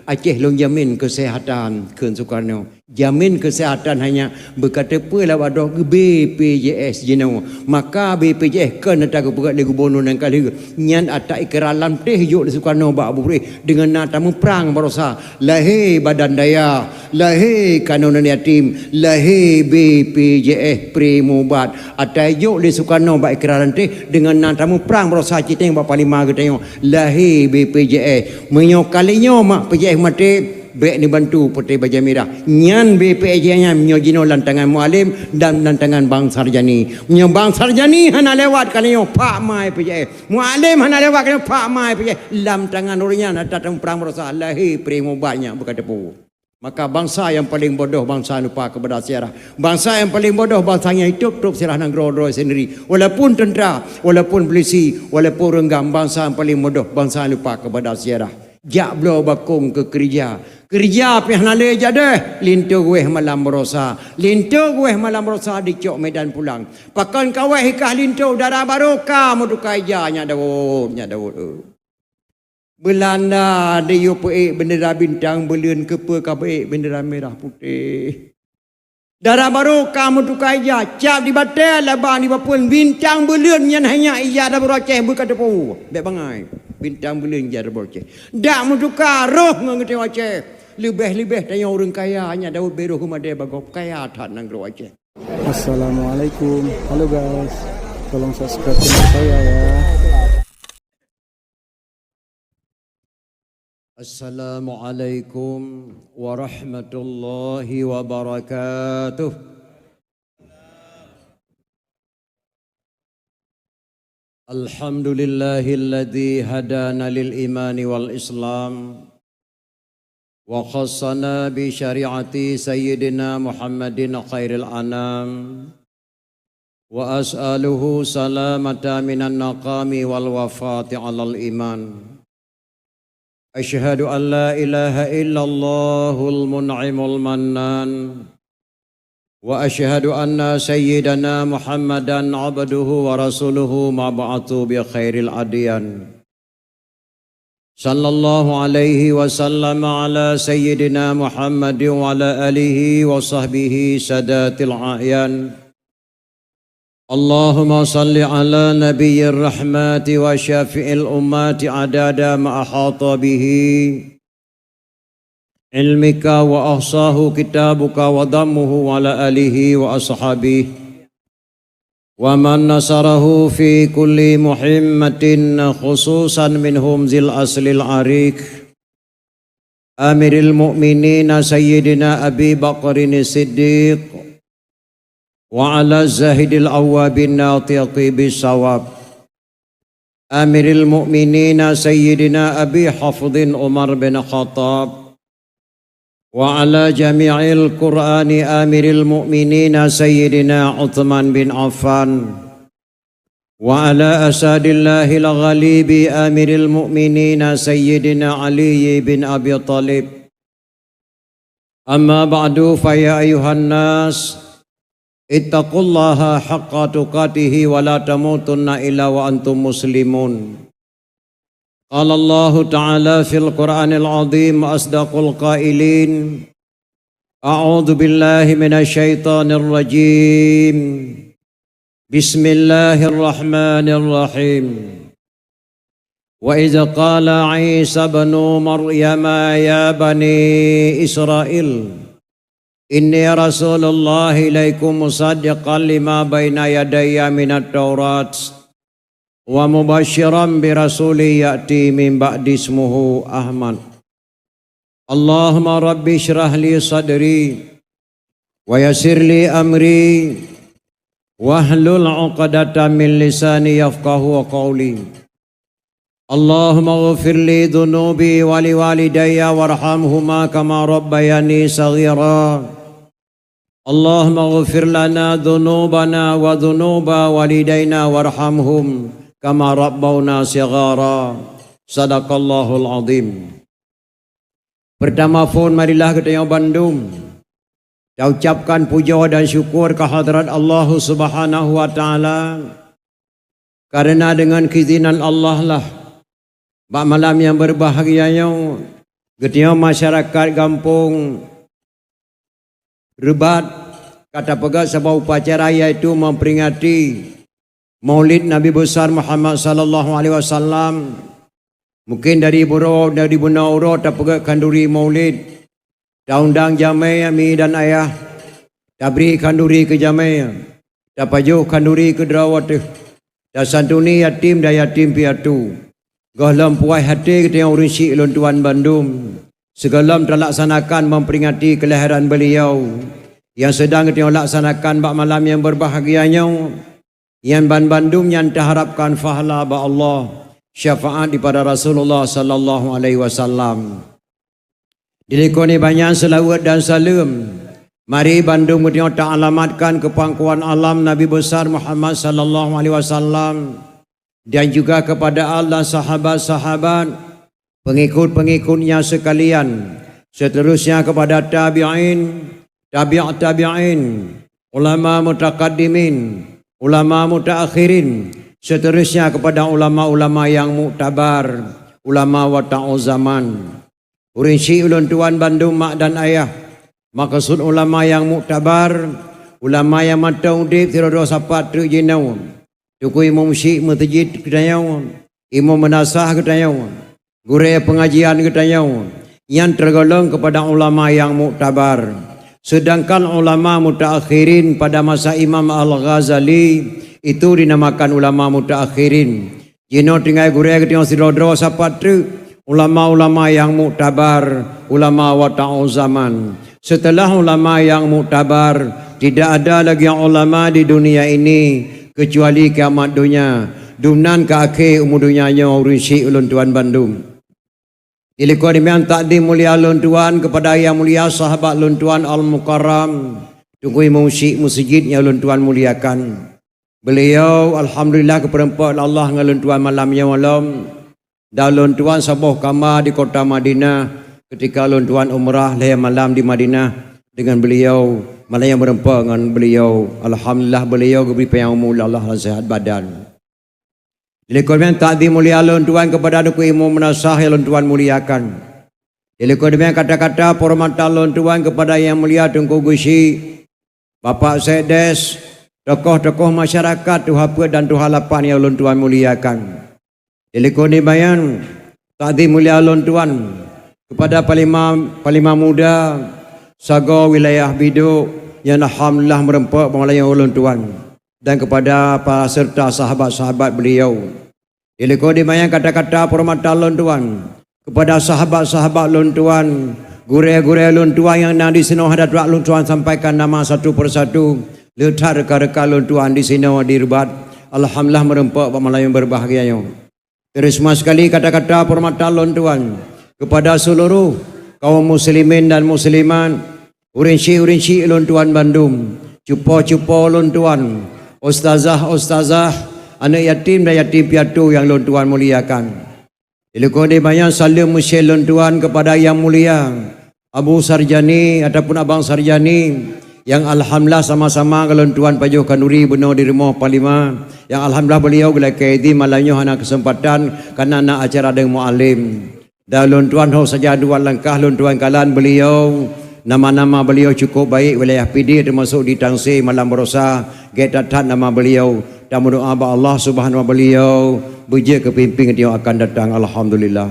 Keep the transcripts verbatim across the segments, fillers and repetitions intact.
Aceh lôn jamin keuseuhatan, kheun Sukarno. Jamin keuseuhatan hai nyan beuka teupeu lawat droe B P J S jinoe. Maka B P J S kon ata geupeugah lé gubunur nyang ka lheueh. Nyan ata ikra lam teh jok lé Sukarno bak bubreh deungon na tamuprang barosa. Lahé badan dayah, lahé kanonan yatim, lahé B P J S Primobat. Ata jok lé Sukarno bak ikra lam teh deungon na tamuprang barosa citeng bak panglima geutanyoe. Lahé B P J S. Meunyoe kali nyoe mak P J S maté, bék neubantu Putri Bajée Mirah. Nyan B P J S nyan meunyoe jinoe lam tangan Mualem dan lam tangan Bang Sarjani. Meunyoe Bang Sarjani hana lewat kali nyoe, pak mai P J S. Mualem hana lewat kali nyoe, pak mai P J S. Lam tangan ureuëng nyan ata tamuprang barosa lahé Primobat nyan beuka teupeu. Maka bansa nyang paleng bodoh, bansa lupa kepada sejarah. Bansa nyang paleng bodoh, bansa nyang hidup trok sejarah nanggroe droe sendiri. Walaupun tentera, walaupun polisi, walaupun reunggam, bansa nyang paleng bodoh, bansa lupa kepada sejarah. Jak bloe bakong keu keurija. Keurija pih hana lé jadeh, linto guweh malam barosa. Linto guweh malam barosa dicok medan pulang. Pakon kaweh ikah linto, dara barô ka meutuka ija, nyak Daud, nyak Daud. Beulanda diyue peuék bendera bintang beuleuen, keupeue ka peuék bendera merah putéh. Dara barô ka meutuka ija, cap di batée, laba di bapeuen, bintang beuleuen nyan hanya ija dara barô Aceh beuka teupeu. Bék bangai, bintang beuleuen ija dara barô Aceh. Dak meutuka roh ngon geutanyoe Aceh. Leubeh-leubeh tanyoe ureuëng kaya, nyak Daud bék roh geumadée bagoe, kaya that nanggroe Aceh. Assalamualaikum. Halo guys, tolong subscribe channel saya ya. Assalamualaikum warahmatullahi wabarakatuh. Alhamdulillahilladzi hadana lil imani wal islam wa khassana bi syari'ati sayyidina Muhammadin khairil anam. Wa as'aluhu salamata minan naqami wal wafati alal iman. Asyhadu an la ilaha illallahul mun'imul mannan. Wa asyhadu anna sayyidana Muhammadan abduhu wa rasuluhu mab'atsu bi khairil adyan. Sallallahu alaihi wa sallam ala sayyidina Muhammadin wa ala alihi wa sahbihi sadatil a'yan. Allahumma salli ala nabiyyir rahmati wa syafi'il ummati adada ma ahata bihi ilmika wa ahsahu kitabuka wa dammuhu wa ala alihi wa ashabihi wa man nasarahu fi kulli muhimmatin, khususan minhum zil aslil arik, Amiril Mukminin Sayyidina Abi Bakrin Siddiq, wa ala Zahidil Awwabin Natiqi Bisawab, Amiril Mukminin Sayyidina Abi Hafdhin Umar bin Khattab, wa ala jami'il Qur'ani Amiril Mukminin Sayyidina Uthman bin Affan, wa ala Asadillahil Ghalibi Amiril Mukminin Sayyidina Ali bin Abi Thalib. Amma ba'du, fa ya ayyuhan nas, ittaqullaha haqqa tuqatihi wa la tamutunna illa wa antum muslimun. Qala Allahu ta'ala fil Qur'anil azim, asdaqul qailin, a'udzu billahi minasy syaithanir rajim. Bismillahirrahmanirrahim. Wa idz qala Isa ibnu Maryam ya bani Israil, inni rasulullah ilaikum musaddiqan lima baina yadayya minat Taurat wa mubasysyiran bi rasulin ya'ti min ba'di ismuhu Ahmad. Allahumma rabbi syrah li sadri wa yassir li amri wahlul 'uqdatam min lisani yafqahu qawli. Allahumma ghfir li dzunubi wa li walidayya warhamhuma kama rabbayani shaghira. Allahumma ghfir lana dzunubana wa dzunuba walidaina warhamhum kama rabbauna shighara. Sadaqallahul azim. Peurtama phon marilah geutanyoe bandum taucapkan pujoe dan syukur keu hadrat Allah Subhanahu wa Ta'ala, kareuna deungon keuizinan Allah lah bak malam nyang beubahgia nyoe Geutanyoe masyarakat gampông Reubat ka tapeugah saboh upacara, yaitu memperingati Maulid Nabi Besar Muhammad sallallahu alaihi wasallam. Mungkin dari buroe, dari bunoe uroe tapeugah khanduri Maulid. Taundang jamé mi dan ayah, tabri khanduri keu jamé, tapajoh khanduri keu droe ateueh, tasantuni yatim dan yatim piatu. Gohlom puas até geutanyoe ureuëng syiek ulôn tuan bandum, sigohlom talaksanakan memperingati kelahiran beliau nyang sedang geutanyoe laksanakan bak malam nyang berbahagia nyoe. Nyan banbandum nyan taharapkan pahala bak Allah, syafaat daripada Rasulullah sallallahu alaihi wasallam. Dilikot nibak nyan seulaweuet dan saleuem, mari bandum geutanyoe taalamatkan keu pangkuan alam Nabi Besar Muhammad sallallahu alaihi wasallam, dan juga kepada al dan sahabat-sahabat, pengikut-pengikutnya sekalian, seterusnya kepada tabi'in, tabi' tabi'in, ulama mutakaddimin, ulama mutaakhirin, seterusnya kepada ulama-ulama yang muktabar, ulama wata'u zaman. Ureuëng syiek ulôn tuan bandum mak dan ayah, maksud ulama yang muktabar, ulama yang mantong udeb sidroe-droe sapat treuk jinoe. Teungku imum syiek meuseujid geutanyoe, imum meunasah geutanyoe, gurée peungajian geutanyoe, nyan teugolong keupada ulama nyang muktabar. Seudangkan ulama mutaakhirin pada masa Imam Al-Ghazali itu dinamakan ulama mutaakhirin. Jinoe tinggai gurée geutanyoe sidroe-droe sapat treuk ulama-ulama nyang muktabar, ulama wata'u zaman. Setelah ulama nyang muktabar, tidak ada lagi ulama di dunia ini kecuali kiamat donya. Dumnan ka akhé umu donya nyoe ureuëng syiek ulôn tuan bandum. Dilikot nibak nyan takdim mulia lôn tuan kepada yang mulia sahabat lôn tuan Al-Mukarram, Teungku Imum Syiek Meuseujid nyang lôn tuan muliakan. Beliau alhamdulillah geupeureumpok lé Allah ngon lôn tuan malam nyoe lom. Dan lôn tuan saboh kama di kota Madinah, ketika lôn tuan umrah lhée malam di Madinah dengan beliau, malam nyang meureumpok ngon beliau. Alhamdulillah beliau geubri panyang umu lé Allah dan sehat badan. Dilikot nyan takdim mulia lôn tuan kepada Teungku Imum Meunasah nyang lôn tuan muliakan. Dilikot nyan kata-kata penghormatan lôn tuan kepada yang mulia Teungku Geuchik, Bapak Sekdes, tokoh-tokoh masyarakat, tuha peuet dan tuha lapan nyang lôn tuan muliakan. Dilikot nibak nyan takdim mulia lôn tuan kepada Panglima, Panglima Muda sagoe wilayah Bidôk nyang alhamdulillah meureumpok bak malam nyoe lôn tuan, dan kepada para serta sahabat-sahabat beliau. Dilikot nibak nyan kata-kata penghormatan lôn tuan kepada sahabat-sahabat lôn tuan, gurée-gurée lôn tuan nyang na disinoe, hana tuah lôn tuan sampaikan nama satu persatu. Le that reuka-reuka lôn tuan disinoe di Reubat, alhamdulillah meureumpok bak malam nyang berbahagia nyoe. Teureuseumah sekali kata-kata penghormatan lôn tuan kepada seluruh kaum muslimin dan muslimat, ureuëng syiek-ureuëng syiek lôn tuan bandum, cupo-cupo lôn tuan, ustazah-ustazah, aneuëk yatim dan yatim piatu nyang lôn tuan muliakan. Dilikot nibak nyan saleuem meusyeh lôn tuan kepada yang mulia Abu Sarjani ataupun Abang Sarjani, nyang alhamdulillah sama-sama ngon lôn tuan pajoh khanduri bunoe di rumoh Panglima, nyang alhamdulillah beliau geulakée idhin malam nyoe hana keuseumpatan karena na acara deungon mualim. Dan lôn tuan ho saja dua langkah lôn tuan kalon beliau, nama-nama beliau cukup baik wilayah Pidie termasuk di Tangse Malam Barosa, gét that-that nama beliau. Dan meudoá bak Allah Subhanahu wa beliau beujeuet keu pimpin nyang akan datang, alhamdulillah.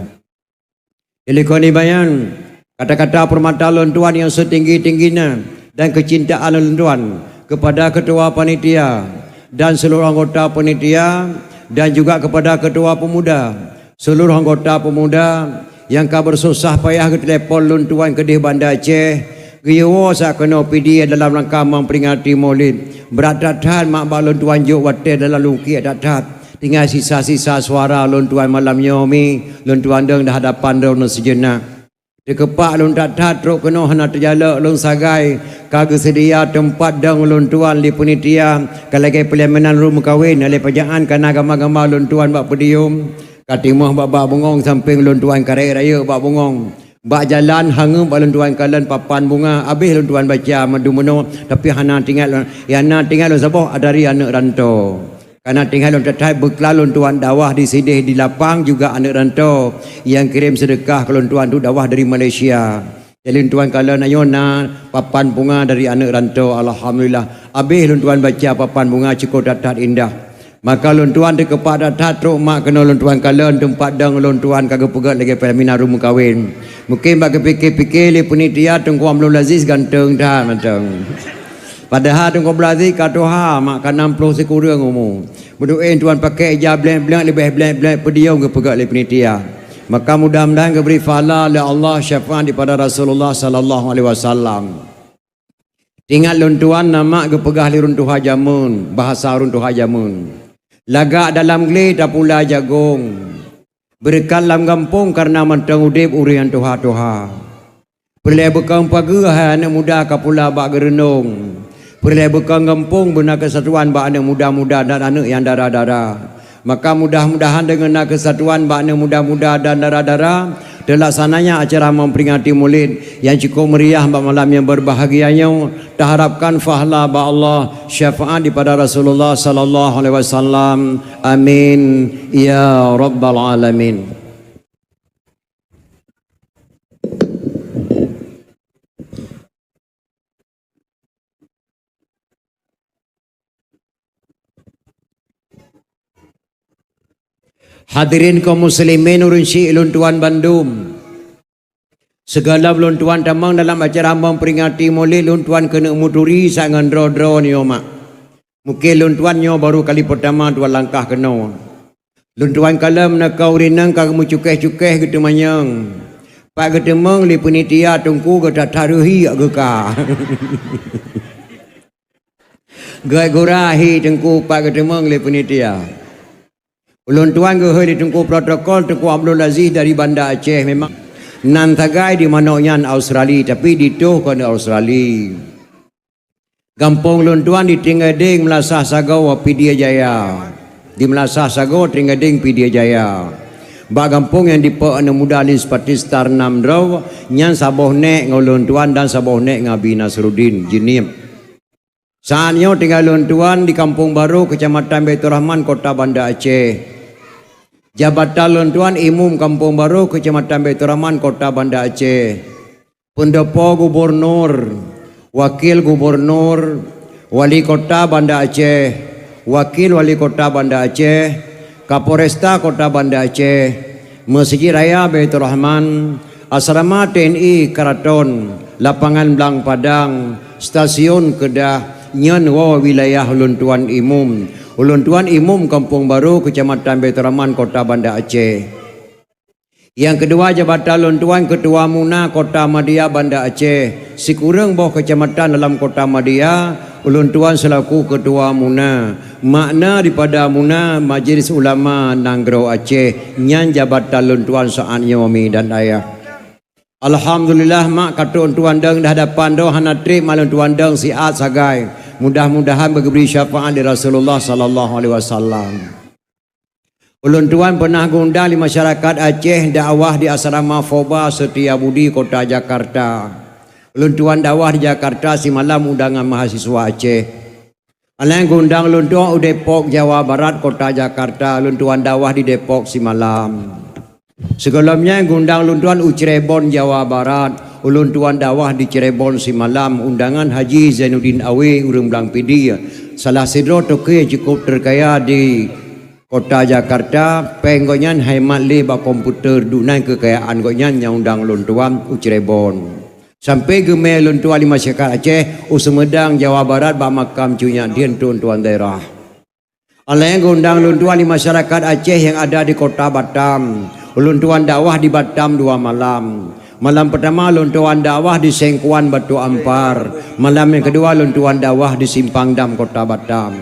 Dilikot nibak nyan kata-kata penghormatan lôn tuan nyang setinggi-tinggi na dan keucintaan lôn tuan kepada ketua panitia dan seluruh anggota panitia dan juga kepada ketua pemuda, seluruh anggota pemuda nyang ka beususah payah geutelepon lôn tuan keudeh Banda Aceh, geuyue woe sa keunoe Pidie dalam rangka memperingati Maulid. Brat that-that mak bak lôn tuan jok watée dalam lungkiek that-that. Tinggai sisa-sisa suara lôn tuan malam nyoe mi, lôn tuan dong di hadapan droeneuh sijeunah. Teukepak lôn that-that trok keunoe hana teujalok lôn sagai ka geuseudia teumpat dong lôn tuan lé panitia ka lagée peulaminan lôn meukawen lé pajaan kana gama-gama lôn tuan bak podium. Ka timoh bak-bak bungong sampéng lôn tuan karek rayeuk bak bungong. Bak jalan hangeut bak lôn tuan kalon papan bunga, abéh lôn tuan baca mandum bunoe, tapi hana teuingat lôn, nyang na teuingat lôn saboh adalah aneuëk ranto. Karena tinggai lôn that-that beukla lôn tuan dakwah di sideh di lapang juga aneuk rantô nyang kirém seudeukah keu lôn tuan tu dakwah dari Malaysia. Jadi lôn tuan kalon ayoe na papan bunga dari aneuk rantô, alhamdulillah. Abéh lôn tuan baca papan bunga cukôp that-that indah. Maka lôn tuan teukepak that-that trok mak keunoe lôn tuan kalon teumpat dong lôn tuan ka geupeugét lagée peuminah rumoh kawen. Mungken bak geupike-pike lé panitia Teungku Abdul Aziz ganteng that mantong. Padahai Teungku Abdul Aziz ka tuha mak ka nam ploh sikureueng umu. Meudu'en tuan pakai ija blek-blek leubeh blek-blek peudiong geupeugét lé panitia. Maka mudah-mudahan geubri pahala lé Allah syafaat daripada Rasulullah sallallahu alaihi wasallam. Ingat lôn tuan na mak geupeugah lé ureuëng tuha jameun, bahasa ureuëng tuha jameun. Lagak dalam glé tapula jagong. Beureukat lam gampông kareuna mantong udeb ureuëng nyang tuha-tuha. Peureulée beukong pageue hai aneuk muda ka pula bak geureunong. Peureulée beukong gampông beuna keusatuan bak aneuk muda-muda dan aneuk nyang dara-dara. Maka mudah-mudahan deungon na keusatuan bak aneuk muda-muda dan dara-dara, teulaksananya acara memperingati Maulid nyang cukup meriah bak malam nyang berbahagia nyoe. Taharapkan pahala bak Allah, syafaat daripada Rasulullah sallallahu alaihi wasallam. Amin ya rabbal alamin. Hadirin kaum muslimin ureuëng syik lôn tuan bandum. Sigohlom lôn tuan tamong dalam acara memperingati Maulid lôn tuan keuneuk meuturi sa ngon droe-droe nyoe mak. Mungken lôn tuan nyoe baru kali peurtama tuan langkah keunoe. Lôn tuan kalon na kaureueng ka meucukéh-cukéh geuteumanyong. Pat geuteumong lé panitia teungku geutathareuhi geuka. Geuet gura hi teungku pat geuteumong lé panitia. Ulôn tuan geuhôi lé teungku protokol Teungku Abdul Aziz dari Banda Aceh memang nan sagai di manok nyan Australia tapi ditoh kon Australia. Gampông lôn tuan di Tinggadeng Meulasah Sagoe Pidie Jaya. Di Meulasah Sagoe Tinggadeng Pidie Jaya. Bak gampông nyang dipeu aneuk muda Lis Patistar nam droe nyan saboh nék ngon lôn tuan dan saboh nék ngon Abi Nasruddin Jeunieb. Saat nyoe tinggai lôn tuan di Kampung Baro, Kecamatan Baiturrahman, Kota Banda Aceh. Jabatan lôn tuan Imum Kampung Baro, Kecamatan Baiturrahman, Kota Banda Aceh. Peundopo gubunur, wakil gubunur, wali kota Banda Aceh, wakil wali kota Banda Aceh, Kapolresta Kota Banda Aceh, Meuseujid Raya Baiturrahman, asrama T N I Karaton, lapangan Blang Padang, stasiun Kedah, nyan woe wilayah ulôn tuan Imum. Ulôn tuan Imum Kampung Baro, Kecamatan Baiturrahman, Kota Banda Aceh. Nyang keudua jabatan lôn tuan Keutua Muna Kota Madia Banda Aceh, sikureueng boh kecamatan dalam Kota Madia, ulôn tuan seulaku Keutua Muna. Makna daripada Muna Majelis Ulama Nanggroe Aceh, nyan jabatan lôn tuan saat nyoe mi dan ayah. Alhamdulillah mak ka trok tuan dong dah dapan doh hana treb mak lôn tuan dong siat sagai. Mudah-mudahan beugeubri syafaat di Rasulullah sallallahu alaihi wasallam. Ulôn tuan pernah geuundang di masyarakat Aceh dakwah di asrama Foba Setia Budi, Kota Jakarta. Ulôn tuan dakwah di Jakarta simalam undangan mahasiswa Aceh. Alai geuundang ulôn tuan u Depok, Jawa Barat, Kota Jakarta. Ulôn tuan dakwah di Depok simalam. Sigohlom nyan geuundang ulôn tuan u Cirebon, Jawa Barat. Ulôn tuan dakwah di Cirebon simalam undangan Haji Zainuddin Awe, ureuëng Blang Pidie, salah sidroe toke nyang cukup terkaya di Kota Jakarta, péng gobnyan hai mat lé bak komputer, dunan keukayaan gobnyan nyang undang lôn tuan u Cirebon. Sampai geumé lôn tuan di masyarakat Aceh u Sumedang, Jawa Barat bak makam Cut Nyak Dhien, tuan-tuan daerah. Alai geuundang lôn tuan di masyarakat Aceh nyang ada di Kota Batam. Ulôn tuan dakwah di Batam dua malam. Malam pertama lôn tuan dakwah di Sengkuan Batu Ampar. Malam nyang keudua lôn tuan dakwah di Simpang Dam Kota Batam.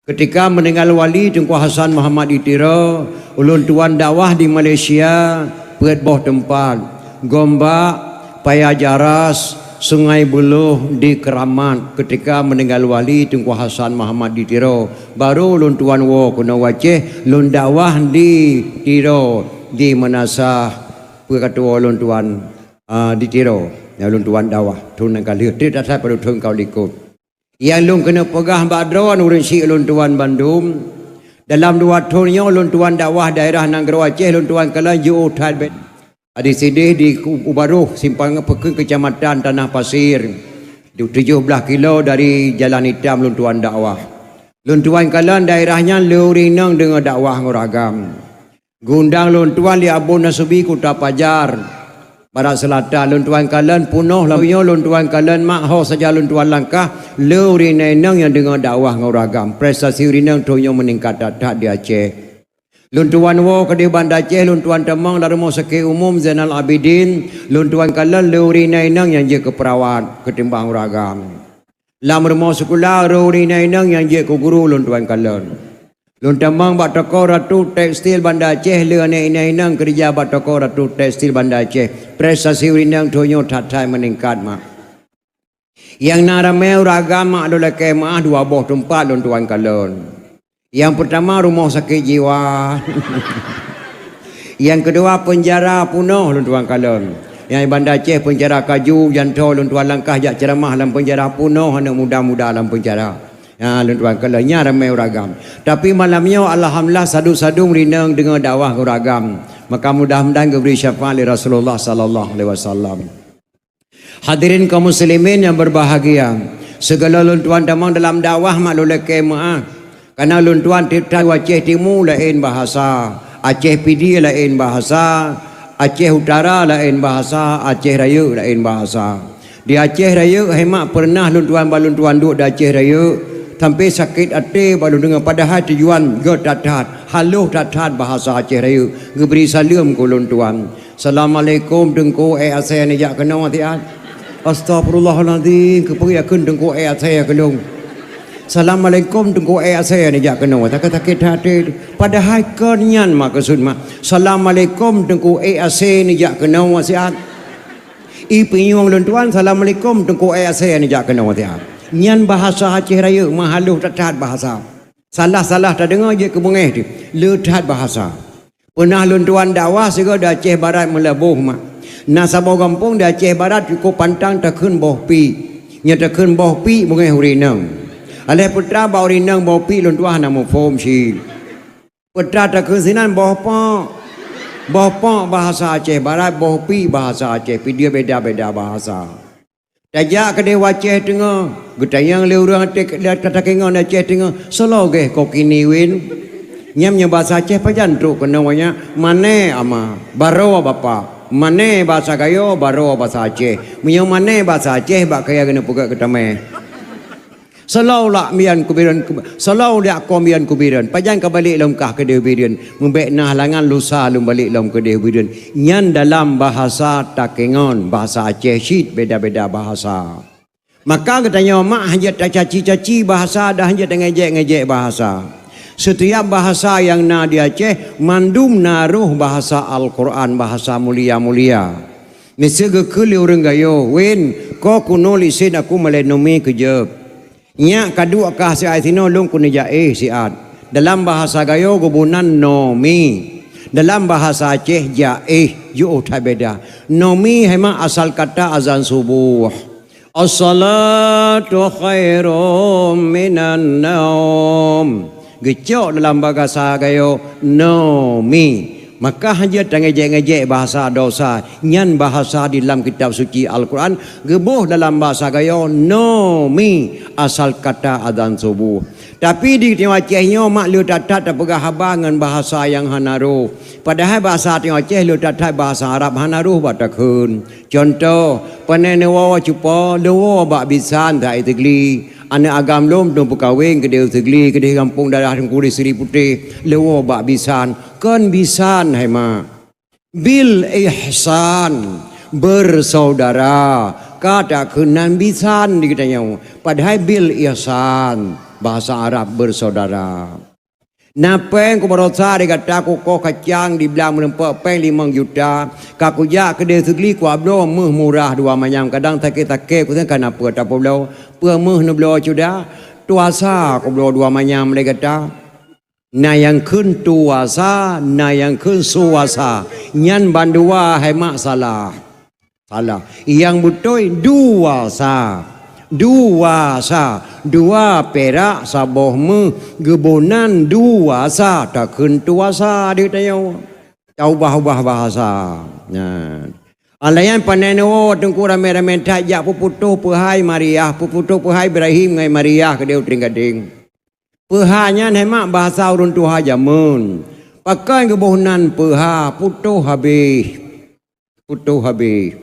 Ketika meuninggal wali Teungku Hasan Muhammad di Tiro, ulôn tuan dakwah di Malaysia, peuet boh teumpat, Gombak, Paya Jaras, Sungai Buloh di Keramat. Ketika meuninggal wali Teungku Hasan Muhammad di Tiro, baru ulôn tuan woe keunoe u Aceh, lôn dakwah di Tiro, di meunasah peue ka tuwoe ulôn tuan, a, di Tiro. Nyang ulôn tuan dakwah thon nyang ka lheueh, treb that-that padub thon ka likot. Nyang lôn keuneuk peugah bak droe ureuëng syiek lôn tuan bandum, dalam dua thon nyoe lôn tuan dakwah daerah nanggroe Aceh lôn tuan kalon jiôh that bét. Di sideh di Ubaroh, simpang peukeuen keucamatan Tanah Pasir, di tujoh blaih kilo dari Jalan Itam lôn tuan dakwah. Lôn tuan kalon daerah nyan le ureuëng inong deungoe dakwah ngon ureuëng agam. Geundang lôn tuan lé Abu Nasubi Kuta Pajar, Barat Selatan, lôn tuan kalon punoh lam nyoe lôn tuan kalon mak ho saja lôn tuan langkah, le ureuëng inong nyang deungoe dakwah ngon ureuëng agam. Prestasi ureuëng inong thon nyoe meuningkat that-that di Aceh. Lôn tuan woe keudeh Banda Aceh, lôn tuan tamong lam Rumoh Sakét Umum Zainal Abidin, lôn tuan kalon le ureuëng inong nyang jeuet keu peurawat keutimbang ureuëng agam. Lam rumoh sikula, le ureuëng inong nyang jeuet keu guru lôn tuan kalon. Lôn tamong bak toko Ratu Tekstil Banda Aceh, le aneuk inong-inong keureuja bak toko Ratu Tekstil Banda Aceh. Prestasi ureuëng inong thon nyoe that-that meuningkat mak. Nyang na ramé ureuëng agam mak lôn lakée meuáh dua boh teumpat lôn tuan kalon. Nyang peurtama rumoh sakét jiwa. Nyang keudua peunjara punoh lôn tuan kalon. Nyang Banda Aceh peunjara kaju, janto lôn tuan langkah jak ceuramah lam peunjara punoh aneuk muda-muda lam peunjara. Ha, lôn tuan kalon nyan ramé ureuëng agam. Tapi malam nyoe alhamdulillah sadum-sadum ureuëng inong deungoe dakwah ureuëng agam. Maka mudah-mudahan geubri syafaat lé Rasulullah sallallahu alaihi wasallam. Hadirin kaum muslimin yang berbahagia, segala lôn tuan tamong dalam dakwah mak lôn lakée meuáh. Karena lôn tuan tiep-tiep Aceh Timu laén bahasa, Aceh Pidie laén bahasa, Aceh Utara laén bahasa, Aceh Rayeuk laén bahasa. Di Aceh Rayeuk hai mak pernah lôn tuan bak lôn tuan duek di Aceh Rayeuk, sampai sakét até bak lôn deungoe padahai tujuan gét that-that, halôh that-that bahasa Aceh Rayeuk, geubri saleuem keu lôn tuan. "Assalamualaikum Teungku, ék asée neujak keunoe siat." "Astagfirullahalazim, keupeue yakheun Teungku ék asée keu lôn?" "Assalamualaikum Teungku, ék asée neujak keunoe." Sakét-sakét até. Padahai kon nyan meukeusut mak. "Assalamualaikum Teungku, ék asée neujak keunoe siat." I pinyueng lôn tuan, "Assalamualaikum Teungku, ék asée neujak keunoe siat." Nyan bahasa Aceh Rayeuk, meuhalôh that-that bahasa. Salah-salah tadeungoe jeuet keu beungéh teuh, le that bahasa. Peunah lôn tuan dakwah sigoe di Aceh Barat Meulaboh mak. Na saboh gampông di Aceh Barat cukôp pantang takheun boh piek. Nyoe takheun boh piek beungéh ureuëng inong. Aléh peue teuma bak ureuëng inong boh piek lôn tuan hana muphom cit. Peue teuma takheun sinan boh pok. Boh pok bahasa Aceh Barat, boh piek bahasa Aceh, Pidie beda-beda bahasa. Tajak keudeh Aceh Teungoh, geutanyong lé ureuëng até ka takeungon Aceh Teungoh, "Soe lagée ko kini win?" Nyan meunyoe basa Aceh pajan trok keunoe nyan, "Mané ama, baroe bapak." Mané basa Gayo, baroe basa Aceh. Meunyoe mané basa Aceh bak kaya keuneuk peugah keutamé. "Soe lagée ko mbian kubireuen, soe lagée ko mbian kubireuen?" Pajan ka balek lom kah keudeh bireuen? Meubék na halangan lusa lôn balek lom keudeh bireuen. Nyan dalam bahasa takeungon, bahasa Aceh cit beda-beda bahasa. Maka geutanyoe mak hanjeuet tacaci-caci bahasa dan hanjeuet tangejek-ngejek bahasa. Setiap bahasa nyang na di Aceh mandum na roh bahasa Al-Quran, bahasa mulia-mulia. Miseue geukheun lé ureuëng Gayo, "Win, ko keunoe lisin aku malée nomi keujeueb." Nyak ka duek kah siat sinoe lôn keuneuk jaéh siat. Dalam bahasa Gayo geuboh nan nomi. Dalam bahasa Aceh jaéh, jiôh that beda. Nomi hai mak asal kata azan suboh. "As-salatu khairum minan naum." Geucok dalam bahasa Gayo nomi. Maka hanjeuet tangejek-ngejek bahasa dosa. Nyan bahasa di dalam kitab suci Al-Quran geuboh dalam bahasa Gayo nomi asal kata azan suboh. Tapi di Aceh nyoe mak le that-that tapeugah haba ngon bahasa nyang hana roh. Padahai bahasa Aceh le that-that bahasa Arab hana roh bak takheun. Cuntoh, pane neuwoe cupo leuwoe bak bisan that i Teugli. Aneuk agam lom dong peukawen keudeh Teugli keudeh gampông daerah Teungku di Sri Putéh leuwoe bak bisan. Kon bisan hai mak. Bil ihsan, bersaudara. Ka takheun nan bisan di geutanyoe. Padahai bil ihsan, bahasa Arab bersaudara. Na péng kubarosa di gata kukoh kacang di blang meureumpok péng limong juta. Ka kujak keudeh Teugli kuabloe méuh murah dua manyam. Kadang sakét-sakét kusen kana peue tapubloe. Peue méuh neubloe cuda? Tuasa kubloe dua manyam lé gata. Na nyang kheun tuasa, na nyang kheun suasa. Nyan bandua hai mak salah. Salah. Nyang beutôi duasa. Dua sa, dua pirak saboh méuh, geuboh nan dua sa, takheun tuasa di tanyoe. Taubah-ubah bahasa. Nah. Alayan panai neuwoe teungku ramé-ramé that jak peuputôh peuhai Mariah, peuputôh peuhai Ibrahim ngon Mariah keudéh u trieng gadéng. Peuha nyan hai mak bahasa ureuëng tuha jameun. Pakon geuboh nan peuha, putôh habéh. Putôh habéh.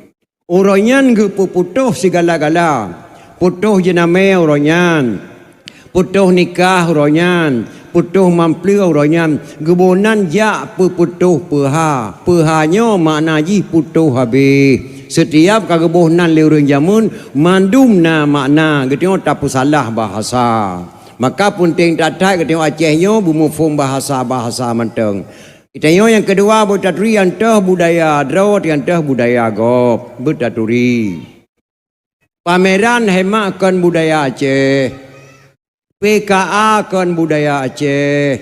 Uroe nyan geupeuputôh sigala-gala. Putôh jeunamé uroe nyan. Putôh nikah uroe nyan. Putôh mampleue uroe nyan. Geuboh nan jak peuputôh peuha. Peuha nyoe makna jih putôh habéh. Seutiap ka geuboh nan lé ureuëng jameun, mandum na makna geutanyoe tapeusalah bahasa. Maka peunteng that-that geutanyoe Aceh nyoe beumuphom bahasa-bahasa mantong. Geutanyoe nyang keudua beutaturi nyang toh budaya droe, nyang toh budaya gob, beutaturi. Pameran hai mak kon budaya Aceh. P K A kon budaya Aceh.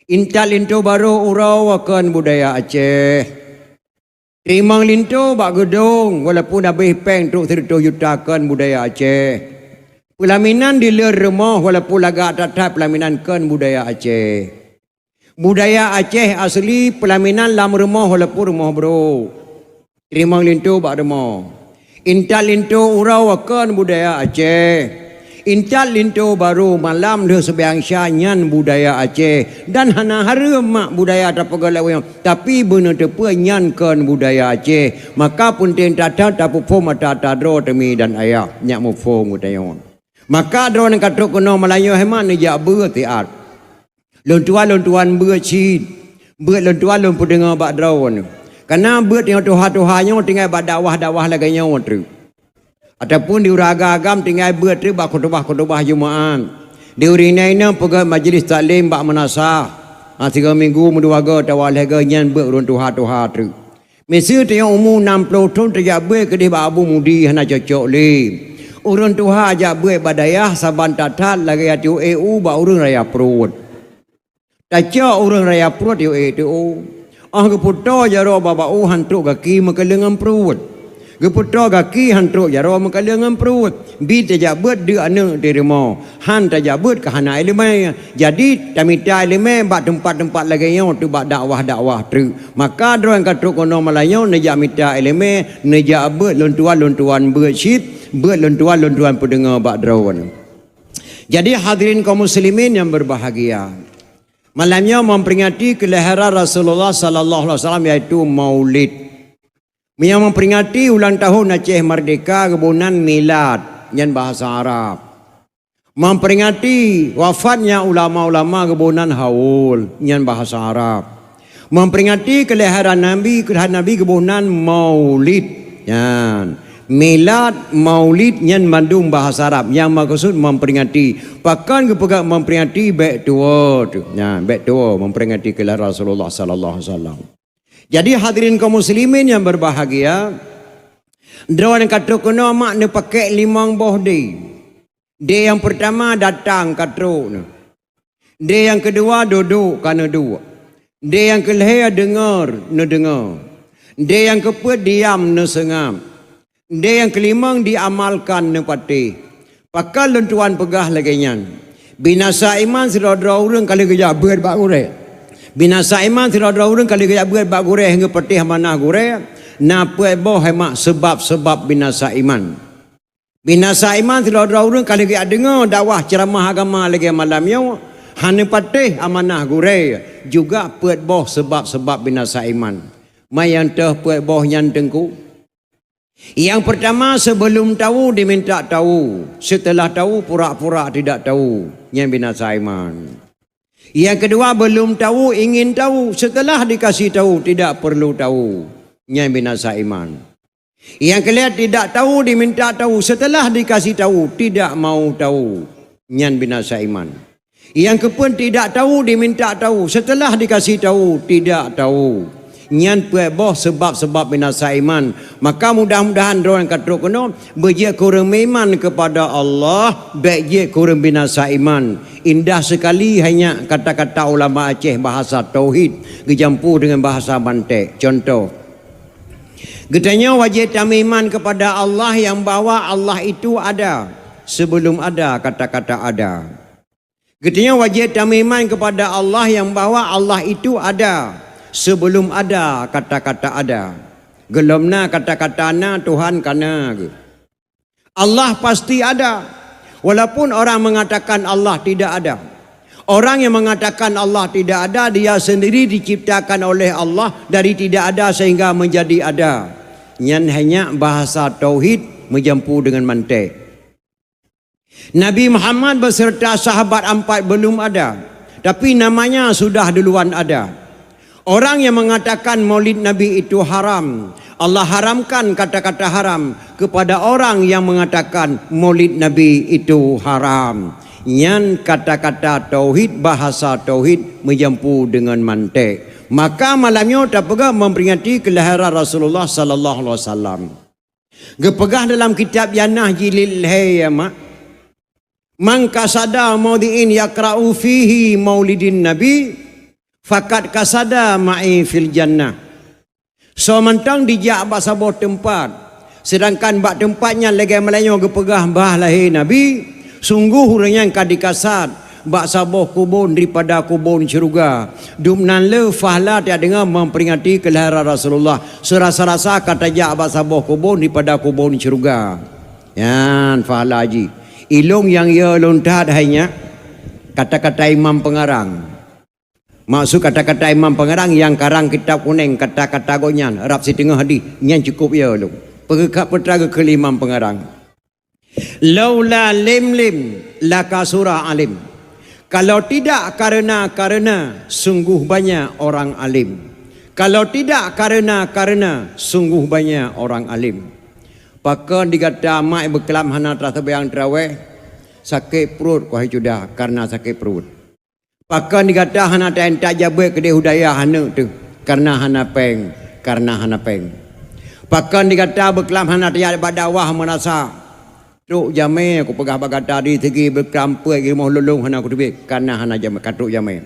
Intat linto barô uroe kon budaya Aceh. Teurimong linto bak geudong, walaupun habéh péng trok sireutôh juta, kon budaya Aceh. Peulaminan di leueh rumoh, walaupun lagak that-that, peulaminan kon budaya Aceh. Budaya Aceh asli, peulaminan lam rumoh, walaupun rumoh brôk. Teurimong linto bak rumoh. Intat linto uroe, kon budaya Aceh. Intat linto barô malam lheueh seumayang Isya, nyan budaya Aceh. Dan hana hareuem mak budaya tapeugah lagée nyoe, tapi beuneuteupeu nyan kon budaya Aceh. Maka peunteng that-that tapeuphom ata-ata droe teumi dan ayah, nyak muphom geutanyoe. Maka droeneuh ka trok keunoe malam nyoe hai mak neujak beuet siat. Lôn tuan, lôn tuan beuet cit. Beuet lôn tuan lôn peudeungoe bak droeneuh. Kareuna beuet nyang tuha-tuha nyoe tinggai bak dakwah-dakwah lagée nyoe treuk. Ataupun di ureuëng agam-agam tinggai beuet treuk bak khutubah-khutubah Jumaat. Di ureuëng inong-inong peugét majlis taklim bak meunasah. Ha, sigoe minggu meudua goe atawa lhée goe, nyan beuet ureuëng tuha-tuha treuk. Miseue tanyoe umu nam ploh thon tajak beuet keudeh bak Abu Mudi hana cocok lé. Ureuëng tuha jak beuet bak dayah saban that-that lagée ati u bak ureuëng raya pruet. Tacok ureuëng raya pruet yue teu. Óh geupeutoe jaroe bak bak u han trok gaki meukaleueng ngon pruet. Geupeutoe gaki han trok jaroe meukaleueng ngon pruet. Bi tajak beuet deuk aneuëk di rumoh. Han tajak beuet ka hana iéleumé. Jadi, tamita iéleumé bak teumpat-teumpat lagée nyoe treuk bak dakwah-dakwah treuk. Maka droe nyang ka trok keunoe malam nyoe neujak mita iéleumé, neujak beuet lôn tuan, lôn tuan beuet cit, beuet lôn tuan, lôn tuan peudeungoe bak droeneuh. Jadi, hadirin kaum muslimin nyang berbahagia, malam nyoe memperingati kelahiran Rasulullah sallallahu alaihi wasallam, yaitu Maulid. Meunyoe memperingati ulang tahun Aceh Merdeka, geuboh nan milad, nyan bahasa Arab. Memperingati wafatnya ulama-ulama, geuboh nan haul, nyan bahasa Arab. Memperingati kelahiran Nabi, kelahiran Nabi geuboh nan maulid. Nyan. Milad, maulid, nyan mandum bahasa Arab. Nyang meukeusud memperingati. Pakon geupeugah memperingati, bék tuwoe tu. Nyan, bék tuwoe memperingati kelahiran Rasulullah sallallahu alaihi wasallam. Jadi, hadirin kaum muslimin nyang berbahagia, droeneuh ka trok keunoe mak neupakek limong boh D. D nyang peurtama datang ka trok neuh. D nyang keudua dudoe ka neuduek. D nyang keulhée deungoe neudeungoe. D nyang keupeuet diam neuseungab. D nyang keulimong diamalkan neupatéh. Pakon lôn tuan peugah lagée nyan? Binasa iman sidroe-droe ureuëng ka lheueh geujak beuet bak gurée. Binasa iman sidroe-droe ureuëng ka lheueh geujak beuet bak gurée, geupeutéh amanah gurée, na peuet boh hai mak seubab-seubab binasa iman. Binasa iman sidroe-droe ureuëng ka lheueh geujak deungoe dakwah ceuramah agama lagée malam nyoe, hana patéh amanah gurée, juga peuet boh seubab-seubab binasa iman. Ma nyang toh peuet boh nyan teungku? Nyang peurtama, sebelum tahu diminta tahu, setelah tahu pura-pura tidak tahu, nyan binasa iman. Nyang keudua, belum tahu ingin tahu, setelah dikasih tahu tidak perlu tahu, nyan binasa iman. Nyang keulhée, tidak tahu diminta tahu, setelah dikasih tahu tidak mau tahu, nyan binasa iman. Nyang keupeuet, tidak tahu diminta tahu, setelah dikasih tahu tidak tahu. Nyan peuet boh seubab-seubab binasa iman. Maka mudah-mudahan droe nyang ka trok keunoe beujeuet keu ureuëng meuiman keupada Allah, bék jeuet keu ureuëng binasa iman. Indah seukali hai nyak kata-kata ulama Aceh bahasa tauhid geujampu deungon bahasa bantek. Contoh, geutanyoe wajéb tameuiman keupada Allah nyang bahwa Allah itu ada. sebelum ada kata-kata ada. Geutanyoe wajéb tameuiman keupada Allah nyang bahwa Allah itu ada sebelum ada kata-kata ada. Gohlom na kata-kata na, Tuhan ka na geuh. Allah pasti ada, walaupun orang mengatakan Allah tidak ada. Orang yang mengatakan Allah tidak ada, dia sendiri diciptakan oleh Allah dari tidak ada sehingga menjadi ada. Nyan hanya bahasa tauhid meujampu dengan mantek. Nabi Muhammad beserta sahabat empat belum ada, tapi namanya sudah duluan ada. Orang yang mengatakan maulid Nabi itu haram, Allah haramkan kata-kata haram kepada orang yang mengatakan maulid Nabi itu haram. Nyan kata-kata tauhid, bahasa tauhid meujampu dengan mantek. Maka malam nyoe tapeugah memperingati kelahiran Rasulullah sallallahu alaihi wasallam. Geupeugah dalam kitab Yanah jilid lhée, ya mak, "Man qasada maudhi'in yaqra'u fihi maulidin nabi, faqad qasada ma'i fil jannah." Soe mantong dijak bak saboh teumpat, sedangkan bak teumpat nyan lagée malam nyoe geupeugah bah lahé Nabi, sunggoh ureuëng nyan ka dikasad bak saboh kubon daripada kubon syeuruga. Dum nan le fahla tajak deungoe memperingati kelahiran Rasulullah. Seurasa-rasa ka tajak bak saboh kubon daripada kubon syeuruga. Nyan fahla jih. Ilong nyang yo lôn that hai nyak, kata-kata imam pengarang. Maksud kata-kata imam pengarang nyang karang kitab kunéng, kata-kata gobnyan rab siteungoh hadih, nyan cukup yo lôn. Peugeukat peue teuma geukheun lé imam pengarang. "Laula lim-lim lakasura alim." Kalau tidak karena-karena, sungguh banyak orang alim. Kalau tidak karena-karena, sungguh banyak orang alim. Pakon di gata mak beuklam hana taseumbahyang taraweh? Sakét pruet, ku hai cuda, karena sakét pruet. Pakon di gata hana taintat jabeuet keudeh u dayah aneuk teuh, karena hana péng, karena hana péng. Pakon di gata beuklam hana tajak bak dakwah meurasa, trok jamé kupeugah bak gata di sigi beuklam peuet rumoh lôn hana kuteubiet, karena hana jamé, ka trok jamé.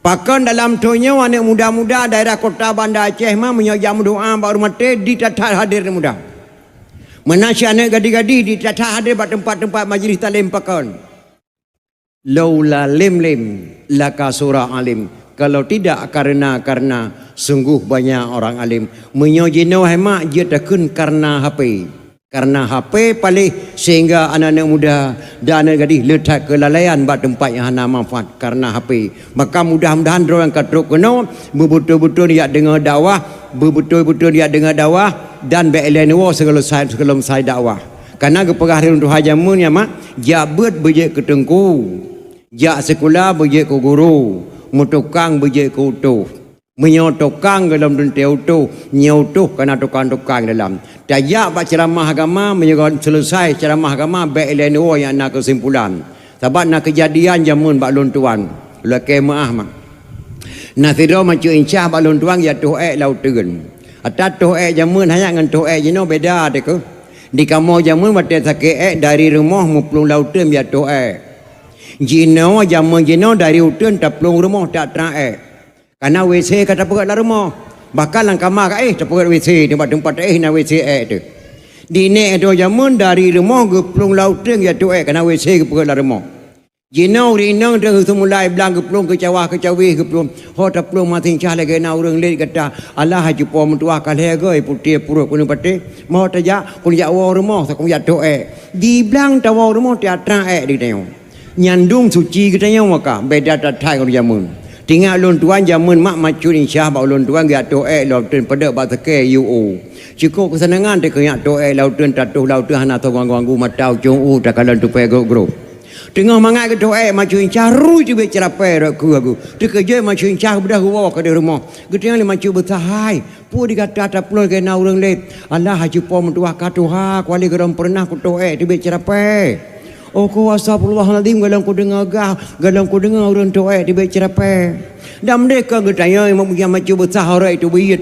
Pakon dalam thôn nyoe aneuk muda-muda daerah kota Banda Aceh ma meunyoe jak meudoá bak ureuëng maté di that-that hadir aneuk muda. Meunan cit aneuk gadih-gadih di that-that hadir bak teumpat-teumpat majlis taklim pakon. Laula lim-lim lakasura alim. Kalau tidak karena-karena, sungguh banyak orang alim. Meunyoe jinoe hai mak jeuet takheun karena H P. Karena H P paléh sehingga aneuk-aneuk muda dan aneuk gadih le that keulalaian bak teumpat nyang hana manfaat karena H P. Maka mudah-mudahan droe nyang ka trok keunoe beubeutôi-beutôi jak deungoe dakwah, beubeutôi-beutôi jak deungoe dakwah dan bék ilée neuwoe sigohlom sai, sigohlom sai dakwah. Karena geupeugah lé ureuëng tuha jamén nyan mak, jak beuet beujeuet keu teungku, jak sikula beujeuet keu guru, meutukang beujeuet keu utôh. Meunyoe tukang gohlom teuntée utôh, nyoe utôh ka na tukang-tukang dalam. Tajak bak ceuramah agama, meunyoe gohlom seuleusai ceuramah agama bék ilée neuwoe nyang na keusimpulan. Sabab na keujadian jamén bak lôn tuan. Lakée meuáh mak. Na sidroe macu incah bak lôn tuan jak toh ék lam uteuen. Ata toh ék jamén hai nyak ngon toh ék jinoe beda teuh keuh. Di kamoe jamén watée sakét ék dari rumoh meuplueng lam uteuen jak toh ék. Jinoe jamén jinoe dari uteuen taplueng rumoh tak trang ék. Karena W C ka tapeugét lam rumoh. Bahkan lam kama ka éh tapeugét W C, teumpat-teumpat éh na W C ék teuh. Di nék droe jamén dari rumoh geuplueng lam uteuen jak toh ék karena W C geupeugét lam rumoh. Jinoe ureuëng inong teuh seumulai blang geuplueng keu cawah keu cawéh geuplueng. Ho taplueng masincah lagée na ureuëng lét gata. Alah hai cupo meutuah ka lhée goe putéh pruet keuneuk patéh. Mo tajak keuneuk jak woe rumoh sakong jak toh ék. Di blang tawoe rumoh tiatra ék di tanyoe. Nyan dum suci geutanyoe maka beda that-that ngon jamén. Tingat lôn tuan jamén mak macut incah bak ulôn tuan geujak toh ék lom teun padub bak sakée U O. Cukôp keusanangan teuh keu jak toh ék lam uteuen tatoh lam uteuen hana soe ganggu-ganggu mata ucong u takalon tupée grob-grob. Teungoh mangat geutoh ék macut incah rui teubiet ceurapée rot keu agu. Teukeujot macut incah beudôh geuwoe keudeh rumoh. Geutanyoe lé macut beusa hai. Peue di gata taplueng lagée na ureuëng lét? Alah hai cupo meutuah ka tuha kuali gohlom peureunah kutoh ék teubiet ceurapée. Oh ko astagfirullahalazim gohlom kudeungoe gah, gohlom kudeungoe ureuëng toh ék teubiet ceurapée. Dan meudeh kon geutanyoe nyang macut beusa horot itu beuiet.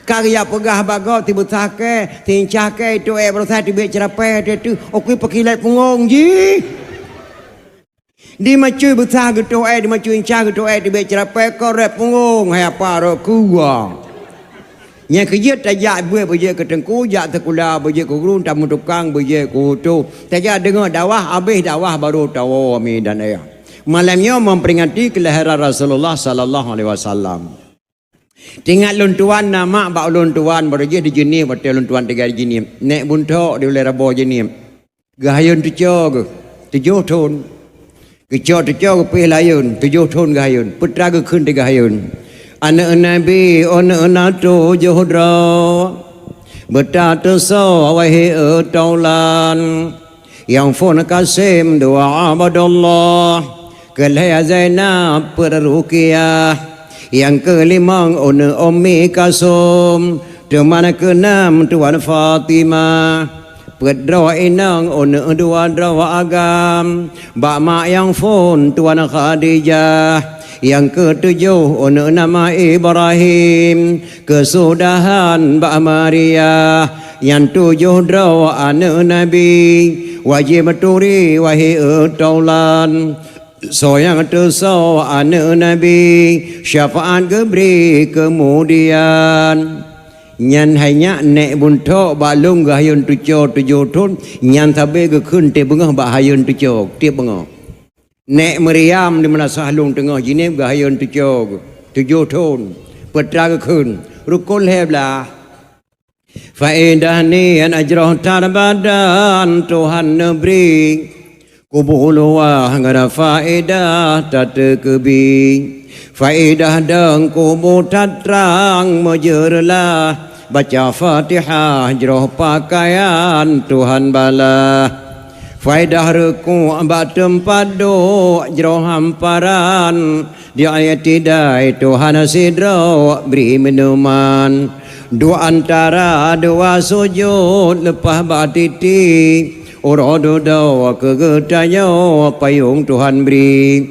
Ka geujak peugah bak gob teubeusah kée, teuincah kée toh ék baroesa teubiet ceurapée teuh, oh kui pakilét punggong jih. Di macut beusa geutoh ék, di macut incah geutoh ék teubiet ceurapée, korét punggong hai apa rot keu gua. Nyang keujeuet tajak buet beujeuet keu teungku, jak sikula beujeuet keu guru, tameutukang beujeuet keu utôh. Tajak deungoe dakwah, habéh dakwah barô tawoe midan ayah. Malam nyoe memperingati kelahiran Rasulullah sallallahu alaihi wasallam. Teuingat lôn tuan na mak bak ulôn tuan, barô jih di Jeunieb, watèe lôn tuan tinggai di Jeunieb. Nèk Bunthok di Ulèe Rabo Jeunieb. Geuhayôn teuco geuh, tujoh thon. Geucok teuco geupiôh layôn, tujoh thon geuhayôn. Peue teuma geukheun teuk geuhayôn. Aneuk Nabi, aneuk na tujoh droe. Beutateusoe wahé e taulan. Nyang phôn Kasim dua Abdullah. Keu lhèe Zainab peuet Ruqayyah. Nyang keulimong aneuk Ummi Kalsum. Teuma na keunam tuan Fatimah. Peuet droe inong aneuk dua droe agam, bak mak nyang phôn tuan Khadijah. Nyang keutujoh aneuk na mak Ibrahim, keusudahan bak Maria. Nyan tujoh droe aneuk Nabi, wajéb turi wahé e taulan. Soe nyang teusoe aneuk Nabi, syafaat geubri keumudian. Nyan hai nyak nèk Bunthok bak lôn geuhayôn teuco tujoh thon, nyan sabé geukheun tiep beungoh bak hayôn teuco tiep beungoh. Nèk Maryam di Meulasah Lôn Teungoh Jeunieb geuhayôn teuco tujoh thon, peue teuma geukheun, rukon lhèe blah. Faedah nyan jroh that badan Tuhan neubri. Kubu luwah ngon faedah tateukeubi. Faedah deung kubu that trang meujeureulah. Baca Fatihah jroh pakaian Tuhan balah. Faedah reukuk bak teumpat duek jroh hamparan. Di ayat tidai Tuhan sidroe bri meunuman. Dua antara dua sujud leupah bak titi. Uroe dudoe keu geutanyoe payong Tuhan bri.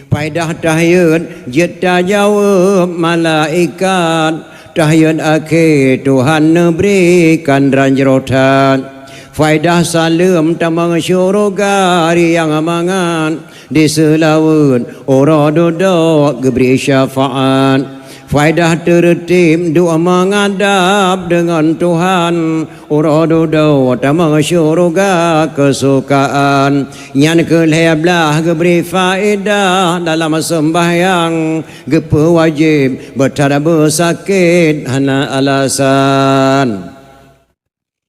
Faedah tahiyat jeuet tajaweueb malaikat. Tahiyat akhé Tuhan neubri kandran jroh that. Faedah saleuem tamong syeuruga riang mangat. Di seulaweuet uroe dudoe geubri syafaat. Faedah teureutib dua mangat dab deungon Tuhan. Uroe dudoe tamong syeuruga keusukaan. Nyan keuh lhèe blah geubri faedah dalam seumbahyang. Geupeuwajéb beutara beusakét hana alasan.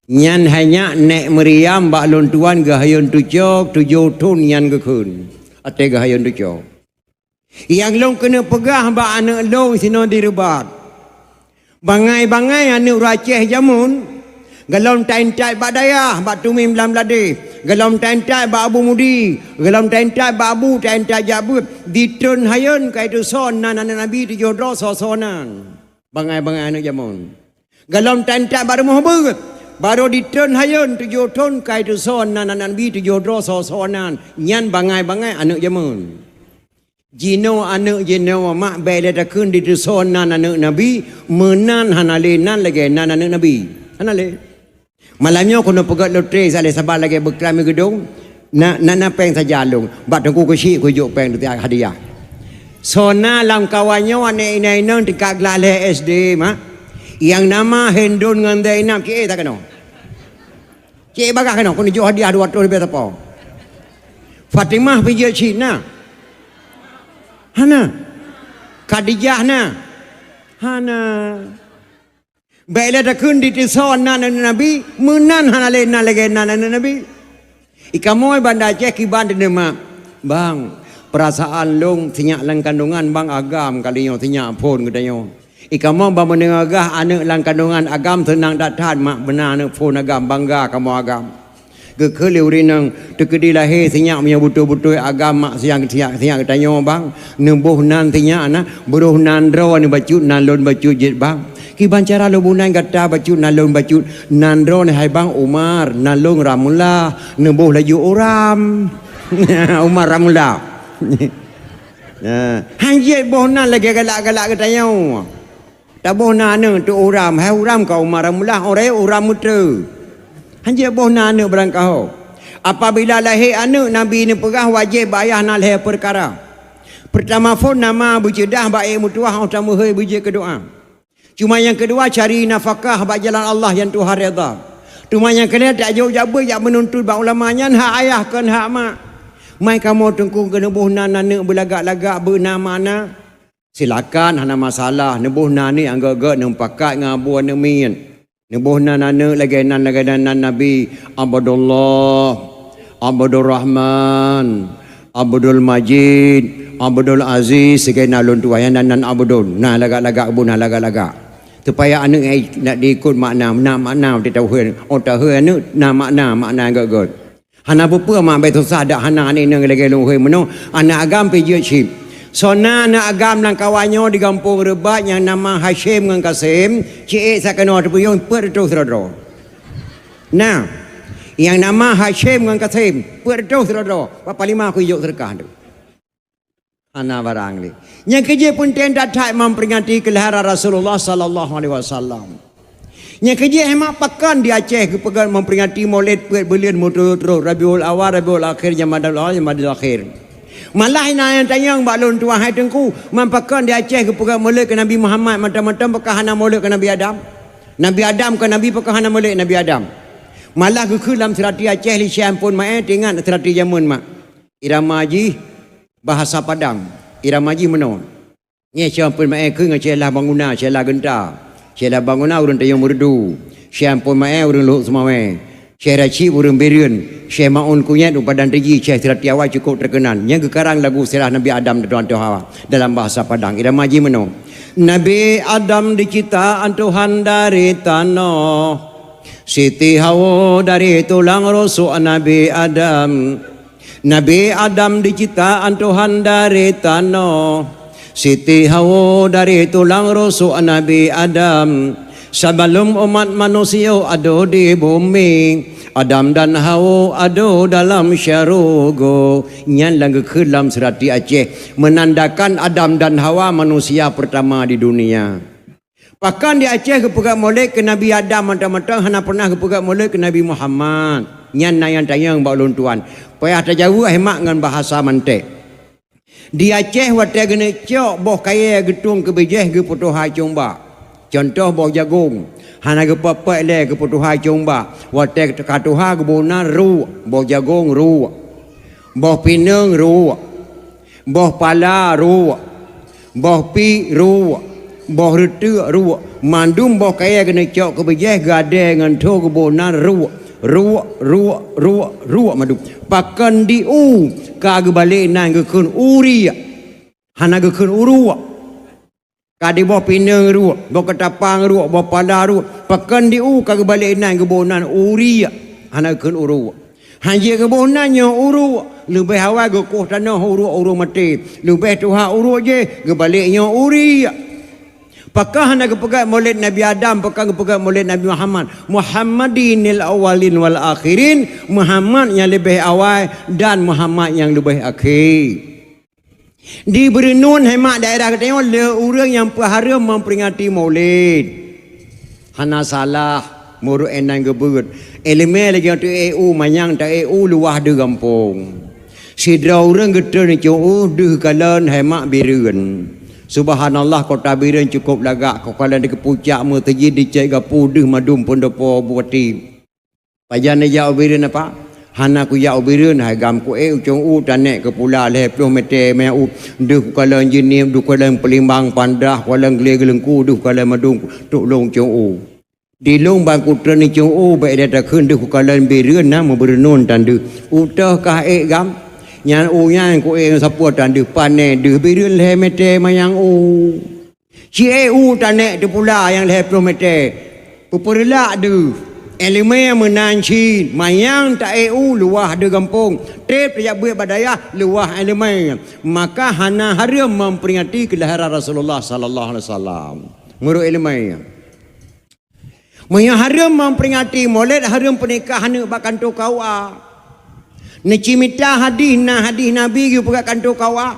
Nyan hai nyak nèk Maryam bak lôn tuan geuhayôn teuco tujoh thon nyan geukheun. Até geuhayôn teuco. Nyang lôn keuneuk peugah bak aneuk lôn sinoe di Reubat. Bangai-bangai aneuk ureueng Aceh jameun, gohlom ta-intat bak dayah, bak Tumin Blang Bladeh, gohlom ta-intat bak Abu Mudi, gohlom ta-intat bak Abu, ta-intat jak beuet, ditreun hayôn ka iteusoe nan aneuk Nabi tujoh droe soe-soe nan. Bangai-bangai aneuk jameun. Gohlom ta-intat bak rumoh beuet, barô ditreun hayôn tujoh thon ka iteusoe nan aneuk Nabi tujoh droe soe-soe nan. Nyan bangai-bangai aneuk jameun. Jinoe aneuk jinoe mak bèk lé takheun diteusoe nan aneuk Nabi, meunan hana lé nan lagèe nan aneuk Nabi. Hana lé. Malam nyoe keuneuk peugöt lotre saleh saban lagèe beuklam geudong, na, na, na péng sajan lôn. Bak Teungku Keuchik kujok péng teuka hadiah. Soe na lam kawan nyoe aneuk inong-inong tingkat glah lhèe S D, mak. Nyang nama Hendon ngon Zainab, cit éh takeunoe. Cit éh bagah keunoe, keuneuk jok hadiah dua ratus leubeh sapo. Fatimah pih jeuet cit na? Hana. Khadijah na? Hana. Bèk lé takheun diteusoe nan aneuk Nabi, meunan hana lé nan lagèe nan aneuk Nabi. I kamoe Banda Aceh kiban teuneumak, "Bang, peurasaan lôn sinyak lam kandongan bang agam kali nyoe sinyak phôn geutanyoe." I kamoe ban meudeungoe gah aneuk lam kandongan agam seunang that-that mak beuna aneuk phôn agam, bangga kamoe agam. Geukheun lé ureueng inong, teukeudi lahé sinyak meunyoe beutôi-beutôi agam mak sinyak, sinyak, sinyak geutanyoe bang, neuboh nan sinyak na, broh nan droe neubacut nan lôn bacut jeuet bang. Kiban cara lôn bunan gata bacut nan lôn bacut nan droe neuh hai bang Umar, nan lôn Ramullah, neuboh laju Uram. Umar Ramullah. Nah, han jeuet boh nan lagèe galak-galak geutanyoe. Taboh na aneuk teu Uram, hai Uram ka Umar Ramullah, orang Uram Meutre. Han jeuet boh na aneuk barangkaho. Apabila lahé aneuk Nabi neupeugah wajéb bak ayah na lhèe peukara. Peurtama phôn na ma beuceudah bak ék meutuwah óh tameuhôi beujeuet keu doa. Cuma nyang keudua, cari nafakah bak jalan Allah nyang Tuhan redha. Cuma nyang keulhèe, tajok jak beuet, jak meununtut bak ulama, nyan hak ayah kon hak mak. Mai kamoe teungku, keuneuk boh nan aneuk beulagak-lagak, beu na makna. Silakan, hana masalah. Neuboh nan aneuk nyang gèt-gèt, neumupakat ngon abu aneuk miet. Neuboh nan aneuk lagèe nan, lagèe nan, nan Nabi Abdullah, Abdurrahman, Abdul Majid, Abdul Aziz, lagèe nan lôn tuan, nyang nan, nan Abdul. Nah, lagak-lagak, boh nan lagak-lagak. Supaya aneuk nyang nak diikot makna, na makna, teuh tahu. Oh, tahu aneuk, na makna, makna gèt-gèt. Hana peue-peue mak, bèk susah dak hana aneuk inong lagèe lôn hôi meunoe. Aneuk agam pih jeuet cit. Soe na aneuk agam lam kawan nyoe di gampông Reubat nyang nama Hasyim ngon Kasim, ci-ék sakeunoe teupeuyong peuet reutôh sidroe-droe. Nah, nyang nama Hasyim ngon Kasim, peuet reutôh sidroe-droe. Bak panglima kujok seudeukah tu. Hana barang lé. Nyang keujeuet peunteng that-that memperingati keulahiran Rasulullah sallallahu alaihi wasallam. Nyang keujeuet hemat pakon di Aceh geupeugah memperingati Maulid peuet buleuen meuturot-turot, Rabiul Awal, Rabiul Akhir, Jamadil Awal, Jamadil Akhir. Malah na nyang tanyong bak lôn tuan, "Hai Teungku, man pakon di Aceh geupeugah Maulid keu Nabi Muhammad, mantong-mantong pakon hana Maulid keu Nabi Adam? Nabi Adam kon Nabi, pakon hana Maulid Nabi Adam?" Malah geukheun lam seurati Aceh lé Syekh Ampon Maé, teuingat seurati jameun mak. Irama jih bahasa Padang. Irama jih meunoe. Nyan Syekh Ampon Maé kheun ngon Syekh Lah Banguna, Syekh Lah Geunta. Syekh Lah Banguna ureueng Tanjong Meureudu. Syekh Ampon Maé ureueng Luhok Seumawé. Syekh Rasyid ureueng Bireuen. Syekh Maun Kunyét ureueng Padang Teujih, Syekh Seurati Awai cukôp teukeunal. Nyan geukarang lagu sirah Nabi Adam dan Tuhan Hawa dalam bahasa Padang. Irama jih meunoe. Nabi Adam dicipta Tuhan dari tanoh. Siti Hawa dari tulang rusuk Nabi Adam. Nabi Adam dicipta Tuhan dari tanoh. Siti Hawa dari tulang rusuk Nabi Adam. Sebelum umat manusia ada di bumi, Adam dan Hawa ada dalam syurga. Nyan nyang geukheun lam seurati Aceh, menandakan Adam dan Hawa manusia pertama di dunia. Pakon di Aceh geupeugah Maulid keu Nabi Adam mantong-mantong, hana pernah geupeugah Maulid keu Nabi Muhammad? Nyan na nyang tanyong bak ulôn tuan. Payah tajaweueb hemat ngon bahasa mantek. Di Aceh watèe geuneuk cok boh kayèe geutueng keu bijéh geupeutuha cong bak. Contoh boh jagong, hana geupeuet-peuet lé geupeutuha cong bak. Watèe ka tuha geuboh nan ruek, boh jagong ruek, boh pineung ruek. Boh pala ruek, boh pi ruek, boh reuteuk ruek, mandum boh kayèe geuneuk cok keu bijéh geuadèe ngon tho geuboh nan ruek, ruek, ruek, ruek, ruek mandum. Pakon di u ka geubalek nan geukheun u riek, hana geukheun u ruek. Ka di boh pineung ruek, boh keutapang ruek, boh pala ruek, pakon di u ka geubalek nan geuboh nan u riek, hana geukheun u ruek. Hanjeuet geuboh nan nyoe u ruek, leubeh awai geukoh tanoh u ruek ureueng maté, leubeh tuha u ruek jih geubalek nyoe u riek. Pakon hana geupeugah Maulid Nabi Adam, pakon geupeugah Maulid Nabi Muhammad? Muhammadinil awwalin wal akhirin, Muhammad nyang leubeh awai dan Muhammad nyang leubeh akhé. Di Beureunon hemat daerah geutanyoe le ureueng nyang peuhareuem memperingati Maulid. Hana salah, meureuek inan geubeuet. Ileumèe lagèe ta-eu u manyang ta-eu u luwah deuh gampông. Sidroe ureueng geutreun cong u deuh kalon hemat Bireuen. Subhanallah, kota Bireuen cukôp lagak, kota Bireuen di keupucak meuseujid di cèt gapu deuh mandum peundopo bupati. Pajan neujak u Bireuen apa? Hana kujak u Bireuen, hai gam kuék u cong u, tanèk keu pula lhèe ploh mètè manyang u, deuh kukalon Jeunieb, deuh kukalon Peulimbang, Pandrah, kukalon Glé Geuleungku, deuh kukalon Meudong, trôk lôn cong u. Di lôn ban kutreun cong u, bèk lé takheun deuh kukalon Bireuen na meubeureunon tan deuh. U toh kah ék gam? Nyan u nyan kuék ngon sapeue tan deuh, pané deuh Bireuen lhèe mètè manyang u. Ci ék u tanèk teupula nyang lhèe ploh mètè. Peupeureulak deuh. Ileumèe meunan cit, manyang ta-eu u luwah deuh gampông. Trép tajak beuet bak dayah luwah ileumèe. Maka hana hareuem memperingati keulahiran Rasulullah sallallahu alaihi wasallam. Meunurot ileumèe. Meunyoe hareuem memperingati Maulid, hareuem peunikah aneuk bak kantô K U A. Neucimita hadih, na hadih Nabi geupeugah kantô K U A.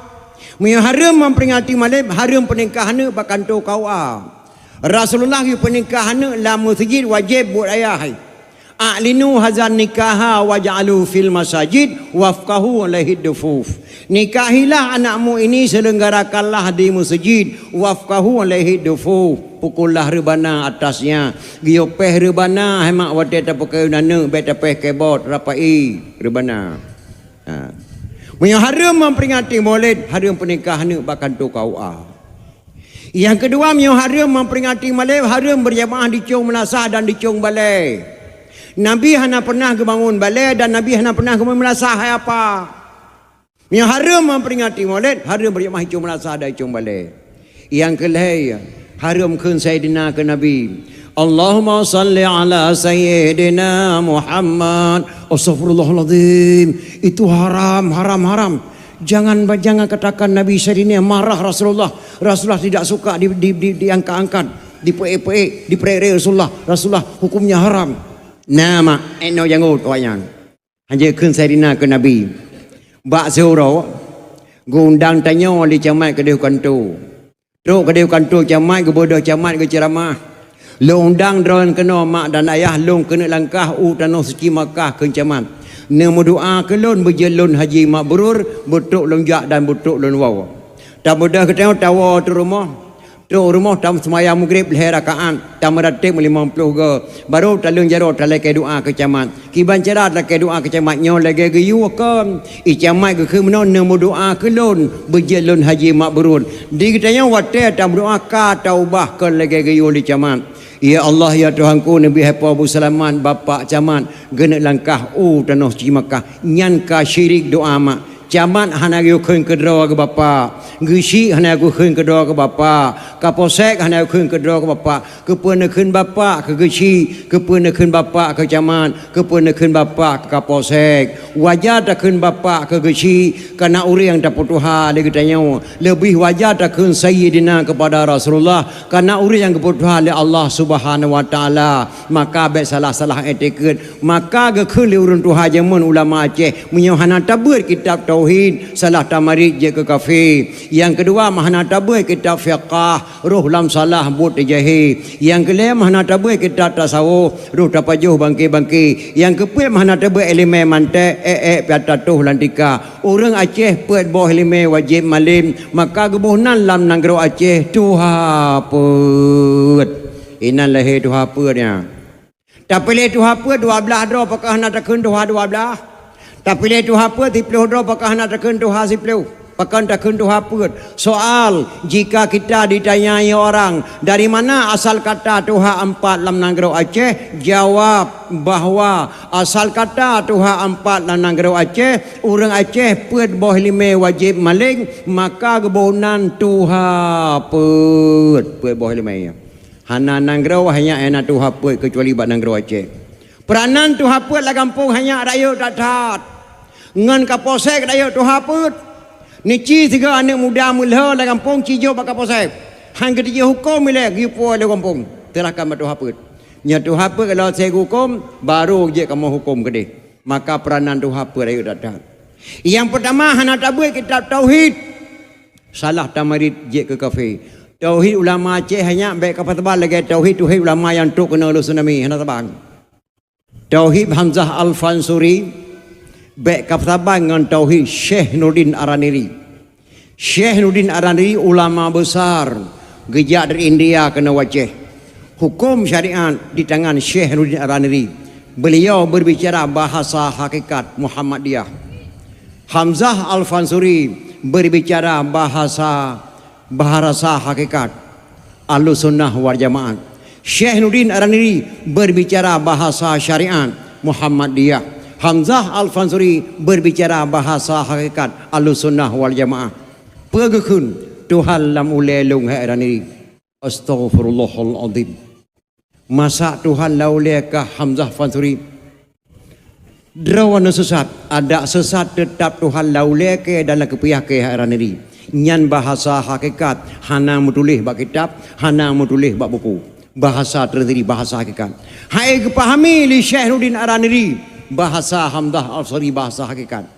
Meunyoe hareuem memperingati Maulid, hareuem peunikah aneuk bak kantô K U A. Rasulullah geupeunikah aneuk lam meuseujid wajéb buet ayah. A'linu hadzan nikaha waj'alu fil masajid wafqahu alaihi dufuf. Nikahilah anakmu ini, selenggarakanlah di masjid, wafqahu alaihi dufuf. Pukullah reubana atasnya. Geuyue péh reubana, hai mak, watée tapeukawen aneuk, bék tapéh kebot, rapai reubana. Ha. Meunyoe hareuem memperingati Maulid, hareuem peunikah aneuk bak kantô K U A. Nyang keudua, meunyoe hareuem memperingati Maulid, hareuem berjamaah di cong meulasah dan di cong balée. Nabi hana pernah geubangun balée dan Nabi hana pernah geubangun meulasah, hai apa? Meunyoe hareuem memperingati Maulid, hareuem berjamaah di cong meulasah dan di cong balée. Nyang keulhée, hareuem kheun Saidina keu Nabi. Allahumma salli ala Sayyidina Muhammad. Astagfirullahalazim. Itu haram, haram, haram. Jangan, jangan katakan Nabi Saidina, marah Rasulullah. Rasulullah tidak suka di, di, di, diangkat-angkat, dipeuk-peuk, diperek-rek Rasulullah. Rasulullah hukumnya haram. Nah, mak, eno janggut awak nyan. Hanjeuet kheun Saidina keu Nabi. Bak siuroe, geuundang tanyoe lé camat keudeh u kantô. Trok keudeh u kantô camat, geubeudôh camat geuceuramah. Lôn undang droeneuh keunoe mak dan ayah lôn keuneuk langkah u tanoh suci Makkah, kheun camat. Neumeudoá keu lôn beujeuet lôn haji mabrur, beutrok lôn jak dan beutrok lôn woe. Tabeudôh geutanyoe tawoe u rumoh. Trok u rumoh, taseumayang Maghrib lhée rakaat, tameuratéb limong ploh goe, barô taleueng jaroe talakée doá keu camat. Kiban cara talakée doá keu camat nyoe lagée geuyue kon. I camat geukheun meunoe, neumeudoá keu lôn, beujeuet lôn haji mabrur. Di geutanyoe watée tameudoá ka taubah kon lagée geuyue lé camat. Ya Allah, ya Tuhanku, neubi hai Po beuseulamat bapak camat geuneuk langkah u tanoh suci Makkah. Nyan ka syirik doá mak. Camat hana geukheun keudroe keu bapak, geuchik hana geukheun keudroe keu bapak, kapolsek hana geukheun keudroe keu bapak. Keupeue neukheun bapak keu geuchik, keupeue neukheun bapak keu camat, keupeue neukheun bapak keu kapolsek. Wajar takheun bapak keu geuchik, kareuna ureuëng tapeutuha lé geutanyoe. Leubeh wajar takheun sayyidina keupada Rasulullah, kareuna ureuëng nyang geupeutuha lé Allah Subhanahu wa Taala. Maka bék salah-salah iktikeuet. Maka geukheun lé ureuëng tuha jameun ulama Aceh, meunyoe hana tabeuet kitab tauhid, salah tamarit jeuet keu kafé. Nyang keudua, meuhana tabeuet kitab fiqah, roh lam salah buet teujahe. Nyang keulhée, meuhana tabeuet kitab tasawuf, roh tapajoh bangke-bangke. Nyang keupeuet, meuhana tabeuet iéleumé mantek, ék-ék piata toh lam tika. Ureuëng Aceh peuet boh iéleumé wajéb malém, maka geuboh nan lam nanggroe Aceh tuha peuet. Inan lahé tuha peuet nyan. Tapiléh tuha peuet dua blaih droe, pakon hana takheun tuha dua blaih? Tapiléh tuha peuet siploh droe, pakon hana takheun tuha siploh? Pakon takheun tuha peuet? Soal, jika kita ditanyai orang, "Dari mana asal kata tuha empat lam nanggroe Aceh?" Jawab bahwa asal kata tuha empat lam nanggroe Aceh, ureuëng Aceh peuet boh iéleumé wajéb malém, maka geuboh nan tuha peuet. Peuet boh iéleumé. Hana nanggroe hai nyak nyang na tuha peuet keucuali bak nanggroe Aceh. Peuranan tuha peuet lam gampông hai nyak rayeuk that-that. Ngon kapolsek rayeuk tuha peuet. Neuci sigoe aneuëk muda meulhö lam gampông, ci jok bak kapolsek. Han geuteupeue huköm ilée geuyue puwoe lé gampông. Seurahkan bak tuha peuet. Nyoe tuha peuet kalau seb geuhuköm, barô jeuet kamoe huköm keudeh. Maka peuranan tuha peuet rayeuk that-that. Nyang peurtama, hana tabeuet kitab tauhid. Salah tamarit jeuet keu kafé. Tauhid ulama Aceh hai nyak bék kapeusaban lagée tauhid-tauhid ulama nyang trok keunoe lheueh tsunami, hana saban. Tauhid Hamzah Al-Fansuri bék kapeusaban ngon tauhid Syekh Nuruddin Araniri. Syekh Nuruddin Araniri ulama besar, geujak dari India keunoe u Aceh. Huköm syariat di tangan Syekh Nuruddin Araniri. Beliau berbicara bahasa hakikat Muhammadiyah. Hamzah Al-Fansuri berbicara bahasa, bahasa hakikat Ahlussunnah wal Jamaah. Syekh Nuruddin Araniri berbicara bahasa syariat Muhammadiyah. Hamzah Al-Fansuri berbicara bahasa hakikat Ahlussunnah wal Jamaah. Peue geukheun, "Tuhan lam ulée lôn hai Araniri." Astaghfirullahalazim. Masa Tuhan lam ulée kah Hamzah Fansuri? Droeneuh sesat, adak sesat, teutap Tuhan lam ulée kée dan lam kupiah kée hai Araniri. Nyan bahasa hakikat, hana meutuléh bak kitab, hana meutuléh bak buku. Bahasa tersendiri, bahasa hakikat. Hai geupahami lé Syekh Nuruddin Araniri, bahasa Hamzah Al-Fansuri, bahasa hakikat.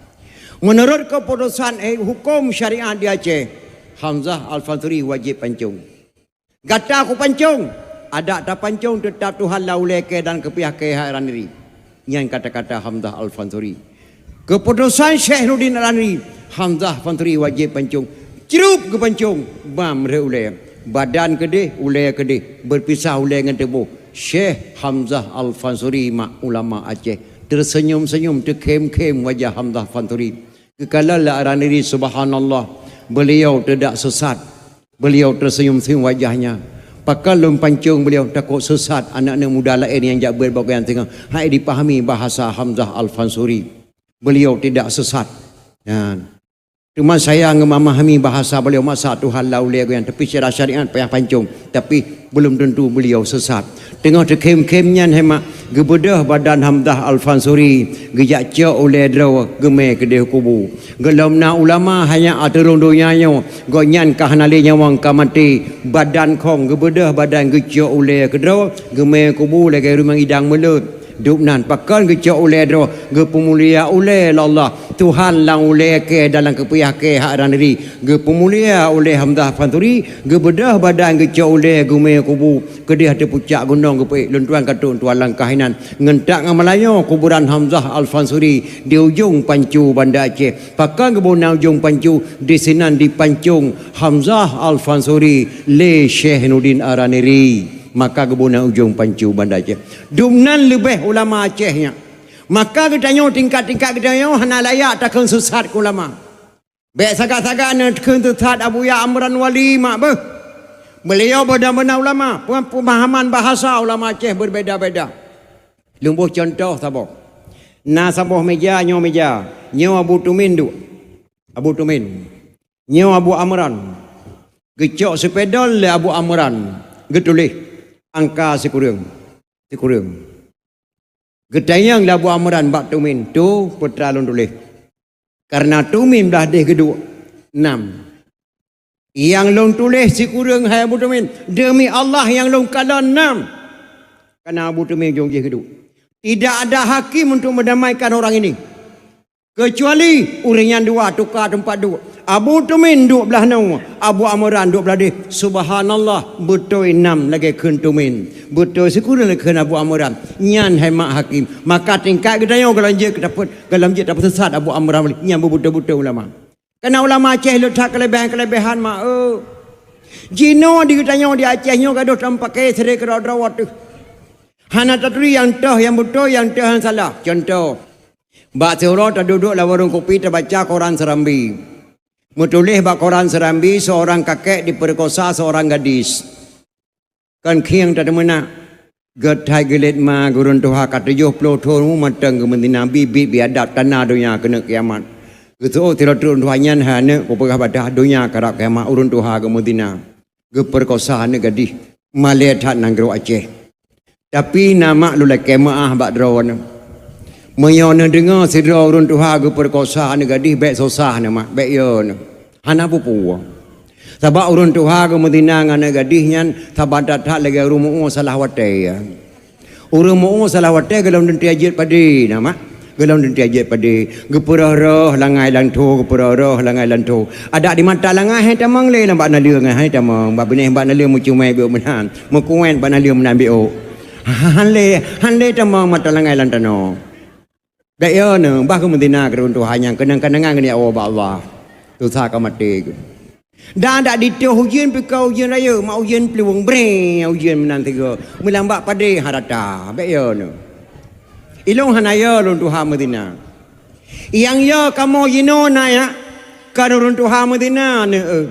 Meunurot keuputosan, eh, huköm syariat di Aceh, Hamzah Al-Fansuri wajéb pancong. Gata kupancong, adak tapancong, teutap Tuhan lam ulée kée dan kupiah kée hai Araniri. Nyan kata-kata Hamzah Al-Fansuri. Keuputosan Syekh Nurdin Al-Anri, Hamzah Fansuri wajéb pancong. Crup geupancong, bam rhot ulée. Badan keudeh, ulée keudeh, beupisah ulée ngon tuboh. Syekh Hamzah Al-Fansuri mak ulama Aceh. Teuseunyum-seunyum, teukhém-khém wajah Hamzah Fansuri. Geukalon lé Al-Anri, subhanallah, beuliau teudak seusat. Beuliau teuseunyum-seunyum wajahnya. Pakon lôn pancong beuliau, takot seusat aneuëk-aneuëk muda laén nyang jak beuet bak gobnyan singoh. Hai dipahami bahasa Hamzah Al-Fansuri. Beuliau tidak sesat. Nyan. Teuma sayang ngon memahami bahasa beuliau, masa Tuhan lam ulée gobnyan, tapi secara syariat payah pancong, tapi belum tentu beliau sesat. Teungoh teukhém-khém nyan, hai mak, geubeudôh badan Hamzah Al-Fansuri, geujak cok ulée droe, geumé keudeh kubu. Gohlom na ulama hana ateueh rhueng donya nyoe, gobnyan ka hana lé nyawöng, ka maté, badan khong, geubeudôh badan, geucok ulée keudroe, geumé kubu lagée rumoh idang meulot. Dub nan, pakon geucok ulée droe, geupeumulia ulée lé Allah. Tuhan lam ulée kée dan lam keupiah kée hak Al-Anri, geupeumulia ulée Hamzah Fansuri, geubeudôh badan, geucok ulée, geumé kubu, keudeh ateueh pucak gunong geupeuék. Lôn tuan ka trok tuan langkah inan. Ngon that ngon meulayeue kuburan Hamzah Al-Fansuri di ujong pancu Banda Aceh. Pakon geuboh na ujong pancu, disinan dipancong Hamzah Al-Fansuri lé Syekh Nurdin Al-Anri. Maka geuboh na ujong pancu Banda Aceh. Dub nan leubeh ulama Aceh nyan. Maka geutanyoe tingkat-tingkat geutanyoe hana layak takheun seusat keu ulama. Bék sagai-sagai neukheun seusat Abuya Amran Wali mak beuh. Beuliau beuna-beuna ulama, peumahaman bahasa ulama Aceh beubeda-beda. Lôn boh cuntoh saboh. Na saboh meja, nyoe meja. Nyoe Abu Tumin duek. Abu Tumin. Nyoe Abu Amran. Geucok seupidol lé Abu Amran. Geutuléh angka sikureueng. Sikureueng. Geutanyong lé Abu Amran bak Tumin, "Tu peue teuma lôn tuléh?" Kareuna Tumin blah deh geuduek, nam. "Nyang lôn tuléh sikureueng, hai Abu Tumin, deumi Allah nyang lôn kalon, nam." Kareuna Abu Tumin ujong jih geuduek. Tidak ada hakim untuk mendamaikan orang ini. Keucuali ureuëng nyang dua tuka teumpat duek. Abu Tumin duek blah nyoe, Abu Amran duek blah deh. Subhanallah, beutôi nam lagée kheun Tumin. Beutôi sikureueng lagée kheun Abu Amran. Nyan hai mak hakim. Maka tingkat geutanyoe gohlom jeuet tapeuseusat Abu Amran, nyan beubeutôi-beutôi ulama. Kareuna ulama Aceh le that keuleubeh-keuleubeh mak eu. Jinoe di geutanyoe di Aceh nyoe gadôh tameupakée sidroe keudroe-droe teuh. Hana taturi nyang toh nyang beutôi, nyang toh nyang salah. Cuntoh, bak siuroe taduek-duek lam warong kupi tabaca koran Serambi. Meutuléh bak koran Serambi, seorang kakek diperkosa seorang gadis. Kon khieng tateumeunak. Geuthai geulet ma gureueng tuha ka tujoh ploh thon mantong geumeuzina, biet-biet biadab tanda donya keuneuk kiamat. Geuseuôt sidroe ureuëng tuha nyan, "Hai aneuëk, kupeugah bak dah donya karab kiamat, ureuëng tuha geumeuzina, geupeurkosa aneuëk gadih, malée that nanggroe Aceh. Tapi na mak lôn lakée meuáh bak droeneuh. Meunyoe neudeungoe sidroe ureuëng tuha geupeurkosa aneuëk gadih, bék susah neuh mak, bék yo neuh. Hana peue-peue. Sabab ureuëng tuha geumeuzina ngon aneuëk gadih nyan saban that-that lagée ureuëng meu-ueh salah watée." Ureuëng meu-ueh salah watée gohlom teuntée jeuet padé na mak. Gohlom teuntée jeuet padé. Geupeurôh-rôh langai lam tho, geupeurôh-rôh langai lam tho. Adak di mata langai hai tamong lé lam bak naleueng, hai tamong. Bak binéh bak naleueng meucumé biôk meunan. Meukuet bak naleueng meunan biôk. Han lé, han lé tamong mata langai lam tanoh. Bék yo neuh, bah geumeuzina keu ureuëng tuha nyang keunong-keunongan geuneuk woe bak Allah. Susah ka maté geuh. Dan dak ditoh ujeuen pih ka ujeuen rayeuk, mak ujeuen plueng breng, ujeuen meunan sigoe. Meulam bak padé harata, bék yo neuh. Ilôn hana yo lôn tuha meuzina. Nyang yo kamoe jinoe na ya, ka ureuëng tuha meuzina neuh.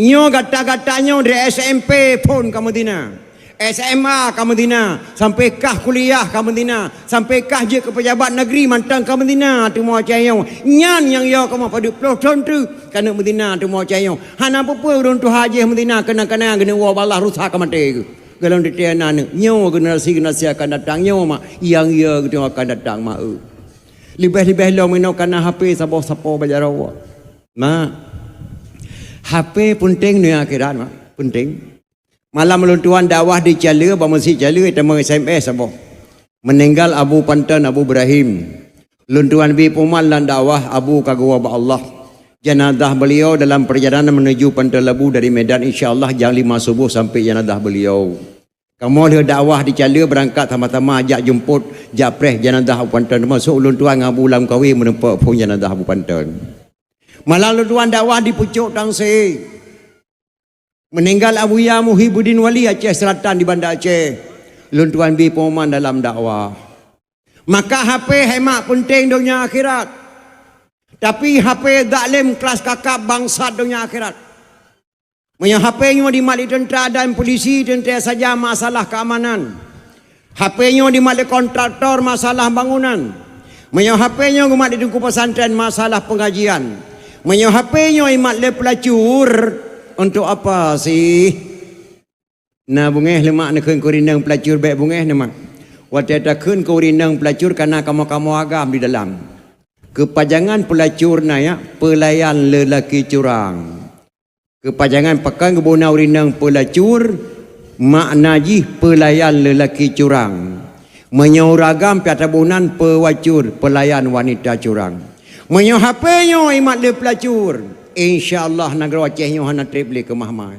Nyoe gata-gata nyoe dari S M P phon ka meuzina. S M A ka meuzina, sampai kah kuliah ka meuzina, sampai kah jeuet keu pejabat negeri mantong ka meuzina teuma cayong. Nyan nyang yo kamoe padub ploh thon teuk ka neuk meuzina teuma cayong. Hana peue-peue ureuëng tuha jih meuzina keunong-keunongan geuneuk woe bak Allah, rusak ka maté geuh. Gohlom teuntée na neuh, nyoe generasi-generasi akan datang nyoe mak, nyang yo geutanyoe akan datang mak eu. Leubeh-leubeh lom inoe kana H P saboh sapo bak jaroe. Mak, H P peunteng dunia akhirat mak, peunteng. Malam lôn tuan dakwah di Cale, bak meuseujid Cale, teuma S M S saboh. Meuninggal Abu Panton Abu Ibrahim. Lôn tuan bi puman lam dakwah, Abu ka geuwoe bak Allah. Janazah beliau dalam perjalanan menuju Panton Labu dari Medan, insya Allah jam lima subuh sampai janazah beliau. Kamoe lheueh dakwah di Caleue beurangkat sama-sama jak jeumpot, jak preh jenazah Abu Panton. Teumasok ulôn tuan ngon Abu Lam Kawi meureumpok phon jenazah Abu Panton. Malam ulôn tuan dakwah di Pucok Tangse. Meuninggai Abuya Muhibuddin Wali Aceh Selatan di Banda Aceh. Ulôn tuan bi pengumuman dalam dakwah. Maka H P hai mak peunteng donya akhirat. Tapi H P zalim kelas kakap bangsat donya akhirat. Meunyoe H P nyoe dimat lé teuntra dan polisi teuntèe saja masalah keamanan. H P nyoe dimat lé kontraktor masalah bangunan. Meunyoe H P nyoe geumat lé teungku pesantren masalah pengajian. Meunyoe H P nyoe imat lé pelacur, untuk apa sih? Na beungéh lé mak neukheun keu ureueng inong pelacur, bèk beungéh neuh mak. Watèe takheun keu ureueng inong pelacur ka na kamoe-kamoe agam di dalam. Keupajangan pelacur na ya, pelayan lelaki curang. Keupajangan pakon geuboh na ureueng inong pelacur, makna jih pelayan lelaki curang. Meunyoe ureueng agam pih ata boh nan pelacur, pelayan wanita curang. Meunyoe H P nyoe imat lé pelacur, insya Allah nanggroe Aceh nyoe hana trép lé keumah mai.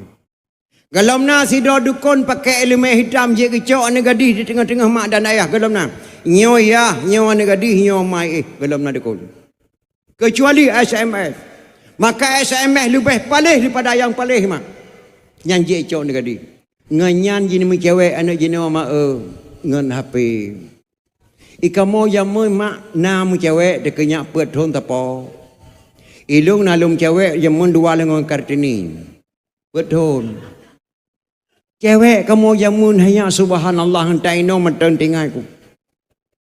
Gohlom na sidroe dukon pakè ileumèe hitam jeuet geucok aneuk gadih di teungoh-teungoh mak dan ayah gohlom na. Nyoe yah, nyoe aneuk gadih, nyoe ma éh, gohlom na dukon. Keucuali S M S. Maka S M S leubeh paléh daripada nyang paléh mak. Nyan jeuet geucok aneuk gadih. Ngon nyan jimeucewek aneuk jinoe ma éh ngon H P. I kamoe jameun mak na meucewek teukeunyak peuet thon sapo. I lôn na lôn meucewek jameun dua lôn ngon Kartini. Peuet thon. Cewek kamoe jameun hanya subhanallah, ngon ta inoe mantong teuingat ku.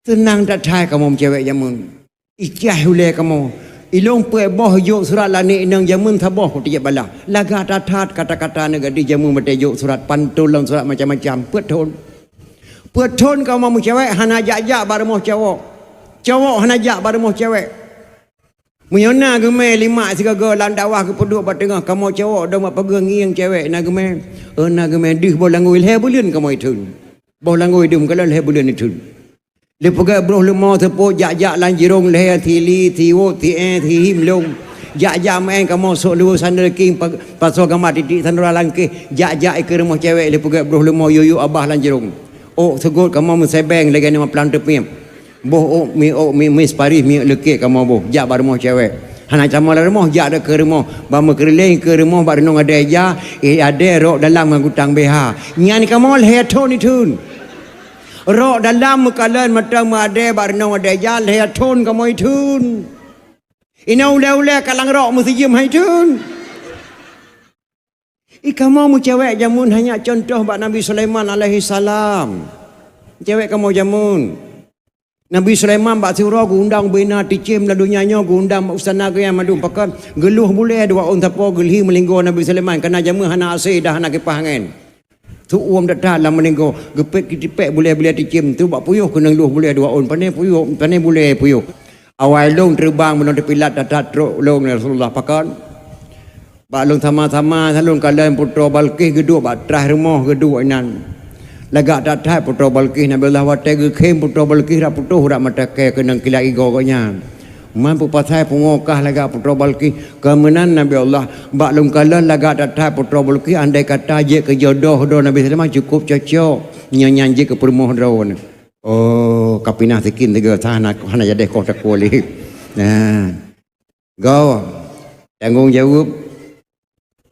Seunang that hai kamoe meucewek jameun. Icah ulèe kamoe. I lôn peuet boh jok surat lé aneuk inong jameun saboh ku tijak balah. Lagak that-that kata-kata aneuk gadih jameun watèe jok surat, pantôn lam surat macam-macam. Peuet thon. Peuet thon kamoe meucewek hana jak-jak bak rumoh cowok. Cowok hana jak bak rumoh cewek. Meunyoe na geumè lé mak sigoe-goe lam dakwah geupeuduek bak teungoh, kamoe cowok dong bak pageue ngieng cewek na geumè. Oh, na geumè deuh boh langgôi lhèe buleuen kamoe itheun. Boh langgôi deuh meukalon lhèe buleuen itheun. Lheuh peugöt broh leumo seupôt jak-jak lam jirong lhèe sili, siwot, sièe, sihim lông. Jak-jak meu'èn kamoe sôk luweue sandal king pa-, pasoe gamba titik sandal langkéh. Jak-jak i keu rumoh cewek lheuh peugöt broh leumo yue-yue abah lam jirong. Ôk seugot kamoe meusebeng lagèe nyoe maplang teupiep. Boh ôk mi, ôk mi, mi seuparih miyeuk leukek kamoe boh, jak bak rumoh cewek. Hana tamong lam rumoh, jak deuh keu rumoh. Ban meukeureuléng keu rumoh bak reunong adèe ja, eh, adèe rok dalam ngon gutang B H. Nyan kamoe lhèe thon itheun. Rok dalam meukalon mantong meuadèe bak reunong adèe ja lhèe thon kamoe itheun. Inoe ulèe-ulèe kalang rok meusijeuem hai itheun. I kamoe meucewek jameun hanya contoh bak Nabi Sulaiman alaihissalam. Cewek kamoe jameun. Nabi Sulaiman bak siuroe geuundang bubena ticém lam donya nyoe, geuundang bak istana geuh nyan mandum pakon, geuluh bulèe dua ôn sapo geulhi meulinggoe Nabi Sulaiman, kareuna jameun hana AC dan hana kipah angén. Su uem that-that lam meulinggoe, geupet kitipèk bulèe-bulèe ticém tu bak puyôh keunong luh bulèe dua ôn, pané puyôh, pané bulèe puyôh. Awai lôn teureubang bunoe teupilat that-that trok lôn, ya Rasulullah, pakon? Bak lôn sama-sama lôn kalon Putroe Balqis geuduek bak traih rumoh geuduek inan. Lagak that-that Putroe Balqis, Nabi Allah watèe geukhém Putroe Balqis rak putôh rak mata kèe keunong kilat igoe gobnyan. Man peupasai pungo kah lagak Putroe Balqis. Keu meunan Nabi Allah, bak lôn kalon lagak that-that Putroe Balqis, andai kata jeuet keu jodoh droe Nabi Sulaiman cukôp cocok. Nyan, nyan jeuet keu peurumoh droeneuh. Oh, ka pinah sikin sigoe, sa hana, hana jadèh koh takue lé. Nah. Goe. Tanggông jaweueb.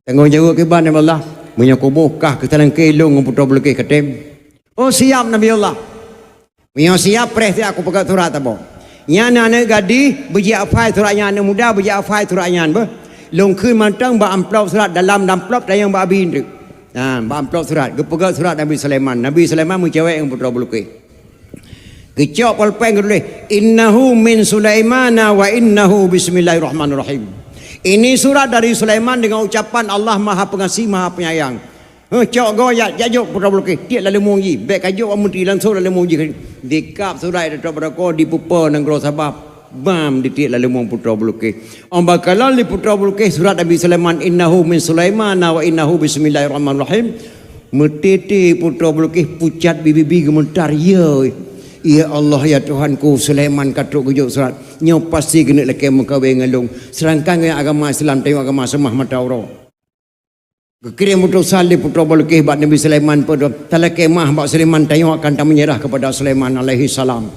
Tanggông jaweueb kiban, ya Allah. Meunyoe kuboh kah keutalangke lôn ngon Putroe Balqis katem. Oh, siap, Nabi Allah. Meunyoe siap, preh siap, kupeugöt surat saboh. Nyan aneuk gadih, beujihafai surat nyan, aneuk muda, beujihafai surat nyan, beuh. Lôn kheun mantong bak amplop surat, dalam amplop tanyong bak abi teuk. Ha, bak amplop surat, geupeugöt surat Nabi Sulaiman. Nabi Sulaiman meucewek ngon Putroe Balqis. Geucok polpeng geutuléh, "Innahu min Sulaimana wa innahu bismillahirrahmanirrahim." Ini surat dari Sulaiman dengan ucapan Allah Maha Pengasih, Maha Penyayang. Heh, cok goe jak, jak jok Putroe Balqis, tiek lam leumong jih, bèk ka jok bak menteri, langsong lam leumong jih. Dikab surat di Putroe Balqis, dipeupo nanggroe Sabah, bam, ditiek lam leumong Putroe Balqis. Ôn bak kalon lé Putroe Balqis surat Nabi Sulaiman, "Innahu min Sulaimana wa innahu bismillahirrahmanirrahim." Meuteuntèe Putroe Balqis pucat bibi-bibi geumeutar, "Ya, ya Allah, ya Tuhanku, Sulaiman ka trok geujok surat. Nyoe pasti keuneuk lakèe meukawen ngon lôn. Seudangkan ngon agama Islam, tanyoe agama seumah mata uroe." Geukirém utosan lé Putroe Balqis bak Nabi Sulaiman, peudong, "Talakée mah bak Sulaiman, tanyoe akan tameunyeurah keupada Sulaiman alaihissalam."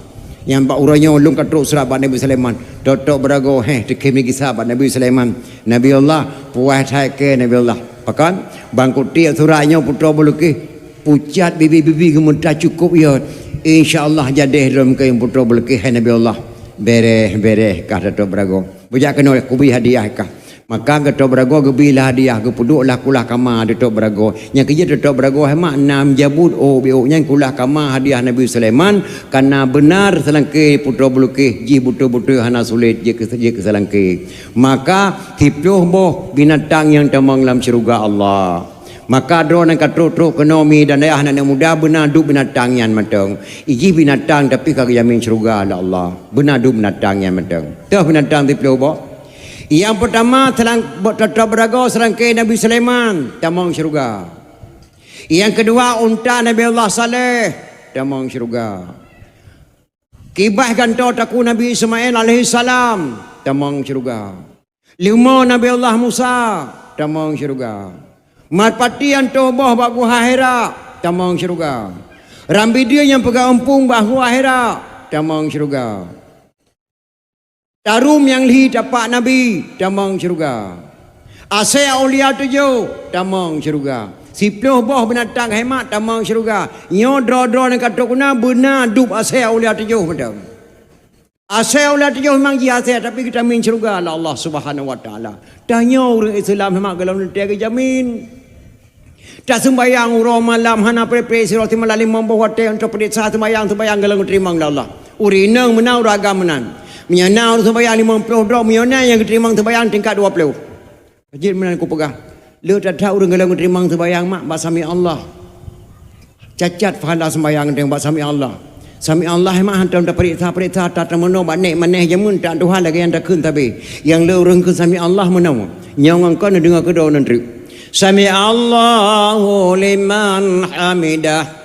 Nyang bak uroe nyoe lôn ka trok surat bak Nabi Sulaiman. Tok-tok beuragoe, heh, teukheun geugisa bak Nabi Sulaiman. "Nabi Allah, puih that keu Nabi Allah." Pakon? Bangkut tiek surat nyoe Putroe Balqis. Pucat bibi-bibi geumeuta cukôp yot. "Insya Allah jadeh lom keu Putroe Balqis, hai Nabi Allah." "Béréh, béréh," kah tok-tok beuragoe. "Beujak keunoe, kubri hadiah kah." Maka geutok beuragoe geubri lah hadiah, geupeuduek lah kulah kama tok-tok beuragoe. Nyang keujeuet tok-tok beuragoe hai mak nam jabut ôk biôk nyan kulah kama hadiah Nabi Sulaiman, kana beuna seulangké Putroe Balqis jih beutôi-beutôi hana sulet jeuet keu, jeuet keu seulangké. Maka siplôh boh binatang nyang tamong lam syeuruga Allah. Maka droeneuh ka trok-trok keunoe mi dan ayah aneuk muda beuna duek binatang nyan mantong. Ijih binatang tapi ka geujamin syeuruga lé Allah. Beuna duek binatang nyan mantong. Toh binatang siplôh boh. Nyang peutama selang-, bo-, tok-tok beuragoe seulangké Nabi Sulaiman, tamong syeuruga. Nyang keudua unta Nabi Allah Saleh, tamong syeuruga. Kibaih gantoe takue Nabi Ismail alaihissalam, tamong syeuruga. Leumo Nabi Allah Musa, tamong syeuruga. Marpati nyang toh boh bak Guha Hira, tamong syeuruga. Rambideu nyang peugah eumpung bak Guha Hira, tamong syeuruga. Tarum nyang lhi tapak Nabi, tamong syeuruga. Asée aulia tujoh, tamong syeuruga. Siplôh boh binatang hai mak tamong syeuruga. Nyoe droe-droe nyang ka trok keunoe beuna duek asée aulia tujoh mantong. Asée aulia tujoh memang jih asée, tapi geutamin syeuruga lé Allah Subhanahu wa Taala. Tanyoe ureuëng Islam hai mak golom teuntée geujamin. Taseumbayang uroe malam hana preh-preh sidroe simalam limong boh watée, untuk peuriksa seumbayang-seumbayang golom geuteurimong lé Allah. Ureuëng inong meunan, ureuëng agam meunan. Meunyoe na ureuëng seumbayang limong ploh droe, meunyoe na nyang geuteurimong seumbayang tingkat dua ploh. Jeuet meunan kupeugah, le that-that ureuëng golom geuteurimong seumbayang mak bak sami Allah. Cacat pahala seumbayang teuh bak sami Allah. Sami Allah mak hantom tapeuriksa-peuriksa, tateumeunoe bak nék manèh jameun, tak tuha lagée nyang takheun sabe. Nyang le ureuëng kheun sami Allah meunoe. Nyoe ngon kon neudeungoe keudroe nan treuk. Sami Allahu liman hamidah.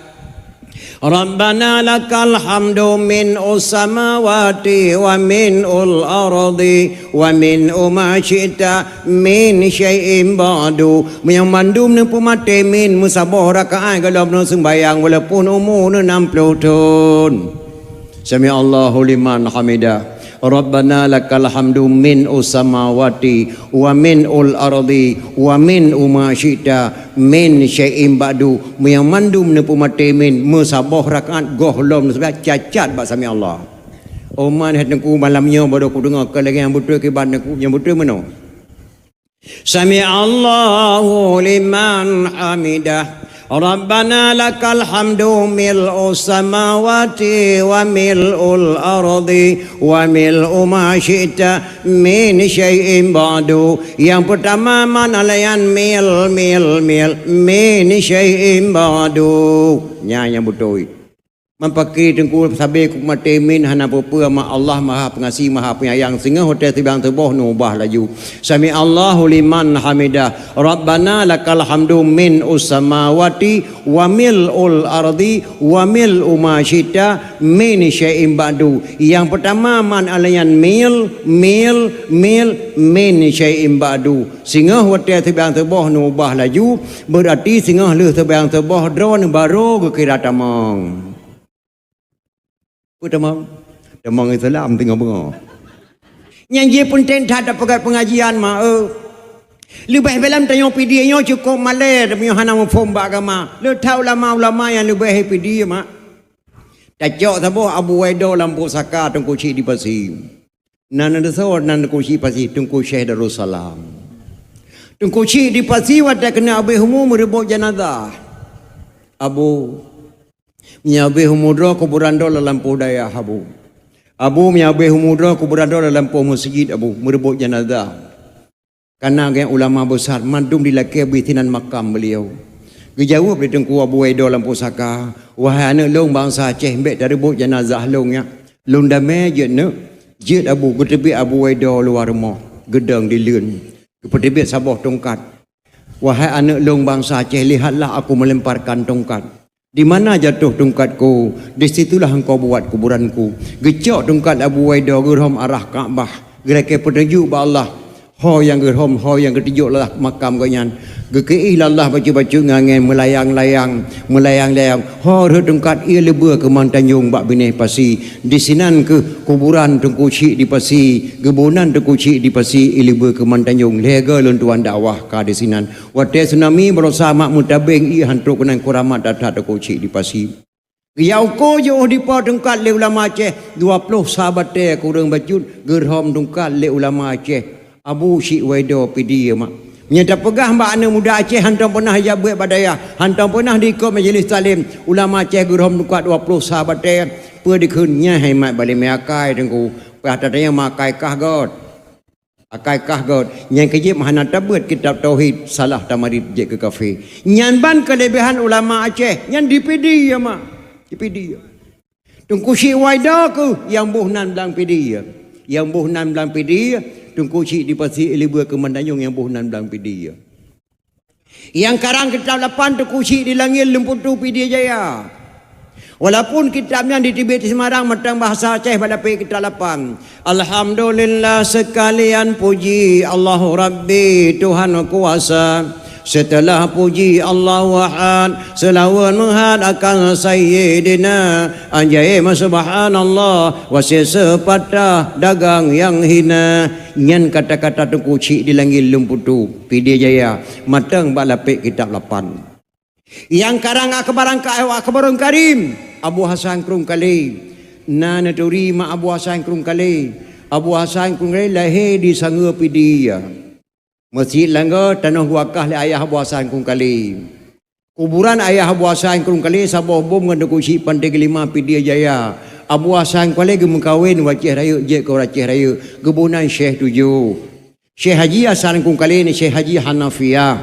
Rabbana lakal hamdu min ussamawati wa min ul ardi wa min uma syi'ta min syai'in ba'du. Meunyoe mandum neupeumaté min meusaboh rakaat golom neuseumbayang walaupun umu neu nam ploh thon. Sami Allahu liman hamidah. Rabbana lakal hamdu min ussamawati wa min ul ardi wa min uma syi'ta min syai'in ba'du. Meunyoe mandum neupeumaté min meusaboh rakaat gohlom neuseumbayang cacat bak sami Allah. Oman hai teungku malam nyoe baru kudeungoe keu lagée nyang beutôi kiban teungku nyang beutôi meunoe. Sami Allahu liman hamidah. Rabbana lakal hamdu mil'us samawati wa mil'ul ardi wa mil'u ma syi'ta min syai'in ba'du. Nyang peutama man alayan mil, mil, mil min syai'in ba'du. Nyan nyang beutôi. Meupaké teungku sabe kumaté min hana peue-peue, ma Allah Maha Pengasih, Maha Penyayang, singoh watée sibayang suboh neuubah laju. Sami Allahu liman hamidah. Rabbana lakal hamdu min ussamawati wa mil'ul ardi wa mil'u ma syi'ta min syai'in ba'du. Nyang peutama man alayan mil, mil, mil min syai'in ba'du. Singoh watée sibayang suboh neuubah laju, beurati singoh lheueh sibayang suboh droeneuh barô geukira tamong. Peue tamong? Tamong Islam teungoh beungoh. Nyang jih peunteng that tapeugét peungajian ma, eu. Leubeh balam tanyoe Pidie nyoe cukôp malée, tapi nyoe hana muphom bak agama. Le that ulama-ulama nyang leubeh Pidie ma. Tacok saboh Abu Waido lam pusaka Teungku Chik di Pasi. Nan deusoe nan Teungku Chik Pasi, Teungku Syekh Darussalam. Teungku Chik di Pasi watée keuneuk abéh umu meureubot janazah. Abu, meunyoe abéh umu droe kuburan droe lam lampôh dayah, Abu. Abu, meunyoe abéh umu droe kuburan droe lam lampôh meuseujid, Abu, meureubot janazah. Kana gét ulama besar mandum dilakée bri sinan makam beliau. Geujaweueb lé Teungku Abu Waido lam pusaka, "Wahai aneuk lôn bansa Aceh, bék tareubot janazah lôn nyak. Lôn damé jeuet neuk." Jeuet Abu, geuteubiet Abu Waido luwa rumoh, geudong dileuen. Geupeuteubiet saboh tungkat. "Wahai aneuk lôn bansa Aceh, lihatlah aku melemparkan tungkat. Di mana jatuh tungkatku, di situlah engkau buat kuburanku." Geucok tungkat Abu Waido geurhom arah Ka'bah. Geulakée peutunjuk bak Allah. Ho nyang geurhom, ho nyang geutuju lé Allah makam gobnyan. Geukeuih lé Allah bacut-bacut ngon angén meulayang-layang, meulayang-layang. Ho rhot tungkat ié leubeh keu Mantanjong bak binéh pasi. Disinan kheueh kuburan Teungku Chik di Pasi. Geuboh nan Teungku Chik di Pasi ié leubeh keu Mantanjong. Lhée goe lôn tuan dakwah ka disinan. Watée tsunami barosa mak meutabeng ié han trok keunan kuramat that-that Teungku Chik di Pasi. Geujak uko jiôh dipo tungkat lé ulama Aceh, dua ploh sa batée kureueng bacut geurhom tungkat lé ulama Aceh, Abu Syik Waido Pidie mak. Meunyoe tapeugah bak aneuëk muda Aceh hantom peunah jak beuet bak dayah, hantom peunah diikot majelis taklim, ulama Aceh geurhom tungkat dua ploh sa batée, peue dikheun nyan hai mat balimé akai teungku, peue ata tanyong mak akai kah göt. Akai kah göt, nyang keujeuet hana tabeuet kitab tauhid, salah tamarit jeuet keu kafé. Nyan ban keuleubehan ulama Aceh, nyan di Pidie mak. Di Pidie. Teungku Chik Waido kheueh nyang boh nan blang Pidie. Nyang boh nan blang Pidie, Teungku Chik di Pasi ié leubeh keu Mantanjong nyang boh nan blang Pidie. Nyang karang kitab lapan Teungku Chik di Langét Leumputue Pidie Jaya. Walaupun kitab nyan diteubiet di Semarang mantong bahasa Aceh bak lapék kitab lapan. Alhamdulillah seukalian puji Allahu Rabbi Tuhan kuasa. Seuteulah puji Allahu Ahad, seulaweuet meuhat akan Sayyidina. Ajaéb subhanallah, wasiet seupatah dagang nyang hina. Nyan kata-kata Teungku Chik di Langét Leumputue Pidie Jaya, mantong bak lapék kitab lapan. Nyang karang Akhbarul Ka-, Akhbarul Karim, Abu Hasan Krueng Kalé. Na neuturi mak Abu Hasan Krueng Kalé. Abu Hasan Krueng Kalé lahé di Sangeue Pidie. Meuseujid Langgeue tanoh geuwakah lé ayah Abu Hasan Krueng Kalé. Kuburan ayah Abu Hasan Krueng Kalé saboh bom ngon Teungku Chik Panté Geulima Pidie Jaya. Abu Hasan Krueng Kalé geumeukawen u Aceh Rayeuk, jeuet keu Aceh Rayeuk, geuboh nan Syekh Tujoh. Syekh Haji Hasan Krueng Kalé neu Syekh Haji Hanafiah.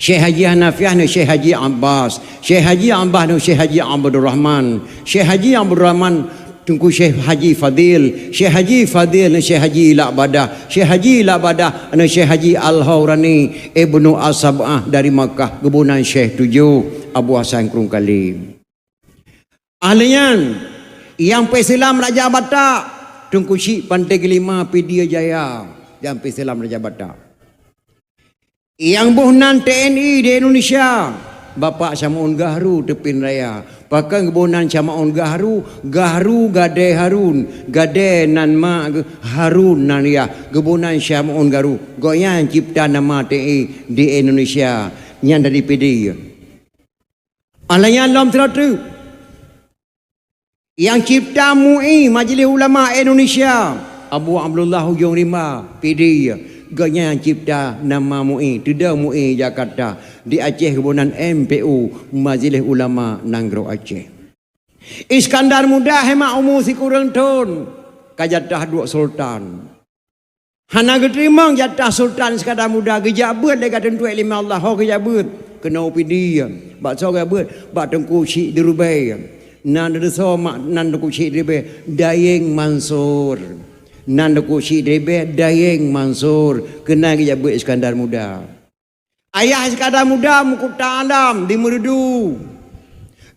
Syekh Haji Hanafiah neu Syekh Haji Abbas. Syekh Haji Abbas neu Syekh Haji Abdurrahman. Syekh Haji Abdurrahman Teungku Syekh Haji Fadil. Syekh Haji Fadil neu Syekh Haji Lak Badah. Syekh Haji Lak Badah neu Syekh Haji Al-Haurani Ibnu As-Sab'ah dari Makkah, geuboh nan Syekh Tujoh Abu Hasan Krueng Kalé. Ahli nyan, nyang peuselam Raja Batak, Teungku Chik Panté Geulima Pidie Jaya, nyang peuselam Raja Batak. Nyang boh nan T N I di Indonesia, Bapak Syamaun Gahru Teupin Raya. Pakon geuboh nan Syamaun Gahru, Gahru gadée Harun, gadée nan mak geuh, Harun nan yah, geuboh nan Syamaun Gahru. Gobnyan cipta nama T N I di Indonesia, nyan dari Pidie. Alah nyan lom sidroe teuk. Nyang cipta MUI, Majelis Ulama Indonesia, Abu Abdullah Ujong Rimba, Pidie. Gobnyan nyang cipta nama MUI, teudong MUI Jakarta, di Aceh geuboh nan M P U, Majelis Ulama Nanggroe Aceh. Iskandar Muda hemat umu sikureueng thon, ka jatah duek sultan. Hana geuteurimong jatah Sultan Iskandar Muda, geujak beuet lé ka teuntée lé Allah, ho geujak beuet keunoe u Pidie. Bak soe geujak beuet? Bak Teungku Chik di Rubée. Nan di soe mak nan Teungku Chik di Rubée? Dayeng Mansur. Nan Teungku Chik di Rubée Dayeng Mansur. Keunan geujak beuet Iskandar Muda. Ayah Iskandar Muda Meukuta Alam di Meureudu.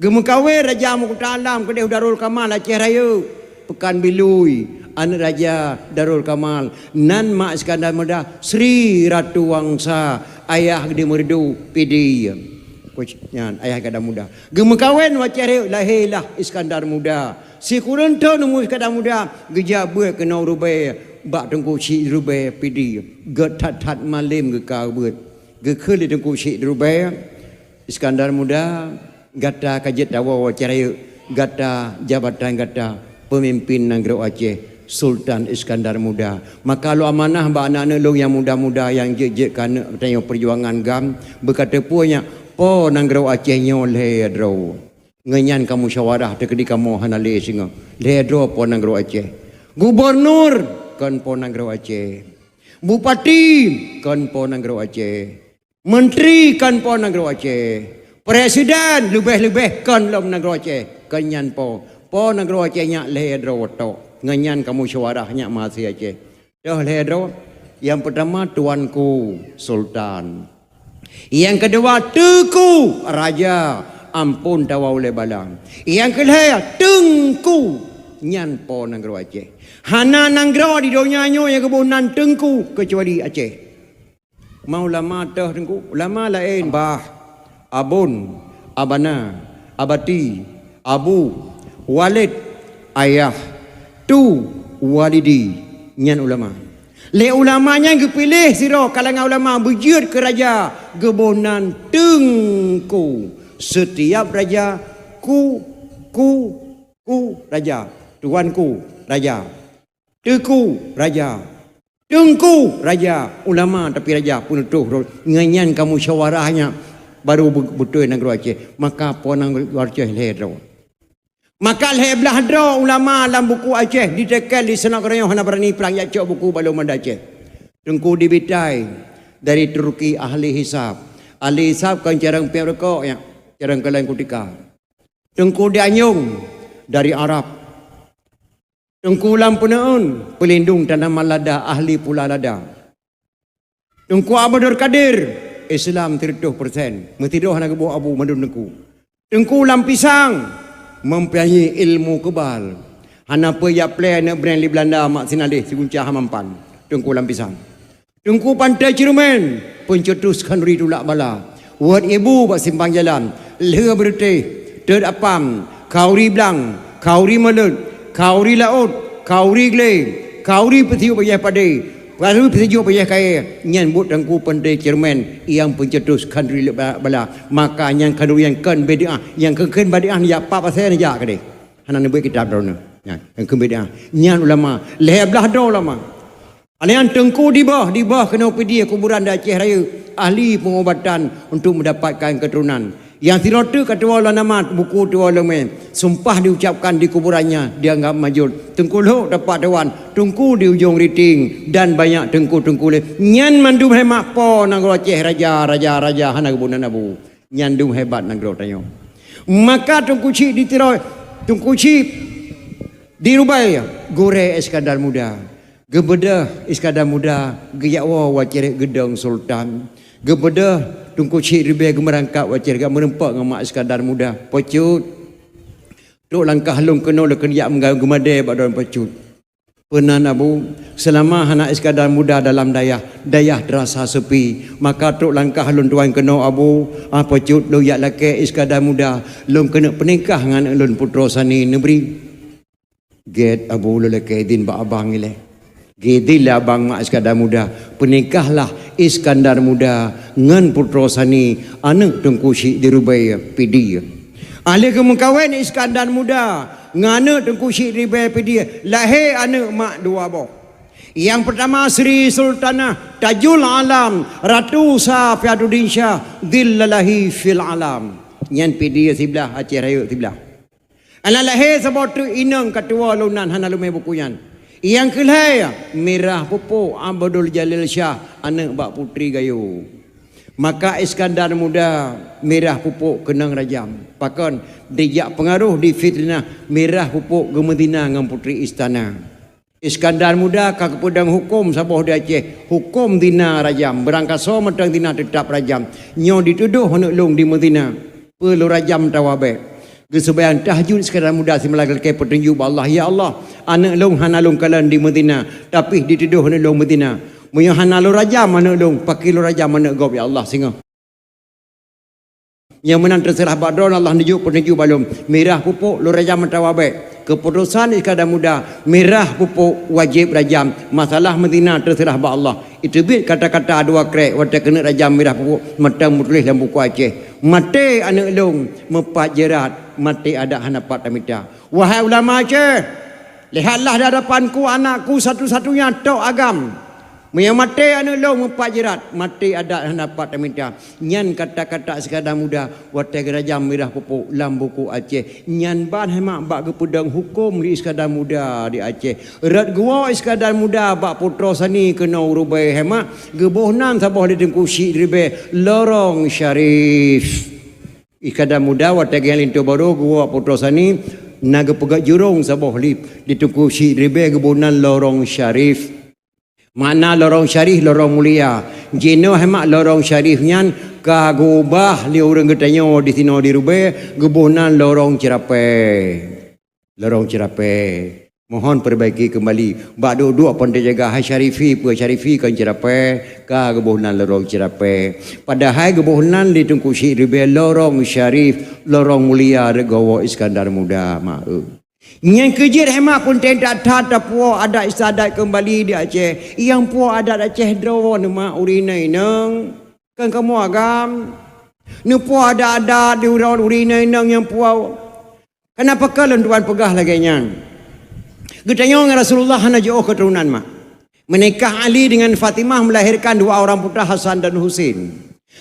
Geumeukawen Raja Meukuta Alam keudeh u Darul Kamal Aceh Rayeuk, Pekan Bilui, aneuëk Raja Darul Kamal. Nan mak Iskandar Muda Sri Ratu Wangsa, ayah di Meureudu, Pidie. Nyan ayah Iskandar Muda. Geumeukawen u Aceh Rayeuk, lahé lah Iskandar Muda. Sikureueng thon umu Iskandar Muda, geujak beuet keunoe u Rubée, bak Teungku Chik Rubée, Pidie. Gét that-that malem geuka beuet. Geukheun lé Teungku Chik di Rubée, Iskandar Muda, gata ka jeuet tawoe u Aceh Rayeuk, gata jabatan gata peumimpin nanggroe Aceh, Sultan Iskandar Muda. Maka lôn amanah bak aneuëk-aneuëk lôn nyang muda-muda nyang jeuet-jeuet keu aneuëk tanyoe peujuangan GAM, beuka teupeue nyak po nanggroe Aceh nyoe lhée droe. Ngon nyan ka musyawarah teukeudi kamoe hana lé singoh. Lhée droe po nanggroe Aceh. Gubunur kon po nanggroe Aceh. Bupati kon po nanggroe Aceh. Menteri kon po nanggroe Aceh. Presiden leubeh-leubeh kon lom nanggroe Aceh. Kon nyan po. Po nanggroe Aceh nyak lhée droe tok. Ngon nyan ka musyawarah nyak mahasiswa Aceh. Toh lhée droe. Nyang peutama Tuanku Sultan. Nyang keudua Teuku Raja, amphon tawoe ulée bala. Nyang keulhée Teungku. Nyan po nanggroe Aceh. Hana nanggroe di donya nyoe nyang geuboh nan teungku keucuali Aceh. Ma ulama teuh teungku, ulama laén bah, abon, abana, abati, abu, walid, ayah, tu, walidi, nyan ulama. Lé ulama nyan geupiléh sidroe kalangan ulama beujeuet keu raja geuboh nan teungku. Setiap raja ku, ku, ku raja, tuanku raja, teuku raja, teungku raja, ulama tapi raja peunutôh rot. Ngon nyan kamu syawarah nyan baru be-, beutôi nanggroe Aceh. Maka po nanggroe Aceh lhée droe. Maka lhée blaih droe ulama lam buku Aceh diteken di Seunok Keureunyueng hana beurani prang jak cok buku bak lôn Banda Aceh. Teungku Dibitai dari Turki ahli hisab. Ahli hisab kon carông piep rukok nyan, carông kalon kutika. Teungku Dianyong dari Arab. Teungku Lam Peuneuen, peulindong tanaman lada, ahli pula lada. Teungku Abdul Kadir, Islam siratoh persen, meusidroe hana geuboh abu mandum teungku. Teungku Lam Pisang, mempunyai ilmu kebal. Hana peue jak plé aneuk brand di Belanda mak sinaleh sigunca hana mampan. Teungku Lam Pisang. Teungku Panté Ceureumén, pencetus khanduri tulak bala. Wot ibu bak simpang jalan, lheueh beureuteh, teut apam, khanduri blang, khanduri meuleut, khanduri laôt, khanduri glé, khanduri peusijuek bajée padé, khanduri peusijuek bajée kayée, nyan buet Teungku Panté Ceureumén nyang pencetus khanduri tulak bala. Maka nyan khanduri nyang kon bid'ah, nyang keu-, kheun bid'ah neujak pat pasai neujak keudeh. Hana neubeuet kitab droeneuh. Nyan, nyang kheun bid'ah. Nyan ulama, lhée blaih droe ulama. Alaihan Teungku Dibah, Dibah keunoe Pidie kuburan di Aceh Rayeuk, ahli pengobatan untuk mendapatkan keturunan. Nyang sidroe teuk ka tuwoe lom nama buku tuwoe lom, sumpah diucapkan di kuburannya, dianggap manjot. Teungku Lhok Tapak Tuan, Teungku di Ujong Riting, dan banyak teungku-teungku lé. Nyan mandum hai mak po nanggroe Aceh raja, raja, raja hana geuboh nan abu. Nyan dum hebat nanggroe tanyoe. Maka Teungku Chik di Tiroi, Teungku Chik di Rubai, gurée Iskandar Muda. Geubeudôh Iskandar Muda geujak woe u Aceh Rayeuk geudong sultan. Geubeudôh Teungku Chik Ribée geumeurangkap u Aceh Rayeuk gak meureumpok ngon mak Iskandar Muda. Po Cut, trok langkah lôn keunoe lôn keuneuk jak meugeu-, geumadée bak droeneuh Po Cut. Peunan Abu, seulama hana Iskandar Muda dalam dayah, dayah teurasa seupi. Maka trok langkah lôn tuan keunoe Abu, ah, Po Cut lôn jak lakée Iskandar Muda, lôn keuneuk peunikah ngon aneuk lôn Putroe Sani Neubri. Gét Abu, lôn lakée idhin bak abang ilée. Geuidhin lé abang mak Iskandar Muda, peunikahlah Iskandar Muda ngon Putroe Sani, aneuk Teungku Chik di Rubai Pidie. Alheuh geumeukawen Iskandar Muda ngon aneuk Teungku Chik di Rubai Pidie, lahé aneuk mak dua boh. Nyang peurtama Sri Sultanah Tajul Alam Ratu Safiatuddin Syah Dhillalahi fil Alam. Nyan Pidie siblah, Aceh Rayeuk siblah. Aneuk lahé saboh teuk inong ka tuwoe lom nan hana leumé buku nyan. Nyang keu lhée, Mirah Pupuk Abdul Jalil Syah, aneuk bak Putri Gayo. Maka Iskandar Muda, Mirah Pupuk keunong rajam. Pakon, dijak peungaroh difiteunah, Mirah Pupuk geumeuzina ngon putri istana. Iskandar Muda ka geupeudong huköm saboh di Aceh, huköm zina rajam, beurangkasoe mantong zina teutab rajam. Nyoe ditudoh aneuk lôn di meuzina, peue lôn rajam atawa bék. Geuseumayang tahajud Iskandar Muda simalam lakée peutunjuk bak Allah, "Ya Allah, aneuk lôn hana lôn kalon di meuzina, tapi ditudoh aneuk lôn meuzina. Meunyoe hana lôn rajam aneuk lôn, pakri lôn rajam aneuk gob, ya Allah, singoh." Nyang meunan teuseurah bak droeneuh, Allah neujok peutunjuk bak lôn. Mirah Pupuk lôn rajam atawa bék. Keuputosan Iskandar Muda, Mirah Pupuk wajéb rajam. Masalah meuzina teuseurah bak Allah. Iteubiet kata-kata dua krék watée keuneuk rajam Mirah Pupuk, mantong meutuléh lam buku Aceh. Maté aneuk lôn meupat jeurat, maté adat hana pat tamita. Wahai ulama Aceh, lihatlah di hadapanku anakku satu-satunya tok agam. Meunyoe maté aneuk lôn meupat jeurat, maté adat hana pat tamita. Nyan kata-kata Iskandar Muda watée geurajam Mirah Pupuk lam buku Aceh. Nyan ban hai mak bak geupeudong huköm lé Iskandar Muda di Aceh. Rot geuwoe Iskandar Muda bak Putroe Sani keunoe u Rubai hai mak, geuboh nan saboh lé Teungku Chik Ribée Lorong Syarif. Iskandar Muda watée geuhiang linto barô geuwoe Putroe Sani, na geupeugét jurông saboh lé, di Teungku Chik Ribée geuboh nan Lorong Syarif. Makna Lorong Syarif, lorong mulia. Jinoe hai mak Lorong Syarif nyan ka geuubah lé ureuëng geutanyoe disinoe di Rubai, geuboh nan Lorong Ceurapée. lorong Ceurapée. Mohon perbaiki kembali. Bak duek-duek pon teujaga hai Syarifi, peue Syarifi kon Ceurapée, ka geuboh nan lorong Ceurapée. Padahai geuboh nan lé Teungku Syik Ribée lorong Syarif, lorong mulia rot gowoe Iskandar Muda, ma eu. Nyang keujeuet hemat peunteng that-that tapuwoe adat istiadat keumbali di Aceh. Nyang puwoe adat Aceh droe neuh mak ureueng inong. Kon kamoe agam. Neupuwoe adat-adat di uroe ureueng inong nyang puwoe. Kenapa ka lôn tuan peugah lagée nyan? Geutanyong Rasulullah hana jiôh keuturonan mak. Menikah Ali dengan Fatimah melahirkan dua orang putra Hasan dan Husin.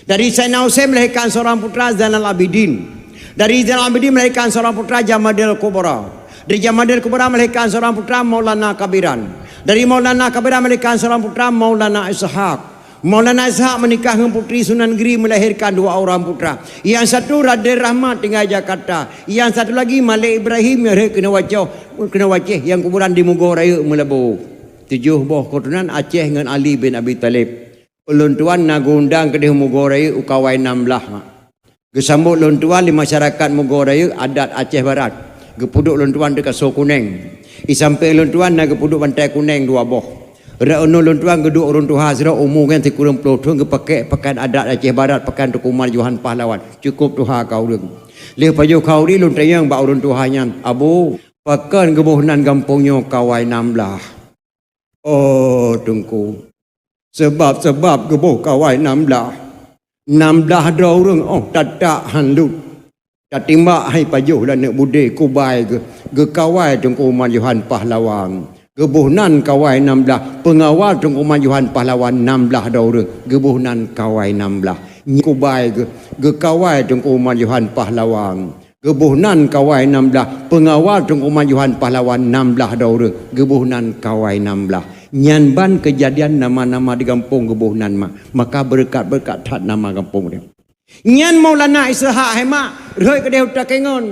Dari Saidina Husain melahirkan seorang putra Zainal Abidin. Dari Zainal Abidin melahirkan seorang putra Jamadil Kubra. Dari Jamadil Kubra melahirkan seorang putra Maulana Kabiran. Dari Maulana Kabiran melahirkan seorang putra Maulana Ishak. Maulana Ishak menikah dengan Putri Sunan Giri melahirkan dua orang putra. Yang satu Raden Rahmat tinggal Jakarta. Yang satu lagi Malik Ibrahim yang rhot keunoe Wacoh, keunoe Waceh yang kuburan di Mugo Rayeuk Meulaboh. Tujoh boh keuturonan Aceh ngon Ali bin Abi Thalib. Ulôn tuan na geuundang keudeh Mugo Rayeuk u kawai nam blaih mak. Geusambot lôn tuan lé masyarakat Mugo Rayeuk adat Aceh Barat. Geupeuduek lôn tuan di kasô kuneng. Di sampéng lôn tuan na geupeuduek bantai kuneng dua boh. Rot uneuen lôn tuan geuduek ureueng tuha sidroe umu nyan sikureueng ploh thon geupakée pakaian adat Aceh Barat, pakaian Teungku Marjohan Pahlawan. Cukôp tuha ka ureueng. Lheueh pajoh khauri lôn tanyong bak ureueng tuha nyan, "Abu, pakon geuboh nan gampông nyoe kawai nam blaih?" "Oh, Teungku, sabab-sabab geuboh kawai nam blaih. Nam blaih droe ureueng 'oh tatak han lut. Tatimbak hai pajoh lé aneuk budé kubai geu-, geukawai Teungku Marjohan Pahlawan. Geuboh nan kawai nam blaih, peungawal Teungku Marjohan Pahlawan nam blaih droe ureueng. Geuboh nan kawai nam blaih. Nyi kubai geu-, geukawai Teungku Marjohan Pahlawan. Geuboh nan kawai nam blaih, peungawal Teungku Marjohan Pahlawan nam blaih droe ureueng. Geuboh nan kawai nam blaih." Nyan ban keujadian nama-nama di gampông geuboh nan mak. Maka beureukat-beureukat that nama gampông nyan. Nyan Maulana Ishak hemak rhot keudeh u Takengon.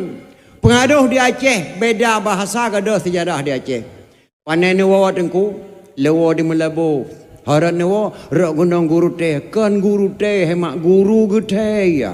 Peungaroh di Aceh, beda bahasa, gadôh seujarah di Aceh. Pane neuwoe Teungku, leuwoe di Meulaboh. Harot neuwoe, rot gunong Guru Tée, kon Guru Tée hemak, Guru Geuthée.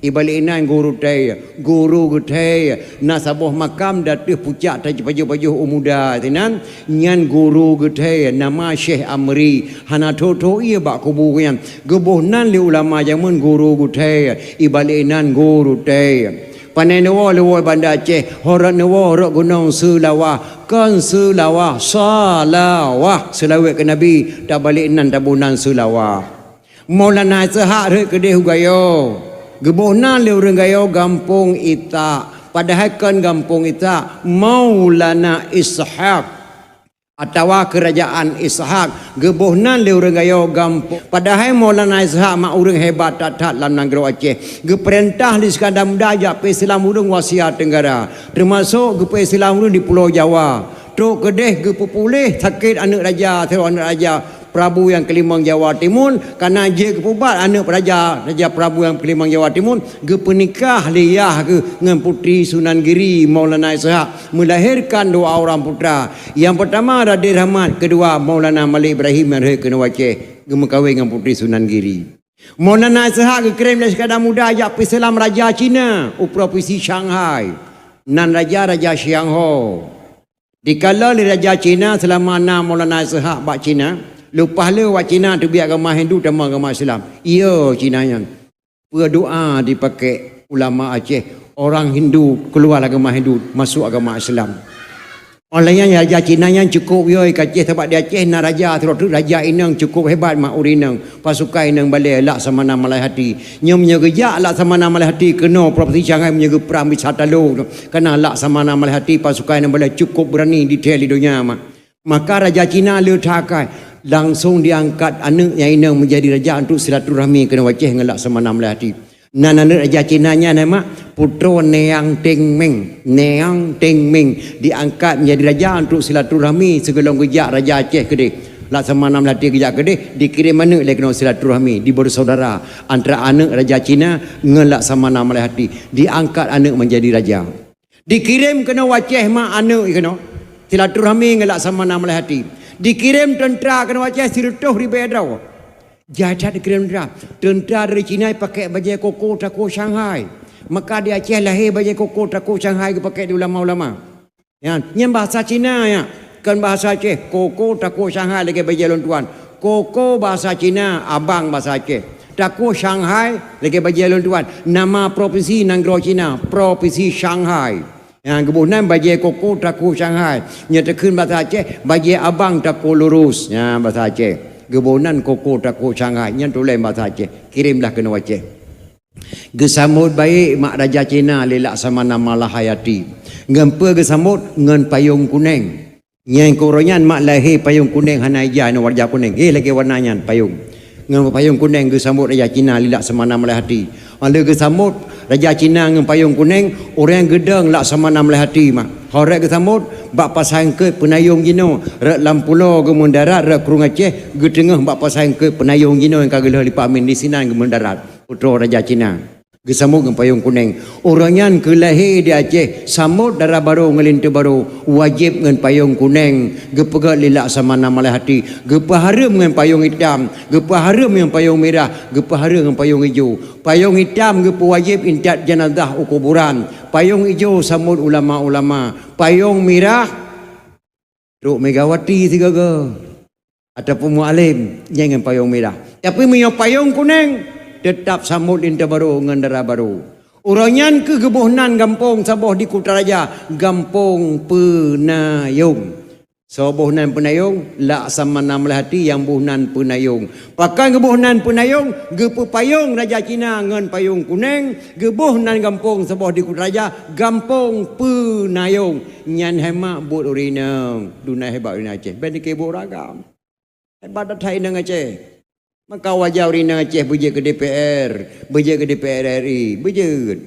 Ibalék inan Guru Tée, Guru Geuthée. Na saboh makam di ateueh pucak taji pajoh-pajoh u muda sinan, nyan Guru Geuthée, nama Syekh Amri. Hana tho-tho ié bak kubu nyan. Geuboh nan lé ulama jameun Guru Geuthée, ibalék inan Guru Tée. Pane neuwoe leuwoe Banda Aceh, harot neuwoe rot gunong Seulawah, kon Seulawah, Salawah, seulaweuet keu Nabi, tabalék nan taboh nan Seulawah. Maulana Ishak rhot keudeh u Gayo. Geuboh nan lé ureueng Gayo Gampông Itak, padahai kon Gampông Itak, Maulana Ishak. Atawa Keurajaan Ishak, geuboh nan lé ureueng Gayo Gampông. Padahai Maulana Ishak mak ureueng hebat that-that lam nanggroe Aceh. Geupeurintah lé Iskandar Muda jak peuislam ureueng u Asia Tenggara, teumasok geupeuislam ureueng di Pulo Jawa. Trok keudeh geupeupuléh sakét aneuk raja, sidroe aneuk raja Prabu nyang keulimong Jawa Timun, kana jeuet geupeubat aneuk raja, Raja Prabu nyang keulimong Jawa Timun, geupeunikah lé yah geuh ngon Putri Sunan Giri Maulana Ishak, melahirkan dua orang putra. Nyang pertama Raden Rahmat, kedua Maulana Malik Ibrahim nyang rhot keunoe u Aceh, geumeukawen ngon Putri Sunan Giri. Maulana Ishak geukirém lé Iskandar Muda jak peuislam raja Cina u propinsi Shanghai. Nan raja, Raja Xiangho. Dikalon lé raja Cina seulama na Maulana Ishak bak Cina, leupah lé awak Cina teubiet agama Hindu tamong agama Islam. Iya Cina nyan. Peue doa dipakék ulama Aceh, orang Hindu keluar agama Hindu, masuk agama Islam. Óh lheueh nyan raja Cina nyan cukôp yo i Aceh, sabab di Aceh na raja sidroe teuk, raja inong cukôp hebat mak ureueng inong. Pasukan inong balée Laksamana Malai Hati. Nyoe meunyoe geujak Laksamana Malai Hati keunoe propinsi Shanghai, meunyoe geuprang bisa talo, kana Laksamana Malai Hati pasukan inong balée cukôp beurani di thée di donya mak. Maka raja Cina le that akai, langsong diangkat aneuk nyang inong menjadi raja untuk silaturahmi keunoe u Aceh ngon Laksamana Malai Hati. Nan aneuk raja Cina nyan nama putroe Neang Teng Meng. Neang Teng Meng diangkat menjadi raja untuk silaturahmi sigohlom geujak raja Aceh keudeh. Laksamana Malai Hati geujak keudeh, dikirém aneuk lé keunoe silaturahmi, dibeusaudara antara aneuk raja Cina ngon Laksamana Malai Hati. Diangkat aneuk menjadi raja. Dikirém keunoe u Aceh mak aneuk keunoe silaturahmi ngon Laksamana Malai Hati. Dikirém teuntra keunoe u Aceh sireutôh ribée droe. Jai that dikirém teuntra. Teuntra dari Cina pakék bajée koko tako Shanghai. Maka di Aceh lahé bajée koko tako Shanghai geupakék di ulama-ulama. Ya, nyan bahasa Cina ya. Kon bahasa Aceh. Koko takot Shanghai lagèe bajèe lôn tuan. Koko bahasa Cina, abang bahasa Aceh. Takot Shanghai lagèe bajèe lôn tuan. Nama provinsi nanggroe Cina, Provinsi Shanghai. Ya, geuboh nan bajèe koko takot Shanghai. Nyan takheun bahasa Aceh, bajèe abang takot lurus. Ya, bahasa Aceh. Geuboh nan koko takot Shanghai. Nyan tuléh bahasa Aceh. Kirimlah keunoe Aceh. Geusamot baik mak raja Cina lé Laksamana Malahayati. Ngon peue geusamot? Ngon payong kuneng. Nyan keu uroe nyan mak lahé payong kuneng hana ija ngon raja kuneng. Eh, lagèe warna nyan payong. Ngon payong kuneng geusamot raja Cina lé Laksamana Malahayati. Óh lheueh geusamot raja Cina ngon payong kuneng, ureueng geudong Laksamana Malahayati mak. Horek geusamot bak pasai eungkôt peunayong jinoe, rot lam pulo geumeundarat, rot krueng Aceh geuteungoh bak pasai eungkôt peunayong jinoe nyang ka geulheueh lé Pak Amin, disinan geumeundarat. Putroe raja Cina. Geusamot ngon payong kuneng. Uroe nyan keu lahé di Aceh, samot dara barô ngon linto barô, wajéb ngon payong kuneng, geupeugöt lé Laksamana Malahayati, geupeuhareuem ngon payong itam, geupeuhareuem ngon payong mirah, geupeuhareuem ngon payong ijo. Payong itam geupeuwajéb intat jeunazah u kuburan, payong ijo samot ulama-ulama, payong mirah trok Megawati sigoe-goe ataupun Mualem nyang ngon payong mirah. Tapi meunyoe payong kuneng, teutap samot linto barô ngon dara barô. Uroe nyan keuh geuboh nan gampông saboh di Kutaraja, Gampông Peunayong. Soe boh nan peunayong? Laksamana Malahayati nyang boh nan peunayong. Pakon geuboh nan peunayong? Geupeupayong raja Cina ngon payong kuneng, geuboh nan gampông saboh di Kutaraja, Gampông Peunayong. Nyan hebat buet ureueng inong. Duna hebat ureueng inong Aceh. Bèk neukheun buet ureueng agam. Hebat that inong Aceh. Maka wajar ureueng inong Aceh beujeuet keu D P R, beujeuet keu D P R R I, beujeuet.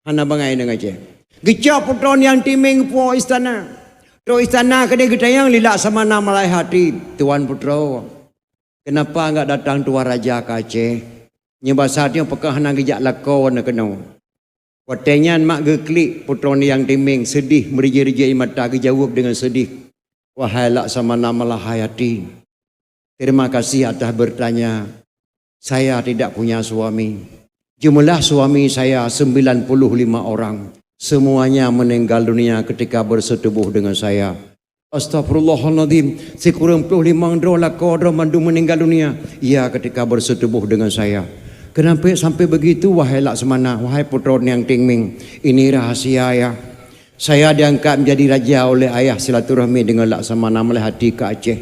Hana bangai inong Aceh. Geucok putroe Niang Timeng puwoe istana. Trok istana keudeh geutanyong lé Laksamana Malahayati, "Tuan putroe, kenapa enggak datang tuan raja ke Aceh? Nyoe basa nyoe pakon hana geujak lakoe neuh keunoe?" Watèe nyan mak geuklik putroe Niang Timeng seudeh, meurijai-rijai mata, geujaweueb deungon seudeh, "Wahai Laksamana Malahayati, terima kasih atas bertanya. Saya tidak punya suami. Jumlah suami saya sembilan puluh lima orang. Semuanya meninggal dunia ketika bersetubuh dengan saya." "Astagfirullahaladzim, sikureueng ploh limong droe lakoe droe mandum meninggal dunia, ya, ketika bersetubuh dengan saya." "Kenapa sampai begitu, wahai Laksamana, wahai putroe Niang Timeng? Ini rahasia, ya. Saya diangkat menjadi raja oleh ayah silaturahmi dengan Laksamana Malahayati ke Aceh.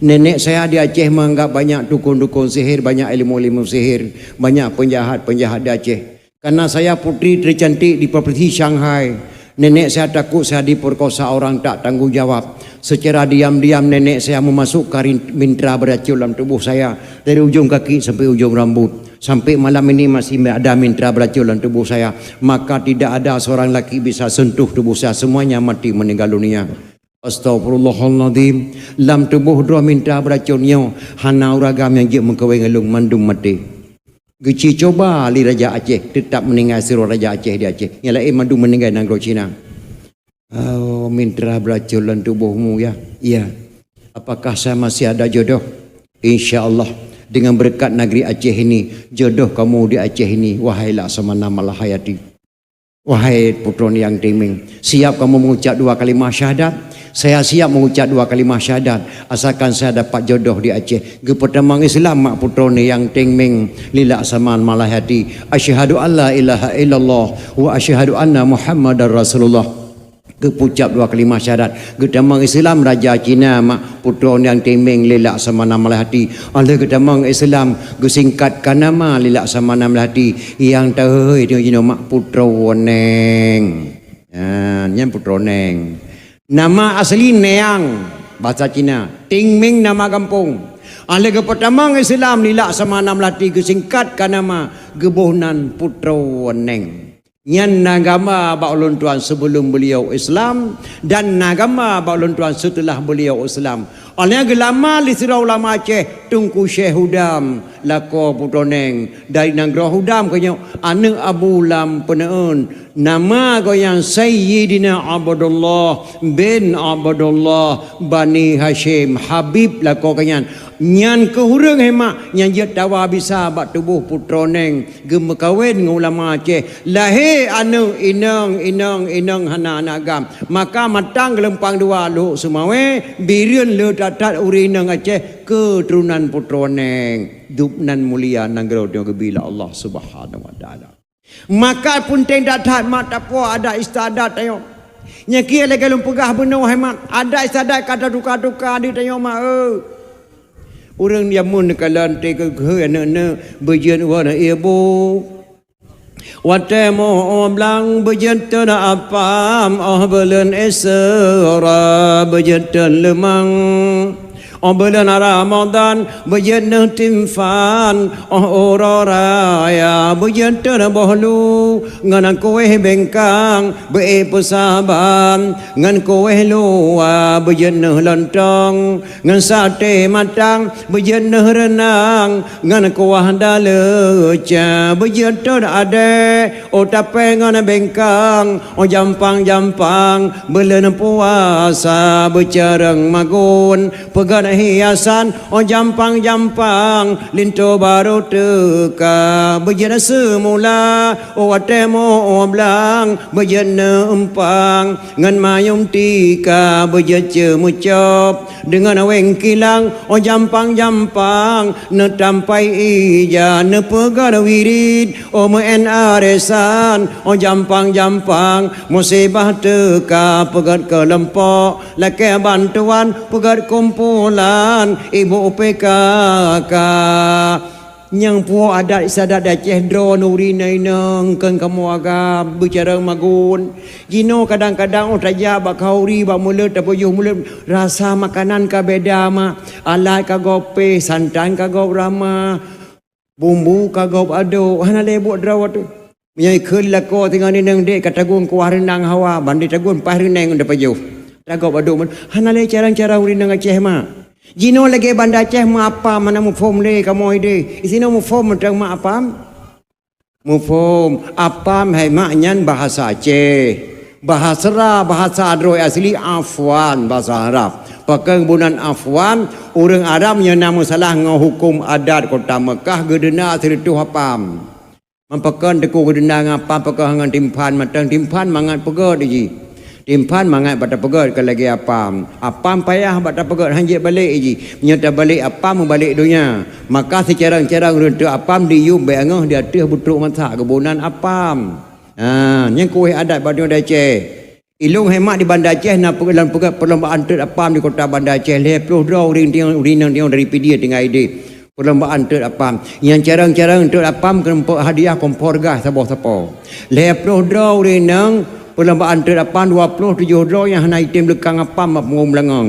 Nenek saya di Aceh menganggap banyak dukun-dukun sihir, banyak ilmu-ilmu sihir, banyak penjahat-penjahat di Aceh. Karena saya putri tercantik di provinsi Shanghai, nenek saya takut saya diperkosa orang tak tanggung jawab. Secara diam-diam nenek saya memasukkan rin-, mintra beracun dalam tubuh saya, dari ujung kaki sampai ujung rambut. Sampai malam ini masih ada mintra beracun dalam tubuh saya. Maka tidak ada seorang laki bisa sentuh tubuh saya, semuanya mati meninggal dunia." "Astagfirullahaladzim, lam tuboh droe mintra beuracon nyoe, hana ureueng agam nyang jeuet meukawen ngon lôn, mandum maté." Geuci cuba lé Raja Aceh, teutap meuninggai sidroe Raja Aceh di Aceh. Nyang laén mandum meuninggai nanggroe Cina. "Oh, mintra beuracon lam tubohmu, ya?" "Iya." "Apakah saya masih ada jodoh?" "Insya Allah, dengan berkat negeri Aceh ini, jodoh kamu di Aceh ini, wahai Laksamana Malahayati." "Wahai putroe Niang Timeng, siap kamu mengucap dua kalimah syahadat?" "Saya siap mengucap dua kalimah syahadat, asalkan saya dapat jodoh di Aceh." Geupeutamong Islam mak putroe Niang Timeng lé Laksamana Malahayati, "Asyhadu an la ilaha illallah wa asyhadu anna Muhammadar Rasulullah." Geupeucap dua kalimah syahadat, geutamong Islam Raja Cina mak putroe Niang Timeng lé Laksamana Malahayati. Óh lheueh geutamong Islam, geusingkat ka nama lé Laksamana Malahayati, nyang teuhôi jinoe mak putroe Neng. Ha, nyan putroe Neng. Nama asli Niang, bahasa Cina. Timeng nama gampông. Óh lheueh geupeutamong Islam lé Laksamana Malahayati, geusingkat ka nama, geuboh nan putroe Neng. Nyan na gamba bak ulôn tuan sebelum beliau Islam, dan na gamba bak ulôn tuan setelah beliau Islam. Óh lheueh nyan geulama lé sidroe ulama Aceh, Teungku Syekh Hudam, lakoe putroe Neng, dari nanggroe Hudam keunyoe, aneuk Abu Lam Peuneuen. Nama gobnyan Sayyidina Abdullah bin Abdullah Bani Hasyim, Habib lakoe gobnyan. Nyan keuh ureuëng hemat nyang jeuet tawa bisa bak tuboh putroe neng geumeukawen ngon ulama Aceh. Lahé aneuëk inong, inong, inong hana aneuk agam. Maka matang geulumpang dua Lhok Seumawé, Bireuen le that-that ureuëng inong Aceh keuturonan putroe neng. Dub nan mulia nanggroe nyoe geubi lé Allah Subhanahu wa Taala. Maka peunteng that-that mak tapuwoe adat istiadat tanyoe. Nyang keu lagée lôn peugah bunoe hai mak, adat istiadat ka tatuka-tuka di tanyoe mak eu. Ureuëng jameun neukalon teuka geuhôi aneuëk-aneuëk beujeuet woe na ibu. Watée mo blang beujeuet teuna apam, óh buleuen Isra beujeuet teun leumang. Óh buleuen Ramadhan beujeuet neuh timphan, óh uroe raya beujeuet teun boh lu, ngon kuéh bengkang beu-éh peusaban, ngon kuéh luwa beujeuet neuh lontong, ngon saté matang beujeuet neuh reunang, ngon kuah daleuca beujeuet teun adée, óh tapée ngon bengkang, óh jampang-jampang buleuen puasa beucareueng magun. Peugét hiasan, óh jampang-jampang, linto barô teuka. Beujeuet seumula, óh watée mo blang, beujeuet neueumpang, ngon mayum tika, beujeuet ceumeucop, deungon wéng kilang, óh jampang-jampang, neutampai ija, neupeugét wirid, óh meu'én aresan, óh jampang-jampang, musibah teuka, peugét keulompok, lakée bantuan peugét kumpulan ibu P K K. Nyang puwoe adat istiadat di Aceh droe nuri na inong keu kamoe agam beucareueng magun. Jinoe kadang-kadang óh tajak bak khauri bak mulod tapajoh mulod rasa makanan ka beda mak. Alat ka gob péh, santan ka gob ramah, bumbu ka gob aduk, hana lé buet droe teuh. Meunyoe ikheun lakoe singoh inong dek ka tagun kuah reunang hawa, ban di tagun paih reuneng ngon tapajoh. Tagob aduk man, hana lé carang-carang ureuëng inong Aceh mak. Jinoe lagée Banda Aceh mak apam hana muphom lé kamoe ideh. Isinoe muphom mantong mak apam. Muphom, apam hai mak nyan bahasa Aceh. Bahasa, bahasa droe asli afwan bahasa Arab. Pakon bunan afwan, ureuëng Arab nyang na meusalah ngon huköm adat kota Meukah geudeuna sireutôh apam. Meupakon teungku geudeuna ngon apam, pakon ngon timphan mantong, timphan mangat peugét jih. Timphan mangat bak tapeugét ka lagée apam. Apam payah bak tapeugét, han jeuet balek jih. Meunyoe tabalek apam meubalek donya, maka sicarang-carang ureuëng teuk apam diyum bék angoh di ateueh beutrok masak geuboh nan apam. Ha, nyang kueh adat bak donya Aceh. Ilong hemat di Banda Aceh na peugeulong peugét perlombaan teut apam di kota Banda Aceh. Lhée ploh droe ureuëng tiong, ureuëng inong tiong dari Pidie tinggai ideh. Perlombaan teut apam. Nyang carang-carang teut apam keuneuk hadiah kompor gas saboh sapo. Lhée ploh droe ureuëng inong perlombaan teut apam, dua ploh tujoh droe nyang hana item leukang apam bak punggong beulangong.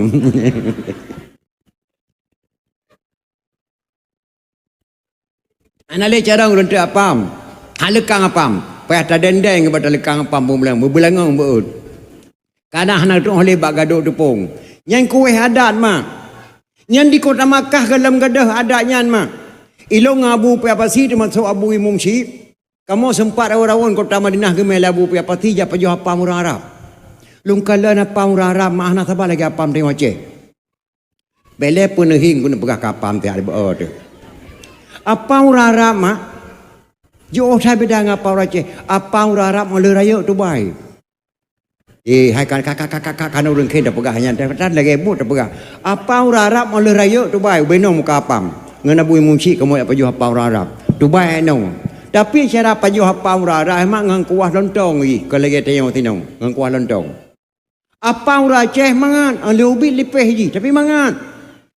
Hana lé carong ureuëng teut apam. Hana leukang apam. Payah tadendeng bak leukang apam punggong beulangong, beubeulangong beuet. Kana hana teuoh lé bak gadôk teupông. Nyan kueh adat mak. Nyan di kota Makkah gohlom gadôh adat nyan mak. Ilong ngon Abu Pia Pasi teumasok Abu Imum Syik. Kamoe seumpat rawon-rawon kota Madinah geumé lé Abu Pia Pasi jak pajoh apam ureuëng Arab. Lôn kalon apam ureuëng Arab mak hana saba lagée apam tanyoe Aceh. Bék lé peuneuhing keuneuk peugah keu apam tiak di beuo teuh. Apam ureuëng Arab mak, jiôh that beda ngon apam ureuëng Aceh. Apam ureuëng Arab meuleueh rayeuk tubai. Eh, hai kan, ka, ka, ka, ka, ka, kana ureuëng khen tapeugah nyan, tan lagée buet tapeugah. Apam ureuëng Arab meuleueh rayeuk tubai, ubé nong muka apam. Ngon Abu Imum Syik kamoe jak pajoh apam ureuëng Arab. Tubai nong. Tapi cara pajoh apam ureuëng Arab mak ngon kuah lontong jih, kon lagée tanyoe sinong, ngon kuah lontong. Apam ureuëng Aceh mangat, lé ubit lipéh jih, tapi mangat.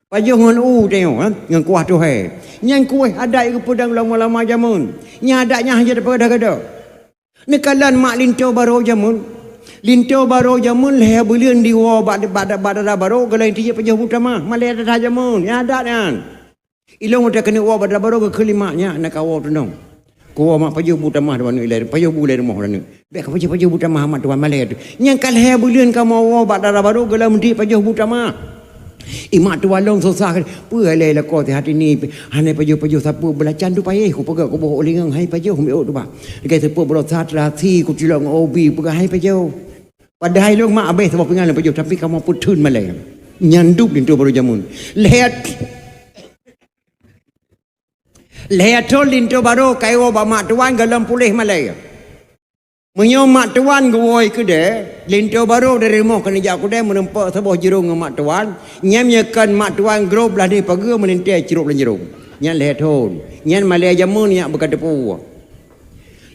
Pajoh ngon u tanyoe, ha? Ngon kuah tuhée. Nyan kueh adat geupeudong lom ulama jameun. Nyan adat nyan hana tapeugah gadôh. Neukalon mak linto barô jameun. Linto barô jameun lhée buleuen diwoe bak, bak, bak dara barô, geulanteue jih pajoh bu tamah. Malée that-that jameun, nyan adat nyan. Ilong udah keuneuk woe bak dara barô geukheun lé mak nyan na kawoe teunong. Kuwoe mak pajoh bu tamah dua neuk ilée, pajoh bu ilée rumoh dua neuk. Bék ka pajoh-pajoh bu tamah mak tuan malée teuh. Nyang ka lhée buleuen kamoe woe bak dara barô geulanteue pajoh bu tamah. Imak tuan lôn susah, peue lé lakoe teuh hati ni, hana pajoh-pajoh sapeue beulacan tu payéh kupeugah kuboh ulingong hai pajoh miôk tuba. Lagée sapeue beurasa teulasi kucilok ngon obi peugah hai pajoh. Padahai lôn mak abéh saboh pingan lôn pajoh, tapi kamoe peutheun malée. Nyan dub linto barô jameun. Lhée Lhèe thôn linto barô ka iwoe bak mak tuan gohlom puléh malèe. Meunyoe mak tuan geuwoe keudè, linto barô dari rumoh keuneuk jak keudè meureumpok saboh jurông ngon mak tuan, nyan meunyoe kon mak tuan grob blah deh pageue meulintèe crôb lam jurông. Nyan lhèe thôn. Nyan malèe jameun nyang beuka teupeu.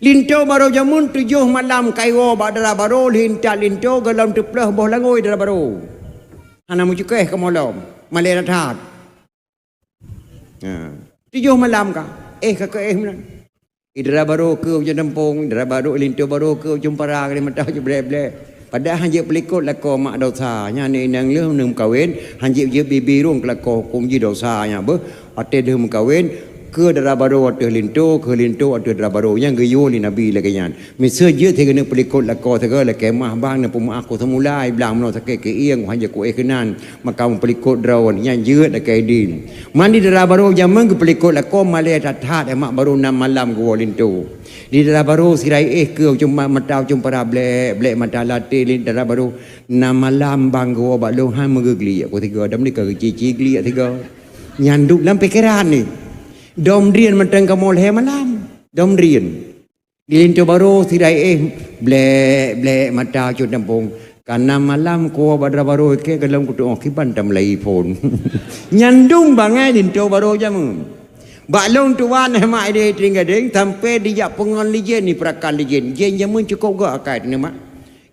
Linto barô jameun tujoh malam ka iwoe bak dara barô, lheuh intat linto gohlom teuplôh boh langôi dara barô. Hana meucukéh kamoe lom, malèe that-that. Ha. Tujoh malam ka. Eh, ka keu eh meunan. Di dara barô keu ujong tampông, dara barô linto barô keu ujong para, kali mata ujong blek-blek. Padahai han jeuet peulikot lakoe mak dosa. Nyan inong lheuh neumeukawen, han jeuet jeuet bibi rhung keu lakoe huköm jih dosa nyan beuh. Watèe lheuh meukawen, keu dara barô ateueh linto, keu linto ateueh dara barô. Nyan geuyue lé Nabi lagèe nyan. Miseue jeuet sigoe neuk peulikot lakoe sigoe lakèe mah bang, neupeumeu'ah ku seumula, i blang meunoe sakét keuieng, han jeuet kuéh keunan, maka meupeulikot droe, nyan jeuet lakèe idin. Man di dara barô jameun geupeulikot lakoe malèe that-that, eh, mak barô nam malam geuwoe linto. Di dara barô sira iéh keu cuma mata cuma para blek-blek mata latèe di dara barô nam malam bang geuwoe bak lôn han meugeugeliek ku sigoe, dam ni ka geucici geliek sigoe. Nyan duek lam pikeran ni. Dom drien mantong kamoe lhèe malam. Dom drien. Di linto barô sira iéh blek-blek mata cut tampông. Ka nam malam kuwoe bak dara barô ikèe gohlom kutu'oh kiban tameulai phôn. Nyan dum bangai linto barô jameun. Bak lôn tuan eh mak idéh teuing gadéng sampai dijak peungon lé jén, di peurakan lé jén. Jén jameun cukôp gèt akai teuneuk mak.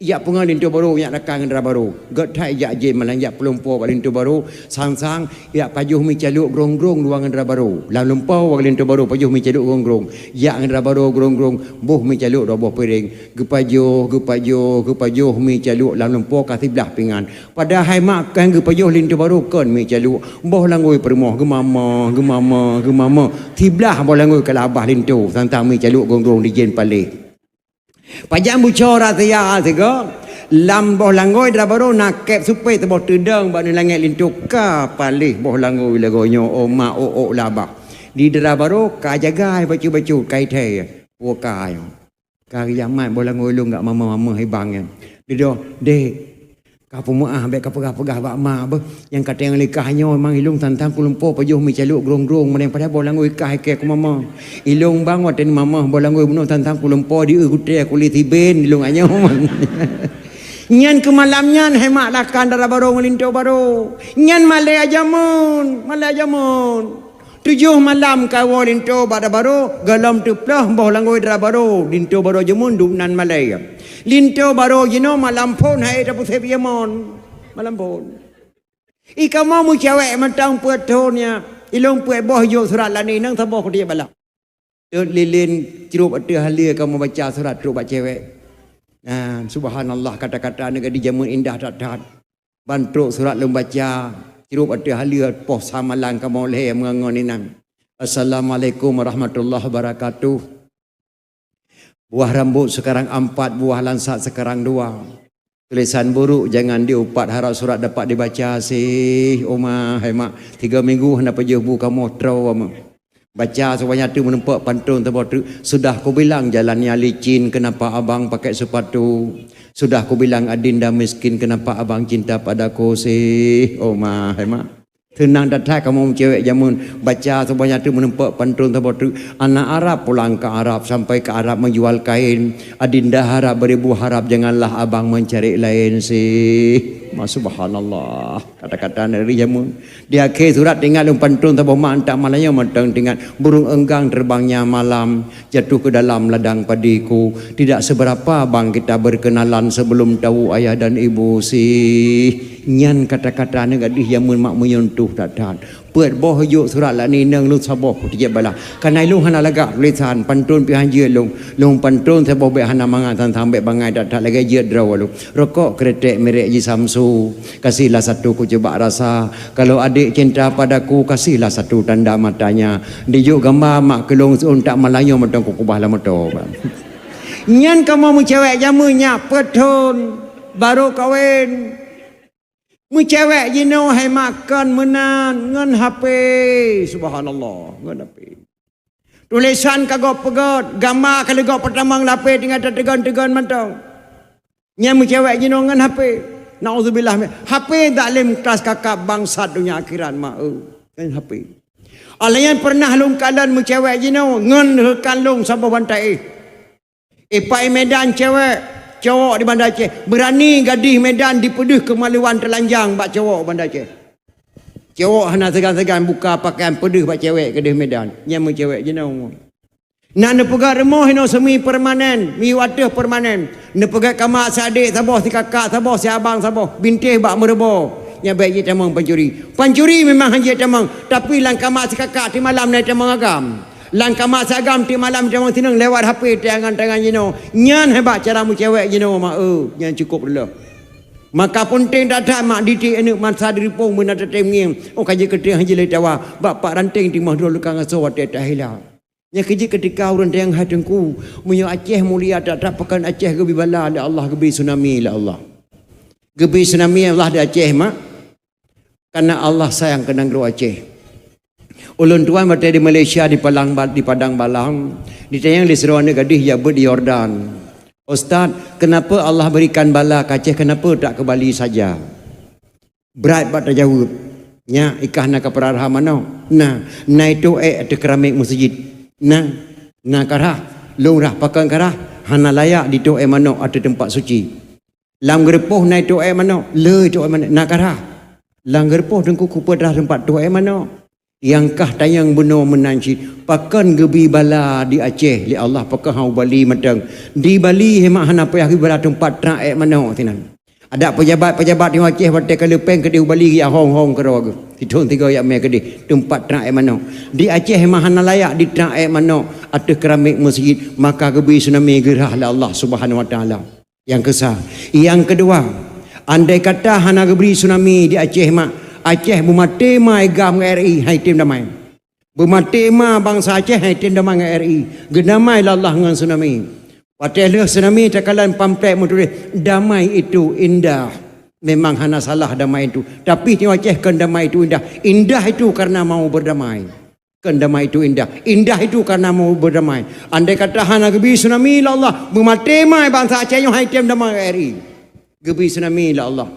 Jak peungon linto barô, jak rakan ngon dara barô. Gèt that jak jén malam jak peulumpo bak linto barô, sang-sang jak pajoh mi caluek grong-grong dua ngon dara barô. Lam lumpo bak linto barô pajoh mi caluek grong-grong. Jak ngon dara barô grong-grong, boh mi caluek dua boh piréng. Geupajoh, geupajoh, geupajoh mi caluek lam lumpo ka siblah pingan. Padahai mak kan geupajoh linto barô kon mi caluek. Boh langôi peurumoh geumama, geumama, geumama. Siblah boh langôi ka labah linto, sang-sang mi caluek grong-grong di jén paléh. Pajan buco rahsia sigoe, lam boh langôi dara barô na kép supé saboh teudong bak nangèe linto ka paléh boh langôi lagoe nyoe, oh mak, oh, oh, labah. Di dara barô ka jagai bacut-bacut, ka ithèe, woe ka nyoe. Ka riaman boh langôi lôn gak mama-mama hibang nyan. Didoh, "Dek, ka peumeu'ah, bèk ka peugah-peugah bak ma beuh. Nyang ka teueng likah nyoe memang ilôn tantang kulumpo pajoh mi caluek grong-grong, meunang padahai boh langôi kah ikèe keu mama. Ilôn bang watèe mama boh langôi bunoe tantang kulumpo di eu gutèe kulét siben ilôn anyoe." Nyan keu malam nyan hai mak lakan dara barô ngon linto barô. Nyan malèe jameun, malèe jameun. Tujoh malam ka woe linto bak dara barô, gohlom teuplôh boh langôi dara barô, linto barô jameun dum nan malèe. Linto barô jinoe malam phôn hai tapeuséb ié mon. Malam phôn. I kamoe meucewek mantong peuet thôn nyan, ilôn peuet boh jok surat lani nang saboh kudiek balah. Teut lilin crôb ateueh haleue kamoe baca surat trôk bak cewek. Nah, subhanallah, kata-kata neugah di jameun indah that-that. Ban trôk surat lôn baca, crôb ateueh haleue poh samalang kamoe lhèe meungon inan. Assalamualaikum warahmatullahi wabarakatuh. Buah rambut sekarang empat, buah langsat sekarang dua. Tulisan buruk jangan diupat, harap surat dapat dibaca sih. Uma, hai mak, tiga minggu hana pajoh bu kamoe troe ama. Baca sebanyak tu menumpuk pantun teuboh tu. Sudah kubilang jalannya licin, kenapa abang pakai sepatu? Sudah kubilang adinda miskin, kenapa abang cinta padaku sih? Oh ma, hai mak. Seunang that-that kamoe cewek jameun. Baca sebanyak tu menumpuk pantun teuboh tu. Anak Arab pulang ke Arab, sampai ke Arab menjual kain. Adinda harap beribu harap, janganlah abang mencari lain sih. Ma, subhanallah. Kata-kata dari jameun. Di akhé surat teuingat lôn pantun saboh mak, antak malam nyoe mantong teuingat. Burung enggang terbangnya malam, jatuh ke dalam ladang padiku. Tidak seberapa bang kita berkenalan sebelum tahu ayah dan ibu sih. Nyan kata-kata aneuk gadih jameun mak meunyentuh that-that. Peuet boh jok surat lak nineng lôn saboh kuteujeuet balah. Kana ilôn hana lagak tulisan, pantun pih han jeuet lôn. Lôn pantun saboh bèk hana mangat, sang-sang bèk bangai that-that lagèe jeuet droe lôn. Rokok kretek merek Ji Samsu. Kasihlah satu ku coba rasa. Kalau adik cinta padaku, kasihlah satu tanda matanya. Dijok gamba mak keu lôn seuôn, tak malam nyoe mantong kukubah lam moto. Nyan kamoe meucewek jameun nyak peuet thon, barô kawen. Meucewek jinoe hai mak kon meunan ngon H P. Subhanallah, ngon H P. Tulisan ka gob peugöt, gamba ka lheuh gob peutamong lapéh tinggai tateugon-teugon mantong. Nyan meucewek jinoe ngon H P. Naudzubillah, H P zalém kras kakab bangsat donya akhirat ma eu. Ngon H P. Alayan pernah lôn kalon meucewek jinoe ngon reukan lôn saboh bantai éh. Ipai Medan cewek, cowok di Banda Aceh. Berani gadih Medan dipeudeuh keumaluan teulanjang bak cowok Banda Aceh. Cowok hana seugan-seugan buka pakaian peudeuh bak cewek keudeh Medan. Nyan meucewek jinoe. Na neupeugah rumoh inoe semi permanen, miyueb ateueh permanen. Neupeugah kama si adek saboh, si kakak saboh, si abang saboh, bintéh bak meureubo. Nyan bèk jitamong pancuri. Pancuri memang han jitamong, tapi lam kama si kakak tiep malam na jitamong agam. Lam kama si agam tiep malam jitamong sineueng lewat H P tangan-tangan jinoe. Nyan hebat cara meucewek jinoe, ma eu, nyan cukup reuloh. Maka peunteng that-that mak didik aneuk masa diripong meunan tatem ngieng. Oh ka jeuet keu teuh han jilé tawa, bak pat ranteng timoh droe leuka ngasoe watèe tahila. Nyang keujeuet keutika ureueng teuh hai Teungku, meunyoe Aceh mulia that-that pakon Aceh geubri bala lé Allah, geubri tsunami lé Allah. Geubri tsunami Allah di Aceh mak, karena Allah sayang keu nanggroe Aceh. Ulôn tuan watèe di Malaysia di Padang Ba-, di Padang Balang, ditanyong lé sidroe aneuk gadih jak beuet di Yordan. Ustaz, kenapa Allah berikan bala keu Aceh, kenapa tak ke Bali saja? Brat bak tajaweueb. Nyan, i kah na kapeurah-rah manok? Na, na itôh èk ateueh keramik meuseujid. Na, na karhah. Lôn rhah pakon karhah, hana layak ditôh èk manok ateueh teumpat suci. Lam geureupôh na itôh èk manok, le itôh èk manok, na karhah. Lam geureupôh Teungku keupeue rhah teumpat tôh èk manok. Nyang kah tanyong bunoe meunan cit, pakon geubri bala di Aceh lé Allah, pakon hana u Bali mantong. Di Bali hemat hana payah geubri bala teumpat trang èk manok sinan. Adak pejabat-pejabat nyang Aceh watèe ka leupeng keudeh u Bali geujak hong-hong keudroe geuh. Sithôn sigoe jak mè keudeh teumpat trang èk manok. Di Aceh hemat hana layak di trang èk manok ateueh keramik meuseujid, maka geubri tsunami geurhah lé Allah Subhanahu Wa Taala. Nyang keusa. Nyang keudua, andai kata hana geubri tsunami di Aceh mak, Aceh beumaté ma i gam ngon R I, han item damai. Beumaté ma bansa Aceh, han item damai ngon R I. Geudamai lé Allah ngon tsunami. Watèe lheueh tsunami takalon pamflet meutuléh, "Damai itu indah." Memang hana salah damai itu. Tapi nyoe Aceh kon damai itu indah. Indah itu karena mau berdamai. Kon damai itu indah. Indah itu karena mau berdamai. Andai kata hana geubri tsunami lé Allah, beumaté ma bansa Aceh nyoe han item damai R I. Geubri tsunami lé Allah.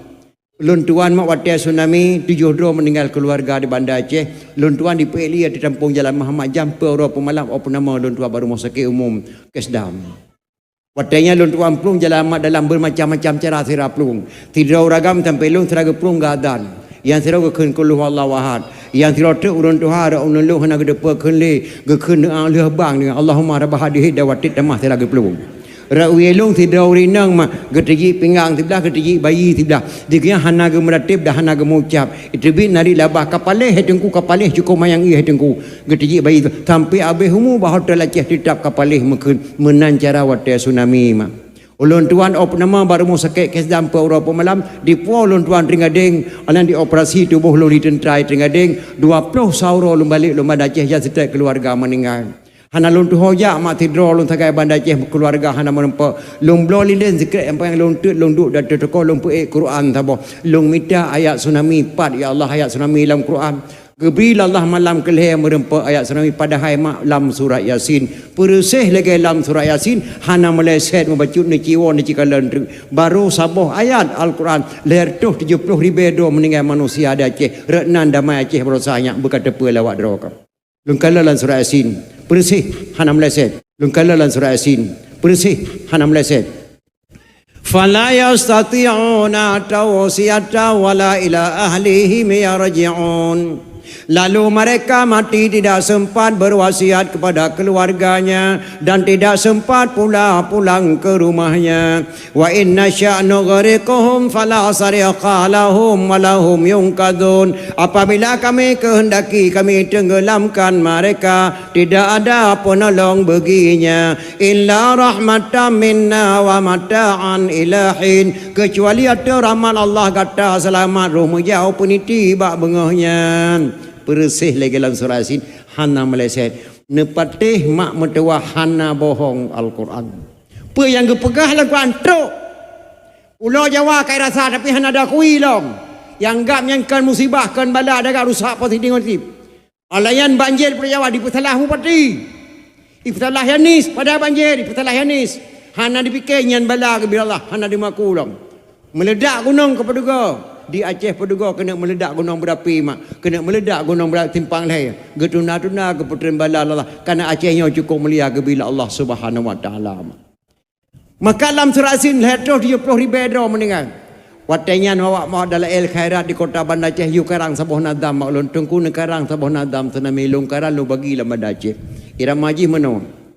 Lôn tuan mak watèe tsunami, tujoh droe meuninggai keuluwarga di Banda Aceh. Lôn tuan dipeuék lé ateueh tampông Jalan Muhammad Jam, peuet uroe peuet malam, 'oh peunamoe lôn tuan bak rumoh sakét umum Kesdam. Watèe nyan lôn tuan plueng jalan mak dalam beumacam-macam cara sira plueng. Sidroe ureueng agam sampoe lôn sira geuplueng geuadan. Nyang sidroe geukheun qul huwallahu ahad. Nyang sidroe teuk ureueng tuha rot uneun lôn hana geuteupeue kheun lé, geukheun doa lheueh bang deungon Allahumma rabba hadhihi da'wati tammah sira geuplueng. Rot wie lôn sidroe ureueng inong mak geuteujik pinggang siblah, geuteujik bayi siblah. Di geuh nyan hana geumeurateb dan hana geumeuucab. Iteubiet narit labah ka paléh hai Teungku, ka paléh cukôp manyang ié hai Teungku. Geuteujik bayi tu sampoe abéh umu bak hotel Aceh teutap ka paléh meukheun. Meunan cara watèe tsunami mak. Ulôn tuan 'oh peunamoe bak rumoh sakét Kesdam peuet uroe peuet malam, dipuwoe ulôn tuan Trienggadeng, aneuk dioperasi tuboh lôn di teuntra Trienggadeng, dua ploh sa uroe lôn balek lôn Banda Aceh nyang sitrek keuluwarga meuninggai. Hana lôn tuho jak mak sidroe lôn sagai Banda Aceh keuluwarga hana meurumpok. Lôn bloe lilén sikrek nyang panyang lôn teuet lôn duek di ateueh toko lôn peuék Quran saboh. Lôn mita ayat tsunami pat, ya Allah ayat tsunami lam Quran. Geubri lé Allah malam keu lhèe meurumpok ayat tsunami padahai mak lam surat Yasin. Peureuséh lagèe lam surat Yasin, hana meuleset meubacut neuciwoe neucikalon treuk. Barô saboh ayat Al-Quran, lhèe reutôh tujoh ploh ribèe droe meuninggai manusia di Aceh. Rot nan damai Aceh baroesa nyak beuka teupeue lé awak droe ka. Lôn kalon lam surat Yasin, peureuséh hana meuleset. Lôn kalon lam surat Yasin, peureuséh hana meuleset. Fala yastati'una tawsiyata wala ila ahlihim yarji'un. Lalu mereka mati tidak sempat berwasiat kepada keluarganya dan tidak sempat pula pulang ke rumahnya. Wa in nasya' nughriqhum fala sarikha lahum wa lahum yunqadzun. Apabila kami kehendaki, kami tenggelamkan mereka, tidak ada penolong baginya. Illa rahmatan minna wa mata'an ila hin. Kecuali ateueh rahmat Allah gata seulamat roh meujaweueb peuniti bak beungoh nyan. Peureuséh lagèe lam surat Yasin, hana meuleset. Neupatéh mak meutuwah hana bohong Al-Quran. Peue nyang geupeugah lam Quran trok. Pulo Jawa kai rasa tapi hana dakui lom. Nyang gab nyan kon musibah, kon bala, dagak rusak positif negatif. Alayan banjir Pulo Jawa dipeusalah bupati. Dipeusalah Yanis, padahai banjir dipeusalah Yanis. Hana dipike nyan bala geubri Allah, hana dimaku lom. Meuledak gunong keu Paduga. Di Aceh peudugoe keuneuk meuledak gunong berapi mak, keuneuk meuledak gunong berapi simpang lhée. Geutunda-tunda geupeutreun bala Allah. Karena Aceh nyoe cukup mulia geubila Allah Subhanahu Wa Taala mak. Maka lam surat Yasin lhée troh tujoh ploh ribée droe meuninggai. Watée nyan awak mawat Dalail Khairat di Kota Banda Aceh yue karang saboh nadam mak ulôn teungku neukarang saboh nadam seunami lôn karang lôn bagi lam Banda Aceh. Irama jih meunoe.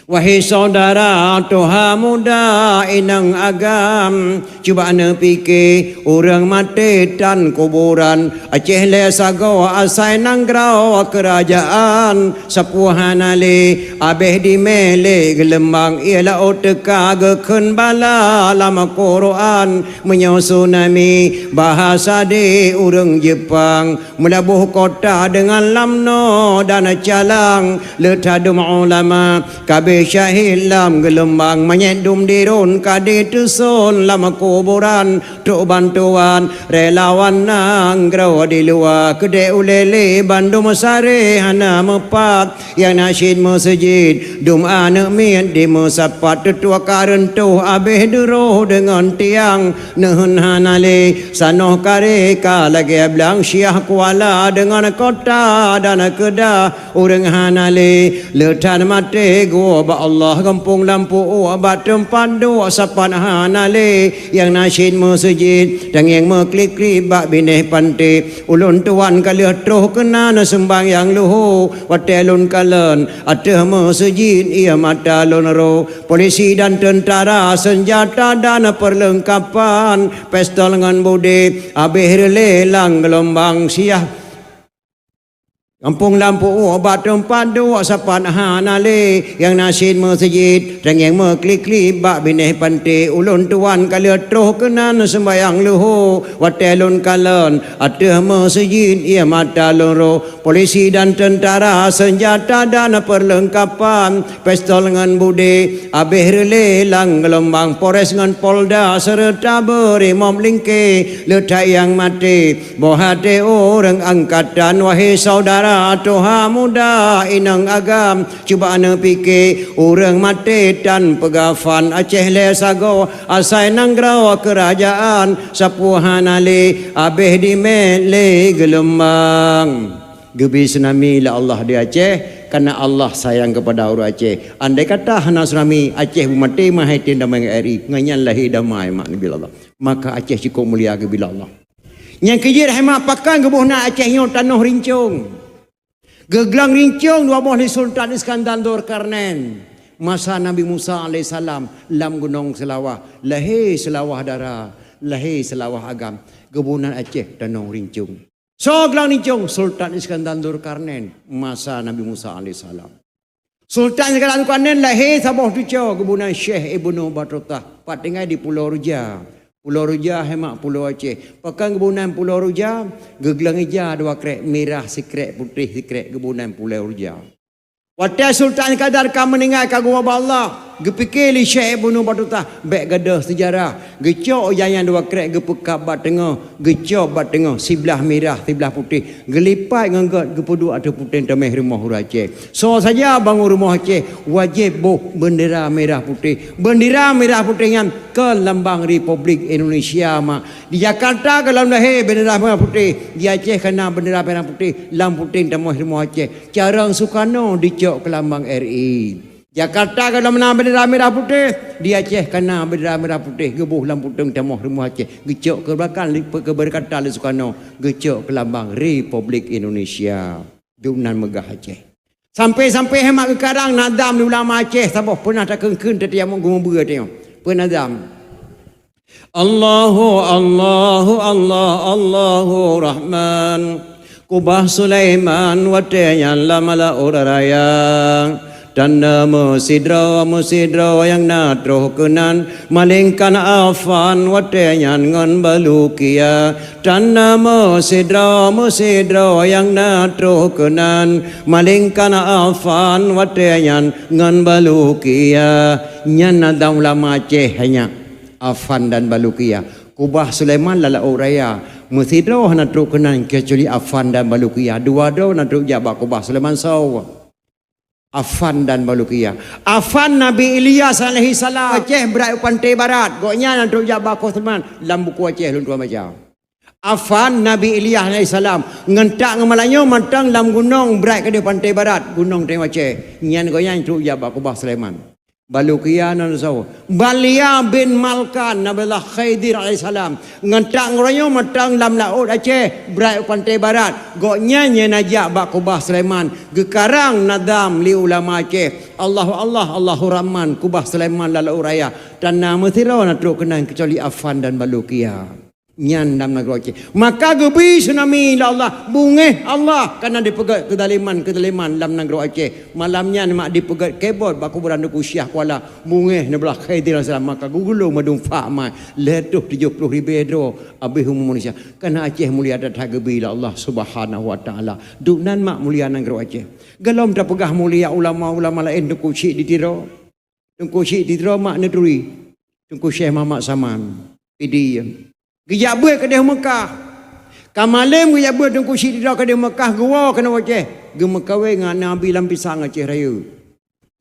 Wahai syedara tuha muda inong agam, cuba neupike ureuëng maté tan kuburan. Aceh lé sagoe asai nanggroe keurajaan, sapeue hana lé abéh dimé lé geulumbang, ia laôt teuka geukheun bala lam Quran. Meunyoe tsunami bahasa di ureuëng Jepang, meulaboh kota deungon lamno dan calang, le tadum ulama kabéh syahid lam geulumbang, manyét dum dirun ka diteuson lam kuburan. Trok bantuan relawan nanggroe di luwa, keudeh ulée lé bandum saré hana meupat. Nyang na cit meuseujid dum aneuëk miet dimeusapat, teutuak ka reuntoh abéh duroh deungon tiang. Neuheun hana lé sanoh karé ka lagée blang, Syiah Kuala deungon Kota dan Kedah. Ureuëng hana lé le tan maté goe bak Allah, gampông lam puôk bak teumpat duek sapat hana lé. Nyang na cit meuseujid tangieng meuklik-klik bak binéh panté. Ulôn tuan ka lheueh troh keunan seumbahyang luho, watée lôn kalon ateueh meuseujid ia mata lôn ro. Polisi dan teuntara, seunjata dan peurleungkapan, pistol ngon budé abéh reulée lam geulumbang. Syiah gampông lam puôk bak teumpat duek sapat hana lé. Nyang na cit meuseujid tangieng meuklik-klik bak binéh panté. Ulôn tuan ka lheueh troh keunan seumbahyang luho, watée lôn kalon ateueh meuseujid ia mata lôn ro. Polisi dan teuntara, seunjata dan peurleungkapan, pistol ngon budé abéh reulée lam geulumbang. Polres ngon Polda seureuta beurimop lingké, le that nyang maté boh até ureuëng angkatan. Wahai syedara tuha muda inong agam, cuba neupike ureuëng maté tan peugafan. Aceh lé sagoe asai nanggroe keurajaan, sapeue hana lé abéh dimé lé geulumbang. Geubri tsunami lé Allah di Aceh, karena Allah sayang kepada ureuëng Aceh. Andai kata hana tsunami, Aceh beumaté meuhai tem damai ngon R I. Ngon nyan lahé damai mak geubila Allah. Maka Aceh cukup mulia geubila Allah. Nyang keujeuet hai mak, pakon geuboh nan Aceh nyoe tanoh rincong. Geuglang rincong dua boh lé Sultan Iskandar Dzulkarnain masa Nabi Musa alaihissalam lam Gunong Seulawah. Lahé Seulawah dara, lahé Seulawah agam. Geuboh nan Aceh tanoh rincong. Soe glang rincong? Sultan Iskandar Dzulkarnain masa Nabi Musa alaihissalam. Sultan Iskandar Dzulkarnain lahé saboh cucoe, geuboh nan Syekh Ibnu Batutah, pat tinggai di Pulo Ruja. Pulo Ruja hai mak, Pulo Aceh. Pakon geuboh nan Pulo Ruja? Geuglang ija dua krek, mirah sikrek, putéh sikrek, geuboh nan Pulo Ruja. Watée Sultan Iskandar ka meuninggai ka geuwoe bak Allah, geupike lé Syekh Ibnu Batutah bék gadôh seujarah. Geucok ija nyan dua krek, geupeukab bak teungoh, geucok bak teungoh, siblah mirah, siblah putéh, geulipat ngon gét, geupeuduek ateueh puténg tameh rumoh ureuëng Aceh. Soe saja bangon rumoh Aceh, wajéb boh beundera mirah putéh. Beundera mirah putéh nyan kon lambang Republik Indonesia mak. Di Jakarta gohlom lahé beundera mirah putéh, di Aceh ka na beundera mirah putéh, lam puténg tameh rumoh Aceh. Carông Sukarno dicok keu lambang R I. Jakarta gohlom na beundera mirah putéh, di Aceh ka na beundera mirah putéh, geuboh lam puténg tameh rumoh Aceh, geucok keu beureukatan, keu beureukatan lé Sukarno, geucok keu lambang Republik Indonesia. Geuh nan meugah Aceh. Sampai-sampai hai mak geukarang nadam di ulama Aceh saboh peunah takheun-kheun teutimong geumeubeue teuh. Peue nadam? Allahu, Allahu, Allah, Allahu Rahman. Kubah Sulaiman watée nyan lam laôt raya. Tanda meusidroe, meusidroe nyang na troh keunan, malingkan Afan watée nyan ngon Balukia. Tanda meusidroe, meusidroe nyang na troh keunan, malingkan Afan watée nyan ngon Balukia. Nyan na dam ulama Aceh hanya. Afan dan Balukia. Kubah Sulaiman lam laôt raya. Meusidroe hana trok keunan keucuali Afan dan Balukia. Dua droe na trok jak bak kubah Sulaiman soe? Afan dan Balukia. Afan Nabi Ilyas alaihissalam. Aceh brat u panté barat. Gobnyan na trok jak bak kubah Sulaiman. Lam buku Aceh lôn tuan baca. Afan Nabi Ilyas alaihissalam, ngon tak ngon malam nyoe mantong lam gunong brat keudeh pantai barat, gunong Tengah Aceh. Nyan gobnyan trok jak bak kubah Sulaiman. Balukia nan sawo. Balia bin Malkan, Nabiullah Khidir alaihissalam. Ngon tak ngon uroe nyoe mantong lam laôt Aceh, brat pantai barat. Gobnyan nyang na jak bak kubah Sulaiman. Geukarang nazam lé ulama Aceh. Allahu Allah, Allahu Rahman, kubah Sulaiman lam laôt raya. Tan na meusidroe na trok keunan keucuali Afan dan Balukia. Nyan lam nanggroe Aceh. Maka geubi tsunami lé Allah, beungéh Allah, kareuna dipeugét keuzaliman-keuzaliman lam nanggroe Aceh. Malam nyan mak dipeugét kebot bak kuburan Teungku Syiah Kuala, beungéh Nabiullah Khidir alaihissalam, maka geugulong mandum fak mak, lhèe reutôh tujoh ploh ribèe droe abéh umu manusia. Kareuna Aceh mulia that-that geubi lé Allah Subhanahu wa Taala. Duek nan mak mulia nanggroe Aceh. Gohlom tapeugah mulia ulama-ulama laén Teungku Chik di Tiro. Teungku Chik di Tiro mak neuturi, Teungku Syekh Muhammad Saman, Pidie. Geujak beuet keudeh Meukah. Ka malem geujak beuet Teungku Chik di Tiro keudeh Meukah, geuwoe keunoe Aceh. Geumeukawen ngon aneuk Abi Lam Pisang Aceh Rayeuk.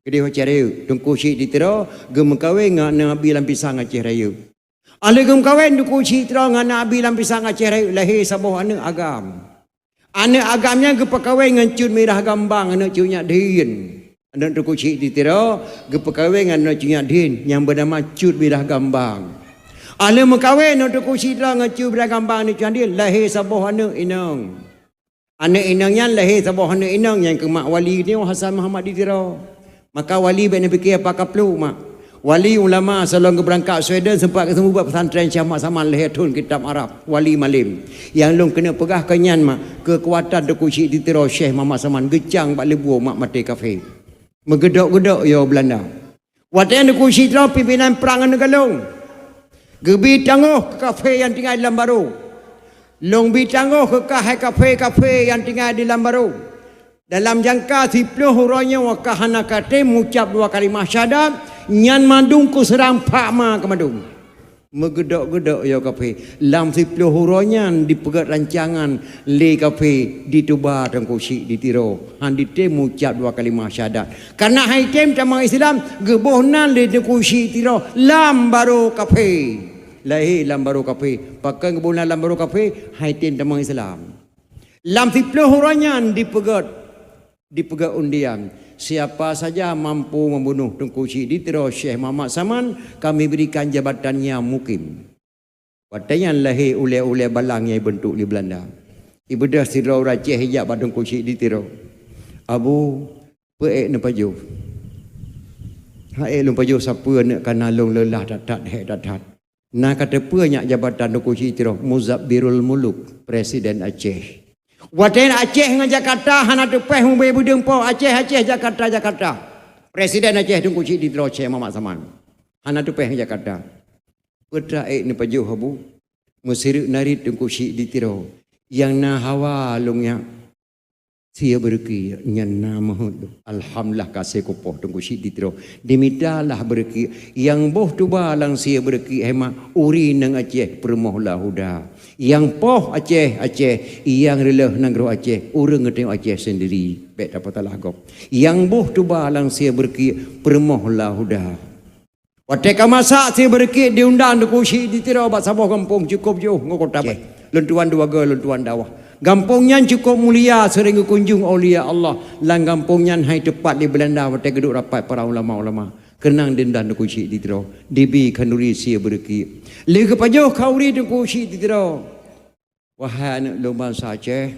Keudeh Aceh Rayeuk, Teungku Chik di Tiro geumeukawen ngon aneuk Abi Lam Pisang Aceh Rayeuk. Alheuh geumeukawen Teungku Chik di Tiro ngon aneuk Abi Lam Pisang Aceh Rayeuk, lahé saboh aneuk agam. Aneuk agam nyan geupeukawen ngon Cut Mirah Gambang, aneuk Cut Nyak Dhin. Aneuk Teungku Chik di Tiro geupeukawen ngon aneuk Cut Nyak Dhin nyang beunama Cut Mirah Gambang. Alheuh meukawen aneuk Teungku Chik di Tiro ngon Cut Mirah Gambang, aneuk Cut Nyak Dhin, lahé saboh aneuk inong. Aneuk inong nyan lahé saboh aneuk inong nyang keuh mak wali nyoe Hasan Muhammad di Tiro. Maka wali bèk neupike apa ka pluek mak. Wali ulama, sigohlom geubeurangkat Sweden, seumpat geuseumeubeuet pesantren Syekh Muhammad Saman lhèe thon kitab Arab, wali malem. Nyang lôn keuneuk peugah keu nyan mak, keukuatan Teungku Chik di Tiro Syekh Muhammad Saman geucang bak leubue mak maté kafé. Meugeudok-geudok yo Beulanda. Watèe Teungku Chik di Tiro pimpinan prang aneuk galong, geubi tangoh keu kafé nyang tinggai di Lam Baro. Lôn bi tangoh keu kah hai kafé-kafé nyang tinggai di Lam Baro. Dalam jangka siploh uroe nyoe ka hana katem ucab dua kalimah syahadat, nyan mandum kuseurang phak ma keu mandum. Meugeudok-geudok yo kafé. Lam siploh uroe nyan dipeugét rancangan lé kafé dituba Teungku Chik di Tiro. Han jitem ucab dua kalimah syahadat. Kareuna han jitem tamong Islam, geuboh nan lé Teungku Chik di Tiro Lam Baro kafé. Lahé Lam Baro kafé. Pakon geuboh nan Lam Baro kafé? Han jitem tamong Islam. Lam siploh uroe nyan dipeugét, dipeugét undian. Siapa saja mampu membunuh Teungku Chik di Tiro Syekh Muhammad Saman, kami berikan jabatannya mukim. Watèe nyan lahé ulèe-ulèe balang nyang ibeuntuk lé Beulanda. Ibeudôh sidroe ureueng Aceh ijak bak Teungku Chik di Tiro. Abu, peue ék neupajoh? Hai ék lôn pajoh sapeue, aneuk kana lôn leulah that-that, hék that-that. Na ka teupeue nyak jabatan Teungku Chik di Tiro, Muzabbirul Muluk, Presiden Aceh. Watèe Aceh ngon Jakarta hana teupéh mubé beudeueng po, Aceh, Aceh, Jakarta, Jakarta. Presiden Aceh Teungku Chik di Tiro Syekh Muhammad Saman. Hana teupéh ngon Jakarta. Peue ék neupajoh Abu? Meusireuk narit Teungku Chik di Tiro. Nyang na hawa lôn nyak. Sie beureuki nyan na meuheuet. Alhamdulillah ka sie kupoh Teungku Chik di Tiro. Dimita lah beureuki. Nyang boh tuba lam sie beureuki hai mak, uri nang Aceh peurumoh la huda. Nyang poh Aceh, Aceh, nyang reuloh nanggroe Aceh, ureueng geutanyoe Aceh sendiri. Bèk tapeusalah gob. Nyang boh tuba lam sie beureuki peurumoh la huda. Watèe ka masak sie beureuki diundang Teungku Chik di Tiro bak saboh gampông cukôp jiôh ngon kota Aceh. Lôn tuan dua goe, lôn tuan dakwah. Gampông nyan cukôp mulia, seuring geukunjong aulia Allah. Lam gampông nyan han jiteupat lé Beulanda watèe geuduek rapat para ulama-ulama. Keunong diundang Teungku Chik di Tiro, dibi khanduri sie beureuki. Lheuh geupajoh khanduri Teungku Chik di Tiro. Wahai aneuk lôn bansa Aceh,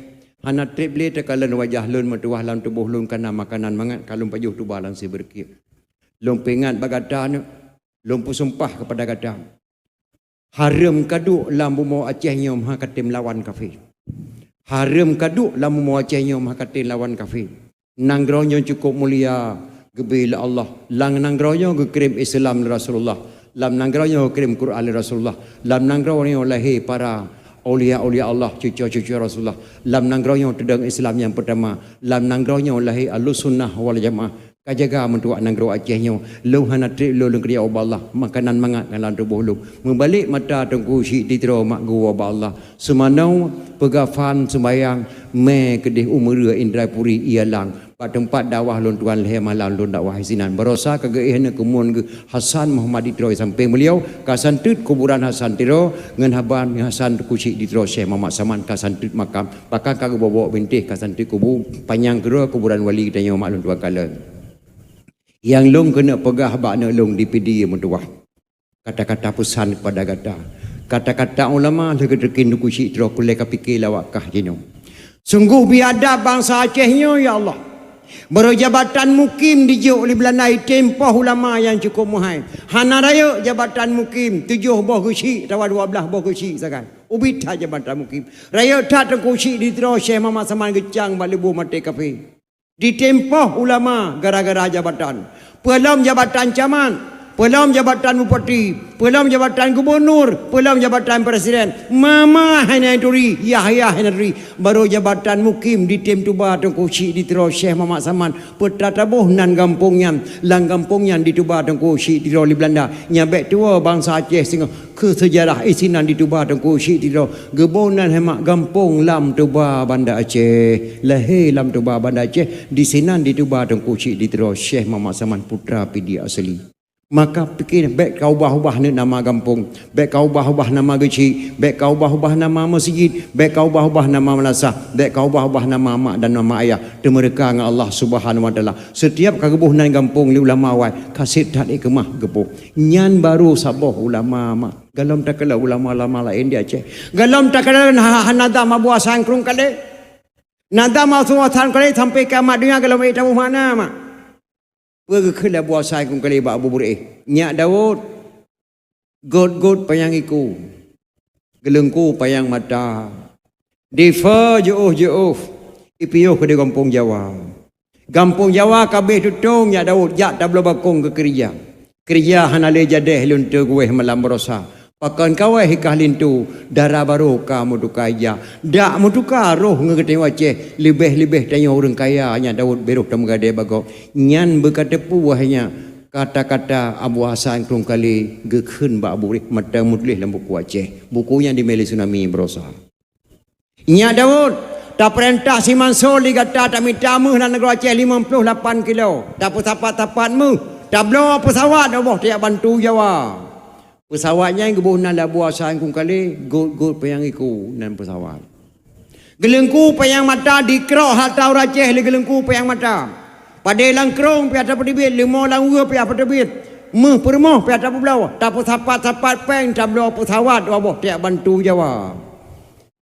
hana trép lé takalon wajah lôn meutuwah lam tuboh lôn ka na makanan mangat ka lôn pajoh tuba lam sie beureuki. Lôn peuingat bak gata aneuk, lôn peusumpah keupada gata. Hareuem ka duek lam bumoe Aceh nyoe meuha katem lawan kafé. Hareuem ka duek lam bumoe Aceh nyoe meuha katem lawan kafé. Nanggroe nyoe cukôp mulia geubri lé Allah. Lam nanggroe nyoe geukirém Islam lé Rasulullah. Lam nanggroe nyoe geukirém Quran lé Rasulullah. Lam nanggroe nyoe lahé para aulia-aulia Allah, cuco-cuco Rasulullah. Lam nanggroe nyoe teudong Islam nyang peutama. Lam nanggroe nyoe lahé Ahlussunnah wal Jamaah. Ka jaga meutuwah nanggroe Aceh nyoe. Lôn hana treb lôn lôn keurija ubak Allah. Makanan mangat ngon lam tuboh lôn. Meubalek mata Teungku Chik di Tiro mak geuwoe bak Allah. Seumanoe peugafan seumbayang mé keudeh umeureu Indrapuri ialang. Bak teumpat dakwah lôn tuan lhée malam lôn dakwah sinan. Barosa ka geuéh aneuk keumuen geuh Hasan Muhammad di Tiro sampéng beuliau ka santeut kuburan Hasan Tiro ngon haban Hasan Teungku Chik di Tiro Syekh Muhammad Saman ka santeut makam. Bahkan ka geuboh-boh bintéh ka santeut kubu panyang keudroe kuburan wali geutanyoe mak lôn tuan kalon. Nyang lôn keuneuk peugah bak aneuk lôn di Pidie meutuwah. Kata-kata peusan kepada gata. Kata-kata ulama lheueh geuteukin Teungku Chik Tiro kulée ka pike lawak kah jinoe. Sunggoh biadab bansa Aceh nyoe, ya Allah. Barô jabatan mukim dijok lé Beulanda item poh ulama nyang cukôp meuhai. Hana rayeuk jabatan mukim, tujoh boh geuchik atawa dua blaih boh geuchik sagai. Ubit that jabatan mukim. Rayeuk that Teungku Chik di Tiro Syekh Muhammad Saman geucang bak leubeh maté kafé. Ditem poh ulama gara-gara jabatan. Peulom jabatan camat, peulom jabatan bupati, peulom jabatan gubunur, peulom jabatan presiden. Mama hana turi, yah-yah hana turi. Barô jabatan mukim ditem tuba Teungku Chik di Tiro Syekh Muhammad Saman. Peue tataboh nan gampông nyan, lam gampông nyan dituba Teungku Chik di Tiro lé Beulanda. Nyan bék tuwoe bansa Aceh singoh. Keu seujarah isinan dituba Teungku Chik di Tiro, geuboh nan hemak gampông lam tuba Banda Aceh. Lahé lam tuba Banda Aceh, disinan dituba Teungku Chik di Tiro Syekh Muhammad Saman putra Pidie asli. Maka pike bék ka ubah-ubah neuk nama gampông, bék ka ubah-ubah nama geuchik, bék ka ubah-ubah nama meuseujid, bék ka ubah-ubah nama madrasah, bék ka ubah-ubah nama mak dan nama ayah. Teumeureuka ngon Allah Subhanahu Wa Taala. Setiap ka geuboh nan gampông lé ulama awai, ka sép that ék keumah geuboh. Nyan barô saboh ulama mak. Galom takalon ulama-ulama laén di Aceh. Galom takalon ha-, ha-, nadam Abu Hasan Krueng Kalé. Nadam Abu Hasan Krueng Kalé sampai kiamat donya galom ék taboh makna mak. Peue geukheun lé Abu Hasan Krueng Kalé bak Abu Beureuéh? Nyak Daud, gôt-gôt panyang iku, geuleungku panyang mata. Difa jiôh-jiôh, ipiôh keudéh gampông Jawa. Gampông Jawa ka abéh tutong, Nyak Daud, jak tabloe bakong keu keurija. Keurija hana lé jadéh lôn teuguéh malam barosa. Pakon kawai hikah linto, dara barô ka meutuka ija. Dak meutuka roh ngon geutanyoe Aceh, leubeh-leubeh tanyoe ureuëng kaya, Nyak Daud, béh roh tameugadée bagoe. Nyan beukateupeu wahai nyak kata-kata Abu Hasan Krueng Kalé geukheun bak Abu Beureuéh mata meutuléh lam buku Aceh. Buku nyan dimé lé Tsunami barosa. Nyak Daud, tapeurintah si Mansur lé gata tamita méuh lam nanggroe Aceh limong ploh lapan kilo. Tapeusapat-sapat méuh, tabloe peusawat dua boh tajak bantu Jawa. Peusawat nyan geuboh nan lé Abu Hasan Krueng Kalé, gôt-gôt panyang iku nan peusawat. Geuleungku panyang mata dikrok hareuta ureuëng Aceh lé geuleungku panyang mata. Padé lam krông pih tapeuteubiet, leumo lam weue pih tapeuteubiet, méuh peurumoh pih tapeubloe, tapeusapat-sapat péng tabloe peusawat dua boh tajak bantu Jawa.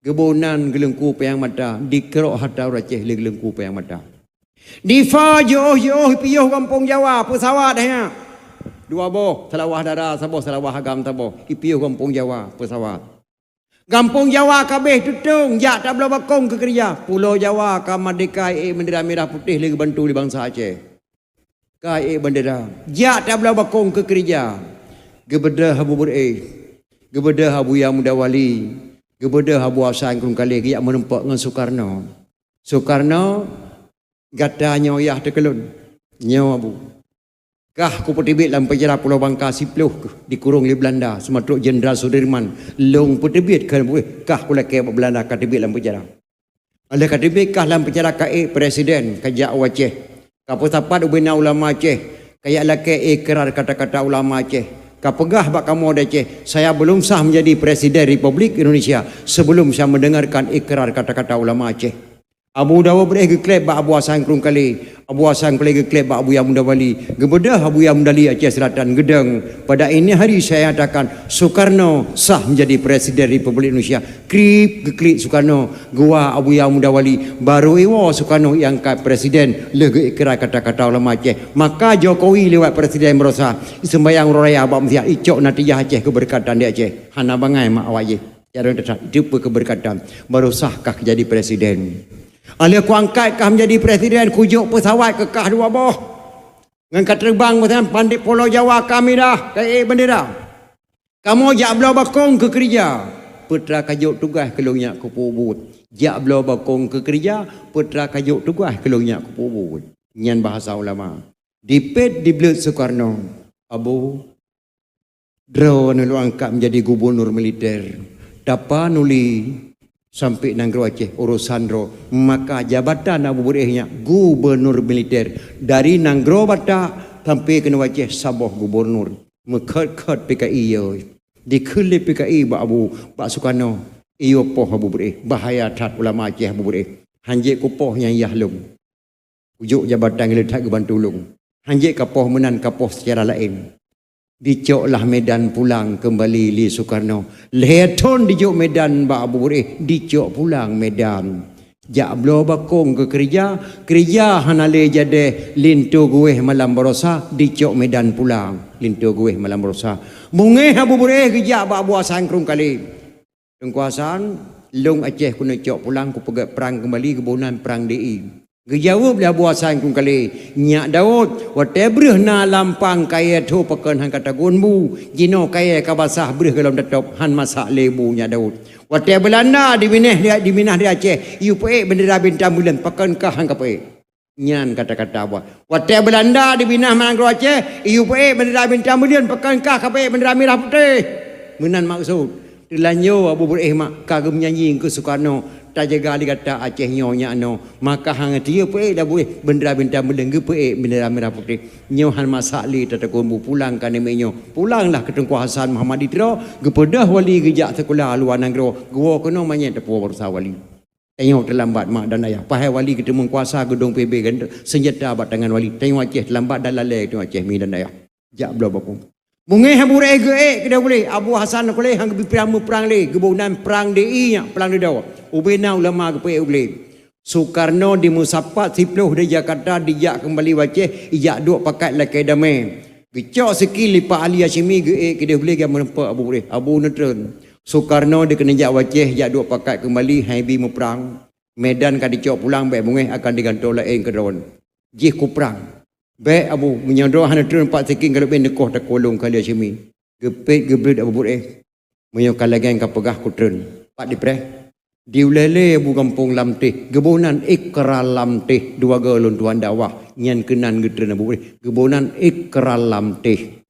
Geuboh nan geuleungku panyang mata, dikrok hareuta ureuëng Aceh lé geuleungku panyang mata. Difa jiôh-jiôh ipiôh gampông Jawa, peusawat hanya. Dua boh, Seulawah Dara saboh, Seulawah Agam saboh, ipiôh gampông Jawa, peusawat. Gampông Jawa ka abéh tutong, jak tabloe bakong keu keurija. Pulo Jawa ka meurdéhka ék beundera mirah putéh lé geubantu lé bansa Aceh. Ka ék beundera, jak tabloe bakong keu keurija. Geubeudôh Abu Beureuéh, geubeudôh Abuya Muda Wali, geubeudôh Abu Hasan Krueng Kalé geujak meurumpok ngon Sukarno. Sukarno, gata nyoe yah teukeulon, nyoe Abu. Kah kupeuteubiet lam peunjara Pulo Bangka siploh keuh dikurong lé Beulanda, seumatrok Jenderal Sudirman. Lôn peuteubiet keu Abu, kah kulakée bak Beulanda ka teubiet lam peunjara. Óh lheueh ka teubiet kah lam peunjara ka ék presiden, ka jak u Aceh. Ka peusapat ubena ulama Aceh, ka jak lakée ikrar kata-kata ulama Aceh. Ka peugah bak kamoe di Aceh, saya belum sah menjadi presiden Republik Indonesia sebelum saya mendengarkan ikrar kata-kata ulama Aceh. Abu Daud Beureuéh geukleb bak Abu Hasan Krueng Kalé, Abu Hasan Krueng Kalé geukleb bak Abuya Muda Wali, geubeudôh Abuya Muda Wali Aceh Selatan geudong. Pada ini hari saya nyatakan Sukarno sah menjadi presiden Republik Indonesia. Krip geuklik Sukarno, geuwa Abuya Muda Wali, barô iwoe Sukarno iangkat presiden lheueh geuikrar kata-kata ulama Aceh. Maka Jokowi lewat presiden barosa, iseumbayang uroe raya bak meuseujid, icok natijah Aceh keubeureukat di Aceh. Hana bangai mak awak jih. Jaroe teutab, itu peue keubeureukat, barô sah kah jadi presiden. Óh lheueh kuangkat kah menjadi presiden, kujok peusawat keu kah dua boh. Ngon ka teubang meusajan pandét Pulo Jawa ka mirah, ka ék beundera. Kamoe jak bloe bakong keu keurija, peue teuma ka jok tugaih keu lôn nyak keu peubuet. Jak bloe bakong keu keurija, peue teuma ka jok tugaih keu lôn nyak keu peubuet. Nyan bahasa ulama. Dipet dibleuet Soekarno, Abu, droeneuh lôn angkat menjadi gubernur militer. Tapanuli sampai nanggroe Aceh urusan droe. Maka jabatan Abu Beureh nyan gubernur militer. Dari nanggroe Batak sampai keunoe Aceh saboh gubernur. Meukhot-khot P K I yo. Dikheun lé P K I bak Abu, bak Soekarno, "Iyo poh Abu Beureh, bahaya that ulama Aceh Abu Beureh. Hanjeuet kupoh nyang yah lôn. Ujok jabatan geulet that geubantu lôn. Hanjeuet kapoh meunan, kapoh secara laén." Dicoklah Medan pulang keumbali lé Soekarno. Lhèe thon dijok Medan bak Abu Beureh, dicok pulang Medan. Jak bloe bakong keu keureuja, keureuja hana lé jadeh, linto geuwéh malam barosa, dicok Medan pulang, linto geuwéh malam barosa. Beungéh Abu Beureh geujak bak Abu Hasan Krueng Kalé. "Teungku Hasan, lôn Aceh keuneuk cok pulang, kupeugèt prang keumbali, geuboh nan prang D I." Geujaweueb lé Abu Hasan Krueng Kalé, "Nyak Daud, watèe breueh na lampang kayèe tho pakon han ka tagun bu, jinoe kayèe ka basah breueh gohlom tatôb, han masak lé bu Nyak Daud. Watèe Beulanda di Minah di, di Minah di Aceh, yue peuék bendera bintang buleuen, pakon kah han ka peuék?" Nyan kata-kata Abu. "Watèe Beulanda di Minah nanggroe Aceh, yue peuék bendera bintang buleuen, pakon kah ka peuék bendera mirah putéh?" Meunan maksud. Teulanjô Abu Beureh mak ka geumeunyanyi keu Soekarno, "Tajaga lé gata Aceh nyoe nyak noe." Maka han geutiyeu peuék Abu Beureh bendera bintang buleuen, geupeuék bendera mirah putéh. Nyoe han masak lé tatagun bu, pulang ka neumè nyoe. Pulanglah keu Teungku Hasan Muhammad di Tiro, geupeudeuh wali geujak sikula luwa nanggroe, geuwoe keunoe manyét tapuwoe barosa wali. Tanyoe teulambat mak dan ayah. Padahai wali geuteumeung kuasa, geudong P B, seunjata bak tangan wali. Tanyoe Aceh teulambat dan lalè, tanyoe Aceh mi dan ayah. Jak bloe bakong. Beungéh Abu Beureh geuék keudéh u glé. Abu Hasan Krueng Kalé han geubri prang meuprang lé, geuboh nan prang D I nyan, prang dudoe. Ubé na ulama geupeuék u glé. Soekarno dimeusapat siplôh di Jakarta, dijak keumbali u Aceh, ijak duek pakat lakèe damé. Geucok sikil lé Pak Ali Hasyimi, geuék keudéh u glé, geumeurumpok Abu Beureh. Abu neutreun. Soekarno dikeuneuk jak u Aceh, jak duek pakat keumbali, han ibi meuprang. Medan ka dicok pulang, bèk beungéh akan digantoe laén keu droeneuh. Jih kuprang. Bèk Abu, meunyoe droe hana treun pat sikil galom bèk neukoh takulông keu Ali Hasyimi. Geupet geubleuet Abu Beureh. Meunyoe ka lagèe nyan ka peugah kutreun. Pat dipreh? Di ulèe lé Abu gampông Lamteh. Geuboh nan Ikra Lamteh, dua goe lôn tuan dakwah. Nyan keunan geutreun Abu Beureh. Geuboh nan Ikra Lamteh.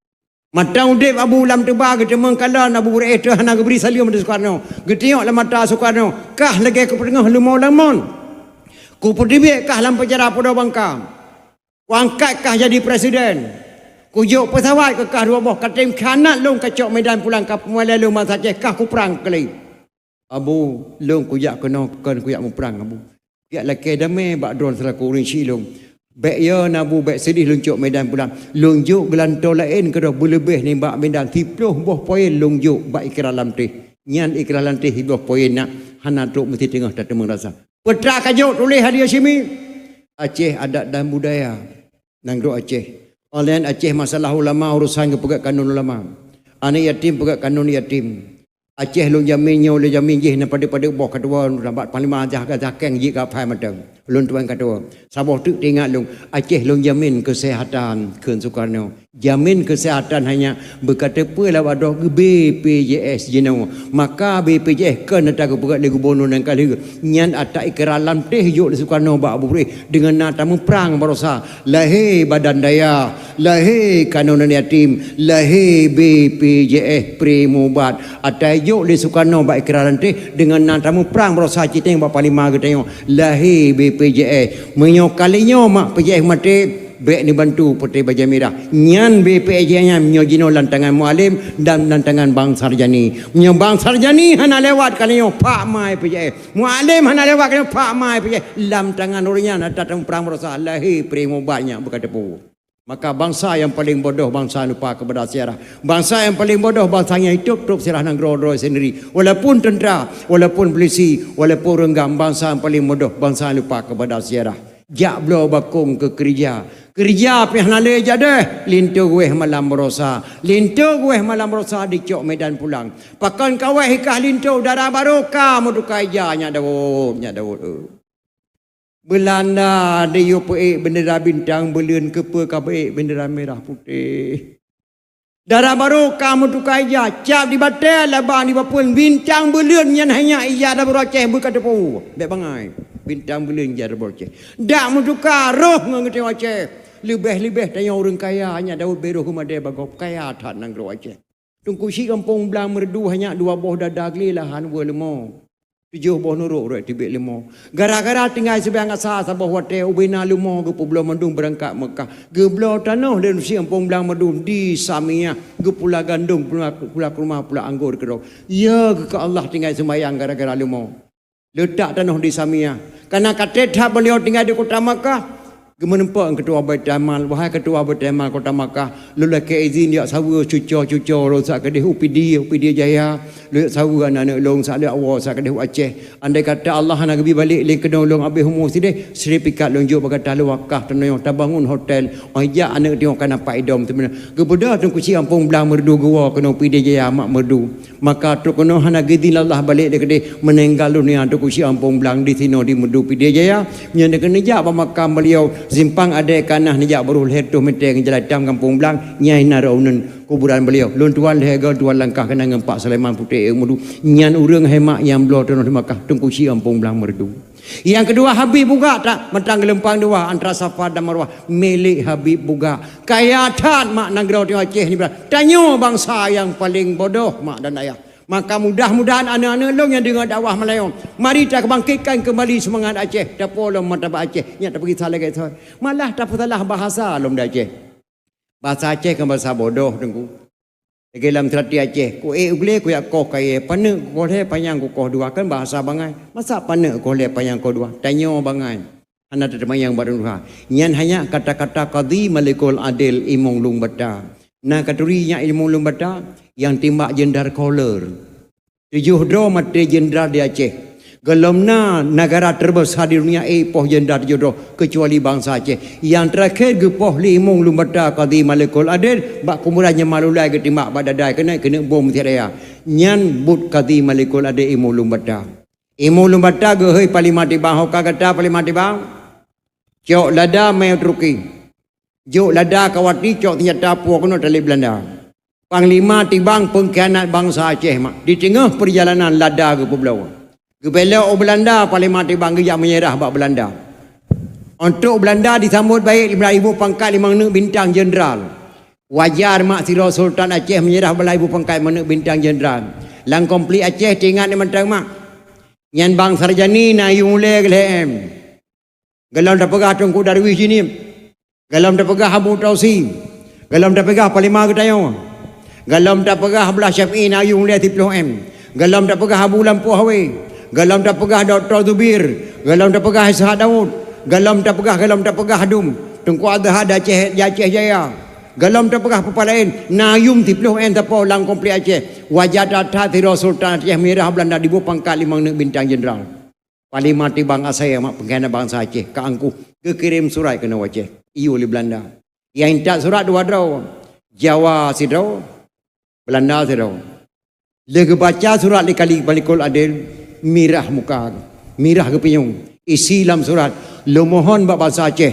Mata udép Abu lam teuba geuteumeung kalon Abu Beureh teuh hana geubri saleuem di Soekarno. Geutiyok lam mata Soekarno, kah lagèe kupeuteungoh leumo lamon. Kupeuteubiet kah lam penjara Pulo Bangka. Kuangkat kah jadi presiden. Kujok pesawat keu kah dua boh, katem khianat lôn kacok Medan pulang ka peumulia lôn bansa Aceh, kah kuprang keulai. Abu, lôn kujak keunoe kon kujak muprang, Abu. Kujak lakèe damé bak droeneuh seulaku ureueng syik lôn. Bèk yo na Abu, bèk seudeh lôn cok Medan pulang. Lôn jok geulantoe laén keudroe beuleubeh nibak Medan, siplôh boh poin lôn jok bak Ikra Lamteh. Nyan Ikra Lamteh siplôh poin na, hana trok meusti teungoh tateumeung rasa. Peue ka jok tuléh Ali Hasyimi? Aceh adat dan budaya. Nanggroe Aceh. Óh lheueh nyan Aceh masalah ulama, urusan geupeugèt kanun ulama. Aneuk yatim peugèt kanun yatim. Aceh lôn jamin nyoe, lôn jamin jih na padub-padub boh katuwoe, rabat panglima jah gata keng jih ka phai mantong. Lôn tuan katuwoe. Saboh teuk teuingat lôn, Aceh lôn jamin keuseuhatan kheun Soekarno. Jamin keuseuhatan hanya beuka teupeu lawat droe geu B P J S jinoe. Maka B P J S kon ata geupeugèt lé gubunur nyang ka lheueh. Nyan ata Ikra Lamteh jok lé Soekarno bak Abu Beureh deungon na tamuprang barosa. Lahé Badan Daya, lahé Kanun Yatim, lahé B P J S Pri Mubat. Ata jok lé Soekarno bak Ikra Lamteh deungon na tamuprang barosa citeng bak panglima geutanyoe. Lahé B P J S. Meunyoe kali nyoe mak P J S maté, bèk neubantu Partai Baja Mirah. Nyan B P J S nyan meunyoe jinoe lam tangan Mualem dan lam tangan Bang Sarjani. Meunyoe Bang Sarjani hana lewat kali nyoe, pak mai P J S. Mualem hana lewat kali nyoe, pak mai P J S. Lam tangan ureueng nyan ata tamuprang barosa, lahé Pri Mubat nyan beuka teupeu. Maka bansa nyang paleng bodoh, bansa lupa kepada sejarah. Bansa nyang paleng bodoh, bansa nyang itôp-tôp sejarah nanggroe droe sendiri. Walaupun tentera, walaupun polisi, walaupun reunggam, bansa nyang paleng bodoh, bansa nyang lupa kepada sejarah. Jak bloe bakong keu keureuja. Keureuja pih hana lé jadeh, linto geuwéh malam barosa. Linto geuwéh malam barosa dicok Medan pulang. Pakon kawéh kah linto, dara barô ka meutuka ija, Nyak Daud, Nyak Daud, eh. Beulanda diyue peuék bendera bintang buleuen, keupeue ka peuék bendera mirah putéh. Dara barô ka meutuka ija, cap di batèe, laba di bapeuen, bintang buleuen nyan hanya ija dara barô Aceh beuka teupeu. Bèk bangai, bintang buleuen ija dara barô Aceh. Dak meutuka roh ngon geutanyoe Aceh. Leubeh-leubeh tanyoe ureuëng kaya, nyak Daud Bero Geumadé Bagob, kaya that nanggroe Aceh. Teungku Chik Gampông Blang Meureudu hanya dua boh dada glé lahan weueh leumo. Tujoh boh nurok rot teubiet leumo. Gara-gara tinggai sibiang asa saboh watée ubena leumo geupeubloe mandum beurangkat Meukah. Geubloe tanoh lé Teungku Chik Gampông Blang Meureudu di Samiah, geupula gandong pula, pula kurma pula anggô keudroe. Ya geuka Allah tinggai seumayang gara-gara leumo. Leutak tanoh di Samiah. Kana katet that beliau tinggai di kota Makkah. Geumeuneumpok ketua Baitul Mal, wahai ketua Baitul Mal kota Makkah, lôn lakée izin jak saweue cuco-cuco lôn sak keudeh u Pidie, u Pidie Jaya, lôn jak saweue aneuk-aneuk lôn sak lôn jak woe sak keudeh u Aceh. Andai kata Allah hana geubi balek lé keunoe lôn abéh umu sideh, sertifikat lôn jok bak gata lôn wakah tanoh tabangun hotel, oh jak aneuk tiong kana pak idom teumeuna. Geubeudôh Teungku Chik Gampông Blang Meureudu geuwoe keunoe Pidie Jaya mak Meureudu. Maka trok keunoe hana geuidhin Allah balek lé keudeh, meuninggai dunia Teungku Chik Gampông Blang di sinoe di Meureudu Pidie Jaya. Nyan deukeue neujak bak makam beliau, simpang adée kana neujak baroh lhée reutôh meter ngon jalan itam Gampông Blang, nyan na uneuen kuburan beliau. Lôn tuan lhée goe tuan langkah keunan ngon Pak Sulaiman Putéh Meureudu. Nyan ureuëng hai mak nyang bloe tanoh di Makkah Teungku Chik Gampông Blang Meureudu. Nyang keudua Habib Bugak tak mantong geulumpang dua antara Safa dan Marwah, milék Habib Bugak. Kaya that mak nanggroe Aceh nibak. Tanyoe bansa nyang paleng bodoh mak dan ayah. Maka mudah-mudahan aneuk-aneuk lôn nyang deungoe dakwah malam nyoe, mari takeubangkitkan keumbali seumangat Aceh, tapolom martabat Aceh, nyak tapeugisa lagée soe. Malah tapeusalah bahasa lom di Aceh. Bahasa Aceh kan bahasa bodoh Teungku. Lagée lam seurati Aceh, ku ék u glé ku jak koh kayée, paneuk ku koh lhée, panyang ku koh dua, kan bahasa bangai. Masa paneuk koh lhée, panyang koh dua? Tanyoe bangai. Hana teuteumanyang bak ureuëng tuha. Nyan hanya kata-kata Kadhi Malikul Adil Imum Lueng Bata. Na katuri nyak Imum Lueng Bata nyang timbak Jenderal Koler. Tujoh droe maté jenderal di Aceh. Gohlom na negara terbesar di dunia ék poh jenderal tujoh droe, keucuali bansa Aceh. Nyang teurakhé geupoh lé Imum Lueng Bata Kadhi Malikul Adil bak kuburan nyang malulai geutimbak bak dadai keuneuk keuneuk bom siat daya. Nyan buet Kadhi Malikul Adil Imum Lueng Bata. Imum Lueng Bata geuhôi Panglima Tibang, ho ka gata Panglima Tibang? Cok lada mé u Turki. Jok lada kawati cok seunjata puwoe keunoe talét Beulanda. Panglima Tibang peungkhianat bansa Aceh mak. Di teungoh peurjalanan lada geupeubloe. Geubelok u Beulanda, Panglima Tibang geujak meunyeurah bak Beulanda. Untuk Beulanda disambot baik lima ribu pangkat limong neuk bintang jenderal. Wajar mak sidroe Sultan Aceh meunyeurah bak lima ribu pangkat limong neuk bintang jenderal. Lam konflik Aceh teuingat ni mantong mak. Nyan Bang Sarjani na yue ulée geulhée em. Gohlom tapeugah Teungku Darwis Jeunieb. Gohlom tapeugah Abu Tausi. Gohlom tapeugah Panglima geutanyoe. Gohlom tapeugah Abdullah Syafi'i na yue ulée siplôh em. Gohlom tapeugah Abu Lampôh Awe. Gohlom tapeugah Doktor Zubir. Gohlom tapeugah Ishak Daud. Gohlom tapeugah, gohlom tapeugah dum. Teungku Azhar di Aceh, di Aceh Jaya. Gohlom tapeugah peue-peue laén, na yue siplôh em tapoh lam konflik Aceh. Wajar that-that sidroe Sultan Aceh meunyeurah Beulanda diboh pangkat limong neuk bintang jenderal. Panglima Tibang asai mak peungkhianat bansa Aceh ka angkuh geukirém surat keunoe Aceh. Iyue lé Beulanda. Nyang intat surat dua droe, Jawa sidroe, Beulanda sidroe. Lheueh geubaca surat lé Kadhi Malikul Adil, mirah muka, mirah geupinyueng. Isi lam surat, lôn mohon bak bansa Aceh,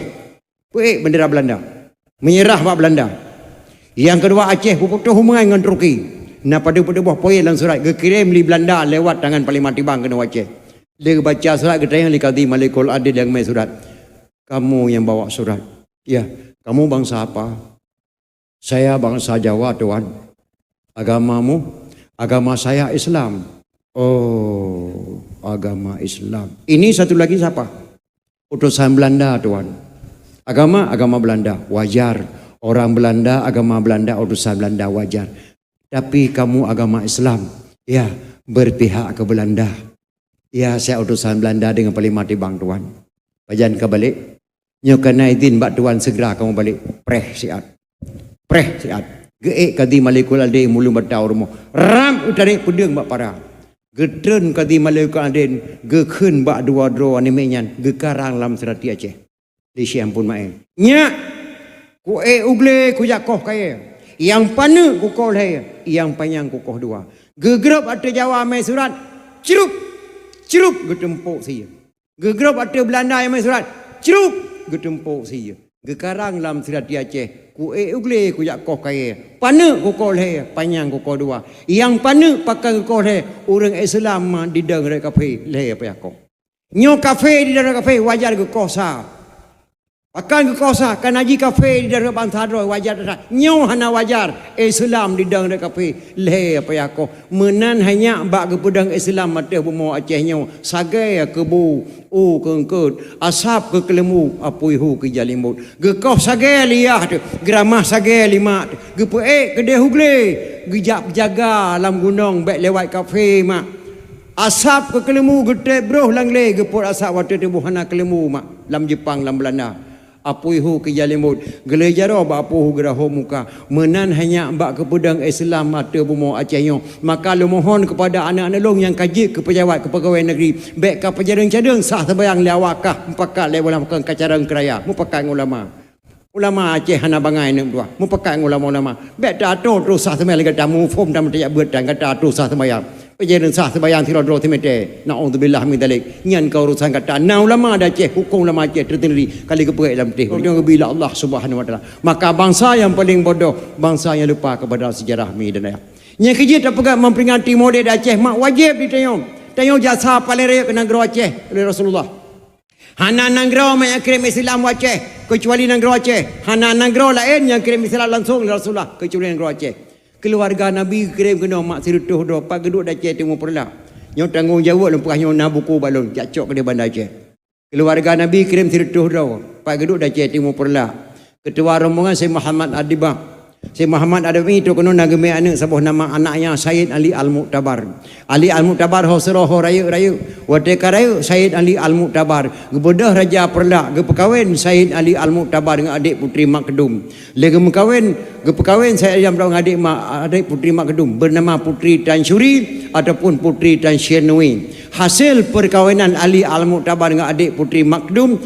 peuék bendera Beulanda. Meunyeurah bak Beulanda. Nyang keudua Aceh beuputôh hubungan ngon Turki. Na padub-padub boh poin lam surat geukirém lé Beulanda lewat tangan Panglima Tibang keunoe Aceh. Lheueh geubaca surat geutanyong lé Kadhi Malikul Adil nyang mé surat. Kamu yang bawa surat. Ya, kamu bangsa apa? Saya bangsa Jawa, Tuan. Agamamu? Agama saya Islam. Oh, agama Islam. Ini satu lagi siapa? Utusan Belanda, Tuan. Agama, agama Belanda. Wajar. Orang Belanda, agama Belanda, utusan Belanda, wajar. Tapi kamu agama Islam. Ya, berpihak ke Belanda. Ya, saya utusan Belanda dengan Panglima Tibang, Tuan. Pajan ka balek? Nyoe ka na idin bak Tuan, segera kamu balek. Preh siat. Preh siat. Geuék Kadhi Malikul Adil Imum Lueng Bata u rumoh. Ram utarék peudeueng bak para. Geutreun Kadhi Malikul Adil, geukheun bak dua droe aneuk miet nyan, geukarang lam seurati Aceh. Di Syekh Ampon Maén. Nyak, kuék u glé kujak koh kayée. Nyang paneuk kukoh lhée, nyang panyang kukoh dua. Geugrôb ateueh Jawa mé surat, crup, crup geuteumpok sie. Geugrôb ateueh Beulanda nyang mé surat, crup geuteumpok sie. Geukarang lam seurati Aceh, kuék u glé kujak koh kayée. Paneuk kukoh lhée, panyang kukoh dua. Nyang paneuk pakon kukoh lhée, ureuëng Islam ma didong rot kafé lhée payah koh. Nyoe kafé di dalam kafé wajar geukoh sa. Akan geukosa, kana jih kafé di dalam bansa droe, wajar that. Nyoe hana wajar, Islam di dalam kafé. Lhée apa ya koh. Meunan hanya bak geupeudong Islam ateueh bumoe Aceh nyoe. Sagai keu bu, u keu eungkot, asab keu keuleumbu, apui hu keu jalimot. Geukoh sagai liah teuh, geuramah sagai limak teuh. Geupeuék keudeh u glé, geujak jaga lam gunong bék lewat kafé mak. Asab keu keuleumbu geutép broh lam glé, geupot asab watée tuboh hana keuleumbu mak, lam Jeupang, lam Beulanda. Apui hu keu jalimot, geulée jaroe bak apui hu geurahom muka. Meunan hanya bak geupeudong Islam ateueh bumoe Aceh nyoe. Maka lôn mohon keupada aneuk-aneuk lôn nyang ka jeuet keu pejabat, keu peugawée negeri, bék ka peujareueng-jareueng sah seumayang lé awak kah, mupakat lé ulama, ka carông keuraya, mupakat ngon ulama. Ulama Aceh hana bangai aneuk dua, mupakat ngon ulama-ulama. Bék teuatoe troh sah seumayang lagée tamu phom dan meutajak beuet tan gata troh sah seumayang. Peujareueng sah seumayang sidroe-droe seumeté. Naudzubillah min dzalik. Nyan ka urusan gata. Na ulama di Aceh, hukôm ulama Aceh tersendiri. Ka lheueh geupeuék lam teh. Ureuëng geubila Allah Subhanahu wa Taala. Maka bansa nyang paléng bodoh, bansa nyang lupa kepada sejarah mi dan ayah. Nyang keujeuet tapeugah memperingati Maulid di Aceh mak wajéb di tanyoe. Tanyoe jasa paléng rayeuk keu nanggroe Aceh lé Rasulullah. Hana nanggroe nyang kirém Islam u Aceh, keucuali nanggroe Aceh. Hana nanggroe laén nyang kirém Islam langsong lé Rasulullah, keucuali nanggroe Aceh. Keuluwarga Nabi geukirém keunoe mak sireutôh droe, pat geuduek di Aceh Timu Peureulak. Nyoe tanggong jaweueb lôn peugah nyoe na buku bak lôn, jak cok keudeh Banda Aceh. Keuluwarga Nabi kirém sireutôh droe, pat geuduek di Aceh Timu Peureulak. Keutua rombongan Syekh Muhammad Adibah. Syekh Muhammad Adibah itu keunoe na geumé aneuk saboh nama, anaknya Sayyid Ali Al-Mu'tabar. Ali Al-Mu'tabar ho sidroe ho rayeuk-rayeuk. Watée ka rayeuk Sayyid Ali Al-Mu'tabar, geubeudôh Raja Peureulak, geupeukawen Sayyid Ali Al-Mu'tabar ngon adék Putri Makdum. Lé geumeukawen, geupeukawen Sayyid Ali Al-Mu'tabar ngon adék ma-, adék Putri Makdum, bernama Putri Tansyuri ataupun Putri Tansyirnui. Hasil perkawinan Ali Al-Mu'tabar ngon adék Putri Makdum,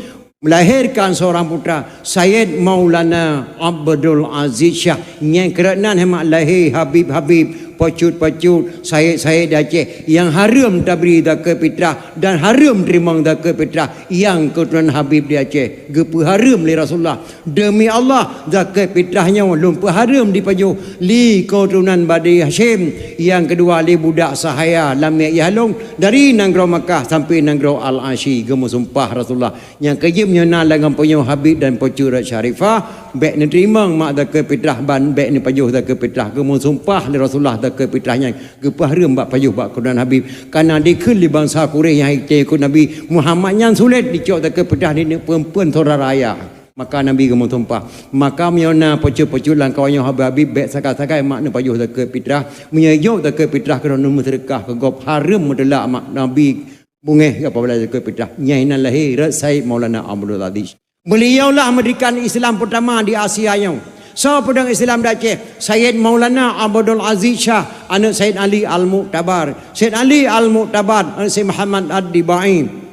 melahirkan seorang putra, Sayyid Maulana Abdul Aziz Syah. Nyang kreueh nan hema lahé Habib-habib, pacut-pacut, sayyid-sayyid di Aceh nyang hareuem tabri zakeuet fitrah dan hareuem teurimong zakeuet fitrah nyang keuturonan Habib di Aceh. Geupeuhareuem lé Rasulullah. Deumi Allah, zakeuet fitrah nyoe lôn peuhareuem dipajoh lé keuturonan Bani Hasyim, nyang keudua lé budak sahaya lam miet yah lôn dari nanggroe Makkah sampai nanggroe Al-Asyi. Geumeusumpah Rasulullah. Nyang keujeuet meunyoe na lam gampông nyoe Habib dan Pucuk Raja Syarifah, bék neuteurimong mak zakeuet fitrah ban bék neupajoh zakeuet fitrah. Geumeusumpah lé Rasulullah zakeuet fitrah nyan geupeuhareuem bak pajoh bak keuturonan Habib. Kana dikheun lé bansa Quraisy nyang hai teuikot Nabi, Muhammad nyan sulet dicok zakeuet fitrah di neuk peuen-peuen syedara ayah. Maka Nabi geumeusumpah. Maka meunyoe na pucuk-pucuk lam kawan nyoe Habib-Habib, bék sagai-sagai mak neupajoh zakeuet fitrah. Meunyoe jok zakeuet fitrah keunoe neumeuseudeukah keu gob, hareuem meuteulak mak Nabi. Beungéh apabila zakeuet fitrah. Nyan inan lahé rot Said Maulana Abdul Aziz. Beliaulah mendirikan Islam pertama di Asia nyoe. Soe peudong Islam di Aceh? Said Maulana Abdul Aziz Syah, aneuk Said Ali Al-Mu'tabar. Said Ali Al-Mu'tabar, aneuk Said Muhammad Ad-Dibai.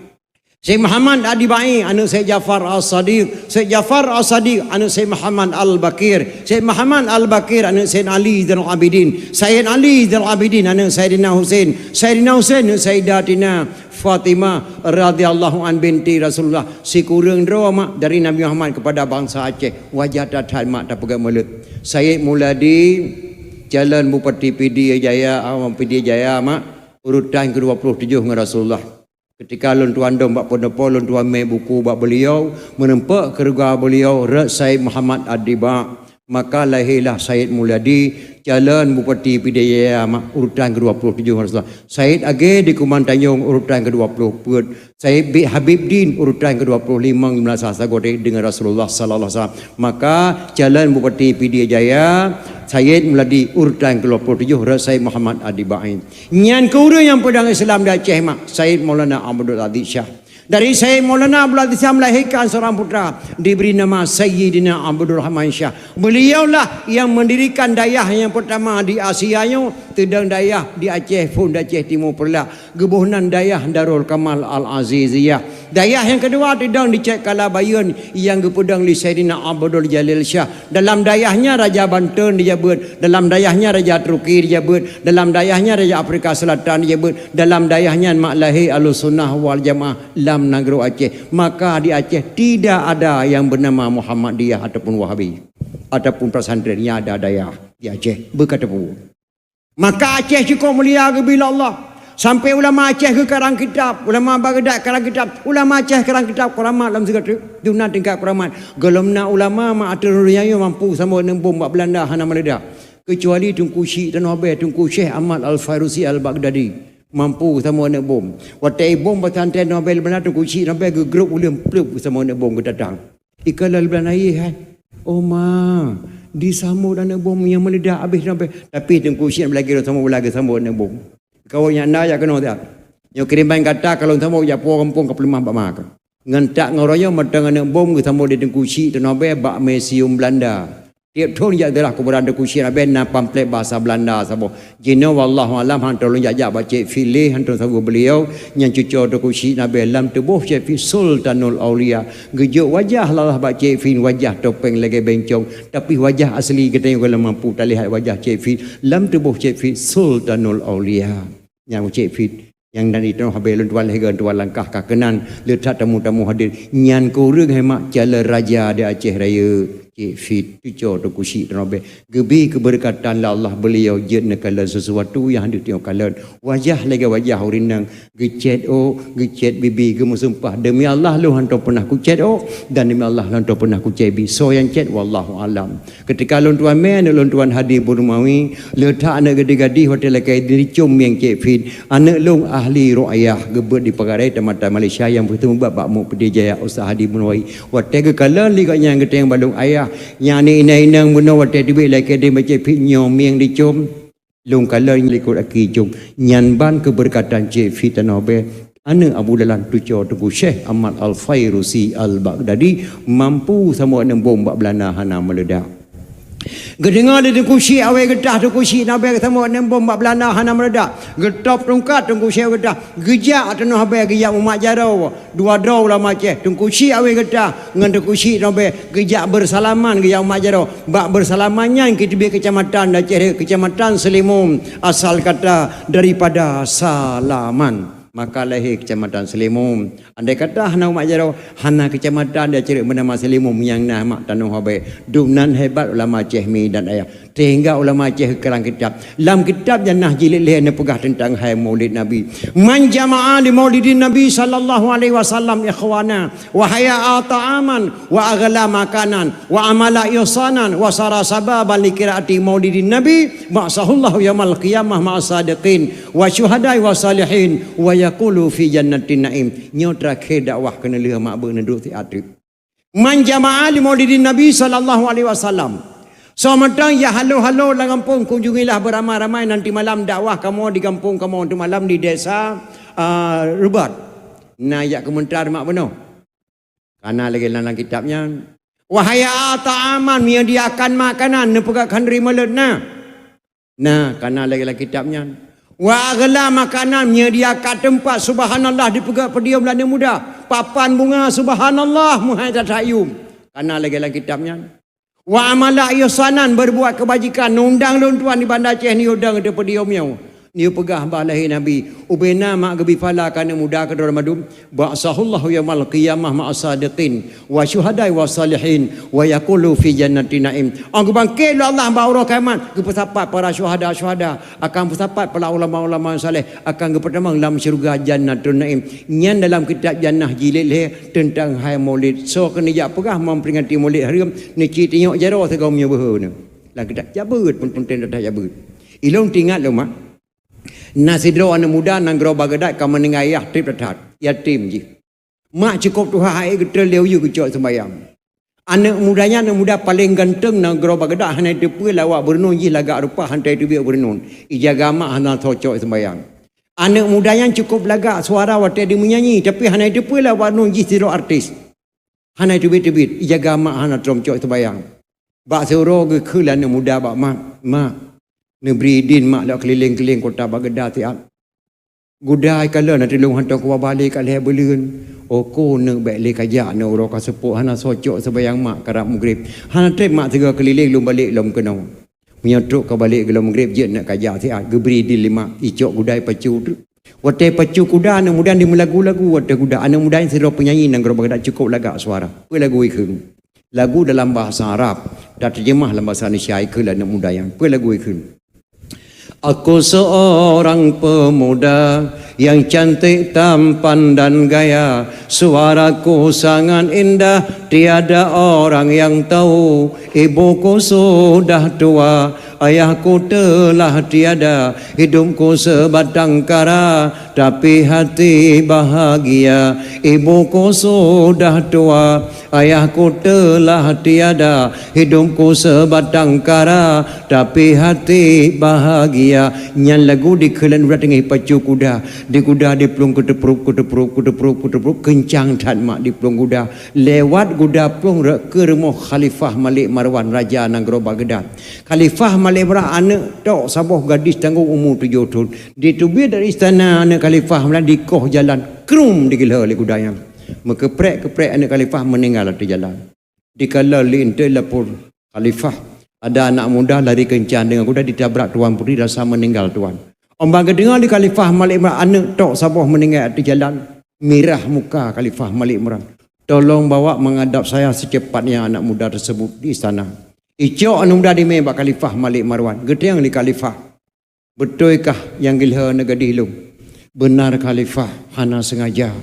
Said Muhammad Ad-Dibai, aneuk Said Jafar As-Sadiq. Said Jafar As-Sadiq, aneuk Said Muhammad Al-Baqir. Said Muhammad Al-Baqir, aneuk Said Ali Zainal Abidin. Said Ali Zainal Abidin, aneuk Saidina Husain. Saidina Husain, aneuk Saidatina Fatimah radhiyallahu an binti Rasulullah, sikureueng droe mak dari Nabi Muhammad kepada bansa Aceh. Wajar that-that mak tapeugah mulod. Said Muladi, calon Bupati Pidie Jaya, awak Pidie Jaya mak, urutan kedua puluh tujuh ngon Rasulullah. Ketika lôn tuan dong bak pendopo, lôn tuan mé buku bak beliau, meureumpok keuluwarga beliau rot Said Muhammad Ad-Diba. Maka lahirlah Said Muladi, calon Bupati Pidie Jaya mak, urutan kedua puluh tujuh Rasulullah. Said Agé di Kumantanjong, urutan kedua puluh peuet. Said Bik Habib Din, urutan kedua puluh lima, Imam Sagoe dengan Rasulullah sallallahu alaihi wasallam. Maka calon Bupati Pidie Jaya, Said Muladi, urutan kedua puluh tujuh rot Said Muhammad Ad-Dibai. Nyan keuh ureuëng nyang peudong Islam di Aceh mak, Said Maulana Abdul Aziz Syah. Dari Said Maulana Abdul Aziz Syah melahirkan seorang putra, diberi nama Sayyidina Abdul Rahman Syah. Beliaulah yang mendirikan dayah yang pertama di Asia nyoe, teudong dayah di Aceh phon, di Aceh Timu Peureulak. Geuboh nan dayah Darul Kamal Al-Aziziyah. Dayah nyang keudua teudong di Cot Kala Bayeuen nyang geupeudong lé Saidina Abdul Jalil Syah. Dalam dayah nyan Raja Banten dijabeuet, dalam dayah nyan Raja Turki dijabeuet, dalam dayah nyan Raja Afrika Selatan dijabeuet, dalam dayah nyan mak lahé Ahlussunnah wal Jamaah lam nanggroe Aceh. Maka di Aceh tidak ada yang bernama Muhammadiyah ataupun Wahabi ataupun pesantren, nyang ada dayah di Aceh. Beuka teupeu. Maka Aceh cukôp mulia geubri lé Allah. Sampai ulama Aceh geukarang kitab, ulama Baghdad karang kitab, ulama Aceh karang kitab kuramat lam sigoe teuk. Dum na tingkat kuramat. Gohlom na ulama mak ateueh ureueng nyan mampu sambot aneuk bom bak Belanda hana meuledak. Keucuali Teungku Chik Tanoh Abée, Teungku Syekh Ahmad Al-Fairusi Al-Baghdadi. Mampu sambot aneuk bom. Watée bom pesantren Tanoh Abée Belanda, Teungku Chik Tanoh Abée geugrôp uleueng plup sambot aneuk bom geutatang. Ikalon Belanda yeh hai. Oh ma, disambot aneuk bom nyang meuledak abéh Tanoh Abée. Tapi Teungku Chik Tanoh Abée lagée sambot bola geusambot aneuk bom. Kawan nyang na jak keunoe siat. Nyoe kiriman gata ka lôn sambot jak puwoe gampông ka peuleumah bak ma keuh. Ngon tak ngon roh nyoe mantong aneuk bom geusambot lé Teungku Chik Tanoh Abée bak museum Belanda. Tieb thon jak ziarah kuburan Teungku Chik Tanoh Abée na pamflet bahasa Belanda saboh. Jinoe wallahu alam han lôn jak-jak bak Cék Fit lé, han saboh beuliau nyang cuco Teungku Chik Tanoh Abée lam tuboh Cék Fit Sultanul Aulia. Geujok wajah lalah bak Cék Fit wajah topeng lagée bencong, tapi wajah asli geutanyoe gohlom mampu talihat wajah Cék Fit lam tuboh Cék Fit Sultanul Aulia. Nyang Cék Fit nyang dan di Tanoh Abée lôn tuan lheueh tuan langkah ka keunan le that tamu-tamu hadir. Nyan keuh ureueng hai mak calon raja di Aceh Rayeuk. Cék Fit cuco Teungku Chik Tanoh Abée. Geubri keubeureukatan lé Allah beuliau jeuet neukalon sesuatu nyang han deuh tanyoe kalon. Wajah lagée wajah ureueng inong, geucet ôk, geucet bibi, geumeusumpah, "Deumi Allah lôn hantom peunah kucet ôk, dan deumi Allah lôn hantom peunah kucet bibi." Soe nyang cet, wallahu alam. Keutika lôn tuan mé aneuk lôn tuan Hadi Burmawi, le that aneuk gadih-gadih watée lakée dicom mieng Cék Fit. Aneuk lôn ahli ruqyah geubeuet di Peugah Raya Tamatan Malaysia nyang beuteumeubak bak Muk Pidie Jaya Ustaz Hadi Burmawi. Watée geukalon lé gobnyan geutanyong bak lôn, "Ayah, nyan aneuk inong-inong bunoe watée teubiet lakée deuh bak Cék Fit nyoe mieng dicom?" Lôn kalon likot aki com. Nyan ban keubeureukatan Cék Fit Tanoh Abée, aneuk Abu Dalan cuco Teungku Syekh Ahmad Al-Fairusi Al-Baghdadi mampu sambot aneuk bom bak Belanda hana meuledak. Geudeungoe lé Teungku Chik Awé Geutah, Teungku Chik Tanoh Abée geusambot aneuk bom bak Belanda hana meuledak. Geutôb tungkat Teungku Chik Awé Geutah, geujak Tanoh Abée geujak mumat jaroe. Dua droe ulama Aceh, Teungku Chik Awé Geutah ngon Teungku Chik Tanoh Abée geujak beusalaman geujak mumat jaroe. Bak beusalaman nyan geuteubiet keucamatan di Aceh Rayeuk, Keucamatan Seulimum, asal kata daripada salaman. Maka lahé Keucamatan Seulimum. Andai kata hana mumat jaroe, hana keucamatan di Aceh Rayeuk beunama Seulimum nyang na mak Tanoh Abée. Dum nan hebat ulama Aceh mi dan ayah. Sehingga ulama Aceh geukarang kitab. Lam kitab nyan na jilid lhée neupeugah teuntang hai Maulid Nabi. "Man jama'a li Maulidin Nabi sallallahu alaihi wasallam ikhwana, wa hayya'a ta'aman, wa aghla makanan, wa amala ihsanan, wa sara sababan li qiraati Maulidin Nabi, ba'atsahullahu yaumal qiyamah ma'as sadiqin, wa syuhada'i wa salihin, wa yaqulu fi jannatin na'im." Nyoe terakhir dakwah keuneulheueh mak beuh neuduek siat teuk. "Man jama'a li Maulidin Nabi sallallahu alaihi wasallam." Soe mantong nyang halo-halo lam gampông, kunjungilah beramai-ramai nanti malam dakwah kamoe di gampông kamoe nanti malam di desa, ah, Rubat. Na jak keumeuntra mak bunoe. Kana lagée lam kitab nyan. "Wa hayya'a ta'aman", menyediakan makanan, neupeugah khanduri malot na. Na, kana lagée lam kitab nyan. "Wa aghla makanan", menyediakan teumpat, subhanallah, dipeugah podium lé aneuk muda. Papan bunga, subhanallah, meuhai that-that yum. Kana lagée lam kitab nyan. "Wa amala ihsanan", berbuat kebajikan, undang lôn tuan di Banda Aceh, neuyue dong di podium nyoe. Neupeugah bah lahé Nabi, ubena mak geubi pahala keu aneuk muda keudroe mandum. "Ba'atsahullahu yaumal qiyamah ma'as sadiqin, wa syuhada'i wa salihin, wa yaqulu fi jannati na'im." Ong geubangket lé Allah bak uroe kiamat, geupeusapat para syuhada-syuhada, akan peusapat para ulama-ulama saleh, akan geupeutamong lam syeuruga Jannatun Na'im. Nyan dalam kitab Jannah jilid lhée teuntang hai Maulid. Soe keuneuk jak peugah memperingati Maulid hareuem, neuci tinyok jaroe sigoe meunyoe beuhe nyoe. Lam kitab jabeuet pun, peunteng that-that jabeuet. Ilôn teuingat lôn mak. Na sidroe aneuk muda nanggroe Baghdad ka meuninggai ayah treb that-that, yatim jih. Mak cukôp tuha hai geutrön lé u yue geucok seumbahyang. Aneuk muda nyan aneuk muda paleng ganteng nanggroe Baghdad, hana jiteupeue lé awak beureunon jih lagak rupa hana jiteubiet beureunon. Ijaga mak hana soe cok seumbahyang. Aneuk muda nyan cukôp lagak suara watée jimeunyanyi, tapi hana jiteupeue lé awak beureunon jih sidroe artis. Hana teubiet-teubiet, ijaga mak hana trok cok seumbahyang. Bak siuroe geukheun lé aneuk muda bak mak, "Mak, neubri idin mak lôn keulileng-keulileng kota Baghdad siat. Gudai ka lôn, na teulông hantom kuba balek ka lhée buleuen." "Oh ko neuk, bék lé kajak, neuk uroe ka seupôt hana soe cok seumbahyang mak karab mugreb. Hana treb mak sigoe keulileng, lôn balek lom keunoe." Meunyoe trok ka balek geulom mugreb jeuet neuk kajak siat, geubri idin lé mak, icok gudai pacu teuk. Watée pacu kuda aneuk muda nyan meulagu-lagu watée kuda. Aneuk muda nyan sidroe peunyanyi nanggroe Baghdad cukôp lagak suara. Peue lagu ikheun? Lagu dalam bahasa Arab, dan terjemah lam bahasa Indonesia ikheun lé aneuk muda nyan. Peue lagu ikheun? Aku seorang pemuda yang cantik tampan dan gaya. Suaraku sangat indah, tiada orang yang tahu. Ibuku sudah tua, ayahku telah tiada. Hidupku sebatang kara, tapi hati bahagia. Ibuku sudah tua, ayahku telah tiada. Hidupku sebatang kara, tapi hati bahagia. Nyan lagu dikheun lé uda teungoh pacu kuda. Di kuda diplueng keuteuprop, keuteuprop, keuteuprop, keuteuprop. Keuncang that mak diplueng kuda. Lewat kuda plueng rot keu rumoh Khalifah Malik Marwan, raja nanggroe Baghdad. Khalifah Malik Marwan aneuk tok saboh gadis tanggong umu tujoh thon. Diteubiet dari istana aneuk Khalifah Malik dikoh jalan, krum digeulhö lé kuda nyan. Meukeuprek-keuprek aneuk Khalifah meuninggai ateueh jalan. Dikalon lé intee lapor Khalifah, ada anak muda lari keuncang deungon kuda ditabrak Tuan Putri rasa meuninggai tuan. Óh ban geudeungoe lé Khalifah Malik Imran aneuk tok saboh meuninggai ateueh jalan, mirah muka Khalifah Malik Imran. Tolong bawa menghadap saya secepatnya anak muda tersebut di istana. Icok aneuk muda dimé bak Khalifah Malik Marwan. Geutanyong lé Khalifah, "Beutôi kah nyang geulhö aneuk gadih lôn?" "Beunar Khalifah, hana seungaja.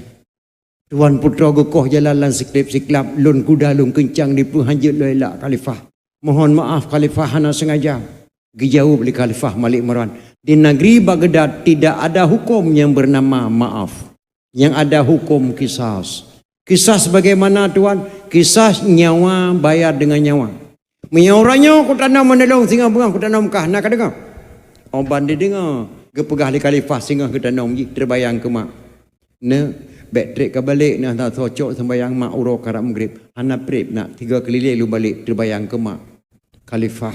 Tuan putroe geukoh jalan lam siklab-siklab, lôn kuda lôn keuncang dipeuhanjeuet lom lé Khalifah. Mohon maaf Khalifah, hana seungaja." Geujaweueb lé Khalifah Malik Marwan, "Di negeri Baghdad tidak ada hukum yang bernama maaf. Yang ada hukum kisas." "Kisas bagaimana, Tuan?" "Kisas nyawa bayar dengan nyawa. Meunyoe uroe nyoe kutanom aneuk lôn singoh beungoh kutanom kah, na kadeungoe?" Óh ban dideungoe, geupeugah lé Khalifah singoh geutanom jih, teubayang keu mak. "Neuk, bèk trép ka balek, na tacok seumbahyang mak uroe karab Maghrib." "Hana trép, Nak, tiga keulileng lôn balek," teubayang keu mak. "Khalifah,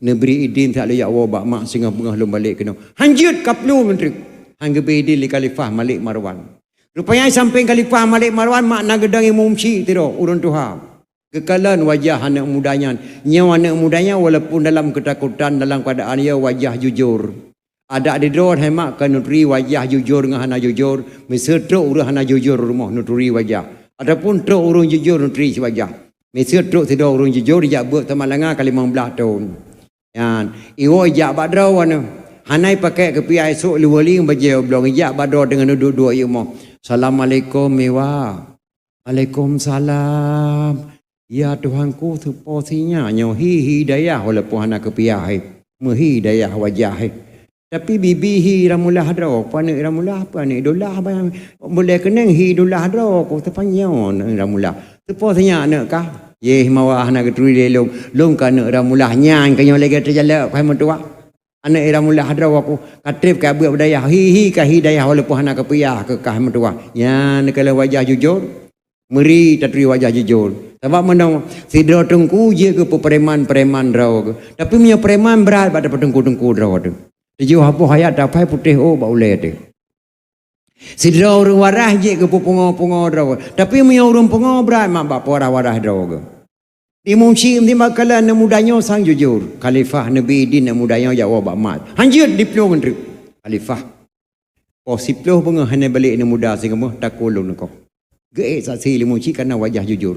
neubri idin that lôn jak woe bak mak singoh beungoh lôn balek keunoe." "Hanjeuet, kaplueng lôn trép." Han geubri idin lé Khalifah Malik Marwan. Rupanya sampéng Khalifah Malik Marwan mak na geudong imeum chik sidroe ureueng tuha. Geukalon wajah aneuk muda nyan. Nyoe aneuk muda nyan walaupun dalam keutakutan, dalam keuadaan ya wajah jujur. Adak di droe hai mak ka neuturi wajah jujur ngon hana jujur, miseue trok ureueng hana jujur rumoh neuturi wajah, ataupun trok ureueng jujur neuturi wajah. Miseue trok sidroe ureueng jujur jak beuet teuma langa ka limong blaih thon. Nyan, iwoe jak bak droe aneuk. Hana ipakék keupiah, esok lé wali bajèe oblong ijak bak droe deungon duek-duek i rumoh. "Assalamualaikum, Iwa." "Waalaikumsalam. Ya Tuhanku, teupo sinyak nyoe hi, hi dayah walaupun hana keupiah hi. Meuhi dayah wajah hi. Tapi bibi hi Ramulah droe, peue aneuk Ramulah, peue aneuk Idolah, bayang bulèe keunong hi Idolah droe, ku teupanyang aneuk Ramulah. Teupo sinyak aneuk kah?" "Yeh, mawa hana geuturi lé lôn, lôn ka aneuk Ramulah nyan, ka nyoe lagèe teujalak, ka hai meutuah." "Aneuk Ira Mulah droe ku, ka trép ka beuet bak dayah, hi, hi, ka hi dayah walaupun hana keupiah keu kah meutuah." Nyan keuh lé wajah jujur, meuri taturi wajah jujur. Sabab meunoe, sidroe teungku jeuet keu peupreman-preman droe keuh. Tapi meunyoe preman brat bak teungku-teungku droe teuh. Tujoh boh ayat tapai putéh ôk bak ulèe teuh. Sidroe ureueng waras jeuet keu peupungo-pungo droe. Tapi meunyoe ureueng pungo brat mak bak peue waras-waras droe keuh. Imeum chik meutimba kala aneuk muda nyoe sang jujur. Khalifah neubri idin aneuk muda nyoe jak woe bak mak. Hanjeuet diplueng ngon treuk. Khalifah. Poh siploh beungoh hana balek aneuk muda singoh beungoh takue lôn neukoh. Geuék saksi lé imeum chik kana wajah jujur.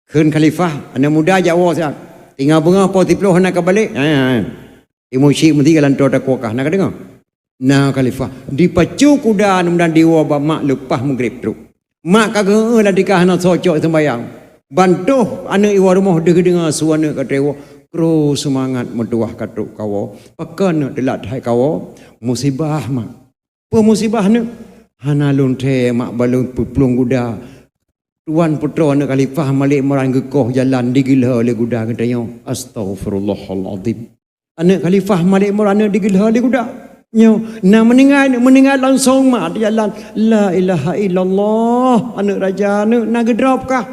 Kheun Khalifah, aneuk muda jak woe siat. Tinggai beungoh poh siploh hana ka balek. Ha, ha. Imeum chik meusti ka lantoe takue kah, na kadeungoe? Na Khalifah. Dipacu kuda aneuk muda diwoe bak mak leupah Maghrib trok. Mak ka geueu lam tika hana soe cok seumbahyang. Ban toh aneuk iwoe rumoh deuh geudeungoe su aneuk ka trép woe, kru seumangat meutuah ka trok kawoe. Pakon neuk teulat that kawoe? Musibah mak. Peue musibah neuk? Hana lôn thèe mak ban lôn peuplueng kuda. Tuan putroe aneuk Khalifah Malik Imran geukoh jalan digeulhö lé kuda geutanyoe. Astaghfirullahalazim. Aneuk Khalifah Malik Imran aneuk digeulhö lé kuda. Nyoe na meuninggai, meuninggai langsong mak di jalan. La ilaha illallah, aneuk raja aneuk na geudrop kah?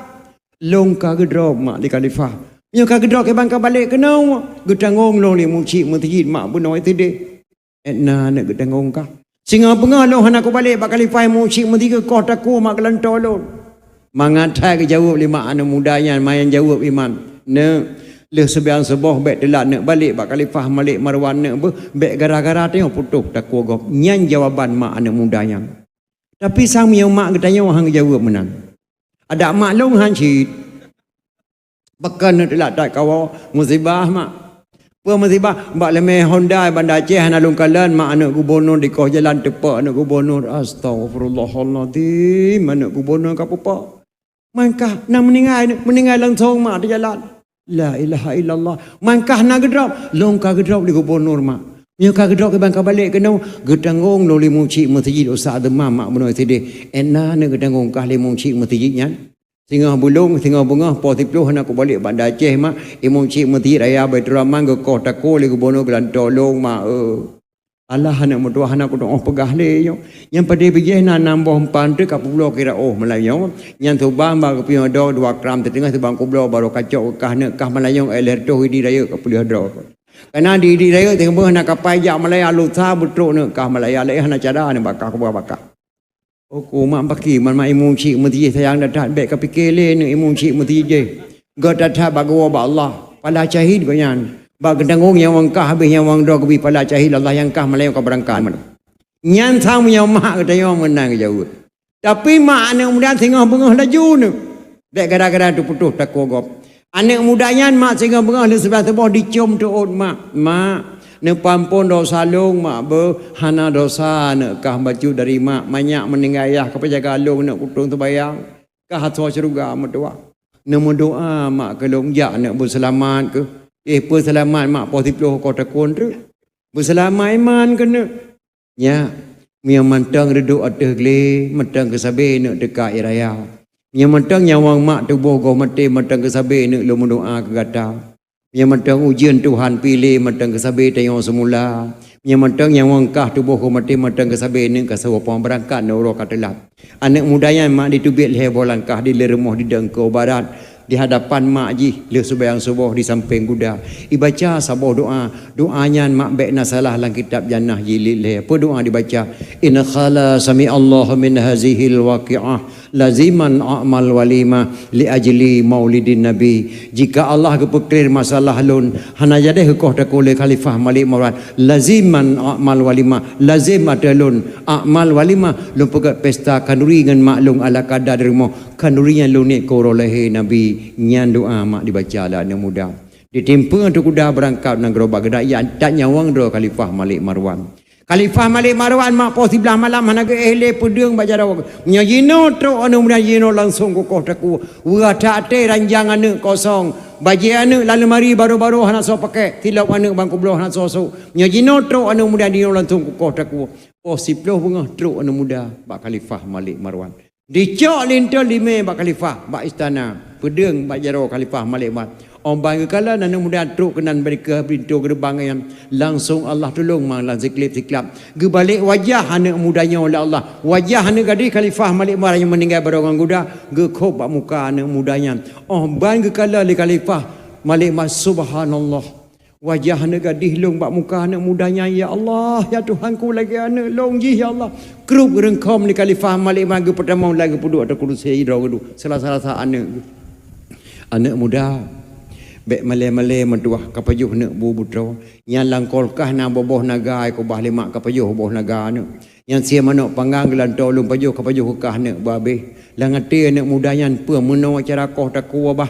Lôn ka geudrop mak di Khalifah. Nyoe ka geudrop kiban ka balek keunoe, geutanggong lôn lé imeum chik meuseujid mak bunoe sideh. Edna aneuk geutanggong kah? Singoh beungoh lôn hana kubalek bak Khalifah imeum chik meuseujid geukoh takue mak geulantoe lôn. Mangat that geujaweueb lé mak aneuk muda nyan, mayan jaweueb iman. Neuk, lheueh seubiang suboh bèk teulat neuk balek bak Khalifah Malik Marwan neuk beuh, bèk gara-gara tanyoe putôh takue gob. Nyan jawaban mak aneuk muda nyan. Tapi sang meunyoe mak geutanyoe han geujaweueb meunan. Adak mak lôn han cit. Pakon neuk teulat that kawoe, musibah mak. Peue musibah? Bak leumé Honda Banda Aceh hana lôn kalon, mak aneuk gubunur dikoh jalan teupak aneuk gubunur. Astagfirullahalazim, aneuk gubunur ka pupa. Mangkah na meuninggai, meuninggai langsong mak di jalan. La ilaha illallah. Mangkah na geudrop, lôn ka geudrop lé gubunur mak. Nyoe ka geudrop kiban ka balek keunoe, geutanggong lôn lé mucik meuseujid Ustaz Demam mak bunoe sideh. Ena na geutanggong kah lé mucik meuseujid nyan. Singoh bulong, singoh beungoh, poh siplôh hana kubalek Banda Aceh mak, imeum chik meuseujid raya Baituraman geukoh tako lé gubunur geulantoe lôn mak, eu. Alah aneuk meutuah hana kutu'oh peugah lé nyoe. Nyang padé bijéh na nam boh empan teuk ka peubloe kira óh meulayeue. Nyan subang bak geupiôh droe dua kram teuteungoh subang kubloe barô kacok kah neuk kah meulayeue éh lhèe reutôh idi rayeuk ka peuleueh droe. Kana di idi rayeuk teungoh na kapai jak Malaya lusa beutrok neuk kah Malaya lé hana cara neuk bakah kuba bakah. Uku mak baki man mak imeum chik meuseujid sayang that-that bék ka pike lé neuk imeum chik meuseujid jih. Gét that-that bak geuwoe bak Allah. Pala syahid gobnyan. Bak geutanggong nyawöng kah habéh nyawöng droe geubri pala syahid Allah nyang kah meulayeue ka beurangkat. Nyan sang meunyoe mak geutanyoe meunan geujaweueb. Tapi mak aneuk muda singoh beungoh laju neuk. Bék gara-gara teuputoh tako gob. Aneuk muda nyan mak singoh beungoh lheueh sibeulaih suboh dicom teuôt mak. Mak, neupeuampon dosa lôn mak beuh, hana dosa neuk kah bacut dari mak. Manyak meuninggai ayah ka peujaga lôn neuk kutông seubayang. Kah asoe syeuruga meutuah. Neumeudoa mak keu lôn jak neuk beuseulamat keuh. Eh, peuseulamat mak poh siplôh koh takue treuk. Beuseulamat iman keuneuk. Nyak, meunyoe mantong reudok ateueh glé, mantong keusabe neuk teuka ie raya. Meunyoe mantong nyawöng mak tuboh goh maté, mantong keusabe neuk lôn meudoa keu gata. Meunyoe mantong ujeuen Tuhan piléh, mantong keusabe tanyoe seumula. Meunyoe mantong nyawöng kah tuboh goh maté, mantong keusabe neuk ka sawoe pang beurangkat neuk uroe ka teulat. Aneuk muda nyan mak diteubiet lhèe boh langkah di lé rumoh di deungko barat. Di hadapan mak jih lheueh seubayang suboh di sampéng guda. Ibaca saboh doa. Doa nyan mak bék na salah lam kitab Jannah jilid lhèe. Peue doa dibaca? In khala sami'allahu min hazihil waqi'ah laziman a'mal walimah li ajli maulidin nabi. Jika Allah geupeuklir masalah lôn, hana jadeh geukoh tako lé Khalifah Malik Marwan, laziman a'mal walimah, lazim ateueh lôn a'mal walimah, lôn peugét pesta khanduri ngon mak lôn ala kada di rumoh. Khanduri nyan lôn niet keu uroe lahé Nabi, nyan doa mak dibaca lé aneuk muda. Ditimpeue ateueh kuda beurangkat nanggroe bak geudak, jak that nyawöng droe Khalifah Malik Marwan. Khalifah Malik Marwan mak poh siblaih malam hana geuéh lé peudeueng bak jaroe. Meunyoe jinoe trok aneuk muda jinoe langsong kukoh takue. Weueh that até ranjang aneuk kosong. Bajée aneuk lam leumari barô-barô hana soe paké. Tilop aneuk ban kubloe hana soe sôk. Meunyoe jinoe trok aneuk muda jinoe langsong kukoh takue. Poh siplôh beungoh trok aneuk muda bak Khalifah Malik Marwan. Dicok linto limé bak khalifah, bak istana, peudeueng bak jaroe Khalifah Malik Marwan. Óh ban geukalon aneuk muda trok keunan bak dikeue pintoe geureubang nyan, langsong Allah tulông mang lam siklab-siklab. Geubalek wajah aneuk muda nyoe lé Allah. Wajah aneuk gadih Khalifah Malik Marwan nyang meuninggai baroe ngon guda, geukhôb bak muka aneuk muda nyan. Óh ban geukalon lé Khalifah Malik Marwan, subhanallah. Wajah aneuk gadih lôn bak muka aneuk muda nyan, ya Allah, ya Tuhanku, lagée aneuk lôn jih, ya Allah. Krup reungkhom lé Khalifah Malik Marwan geupeutamong lagée geupeuduek ateueh kurusi droe geuduek, salah-salah aneuk. Aneuk muda, bék malée-malée meutuah ka pajoh neuk bu butroe. Nyan lam kulkah na boh-boh naga, kubah lé mak ka pajoh boh naga aneuk. Nyang sie manok panggang geulantoe lôn pajoh ka pajoh keu kah neuk babeh. Lam até aneuk muda nyan peue meunoe cara koh takue bah.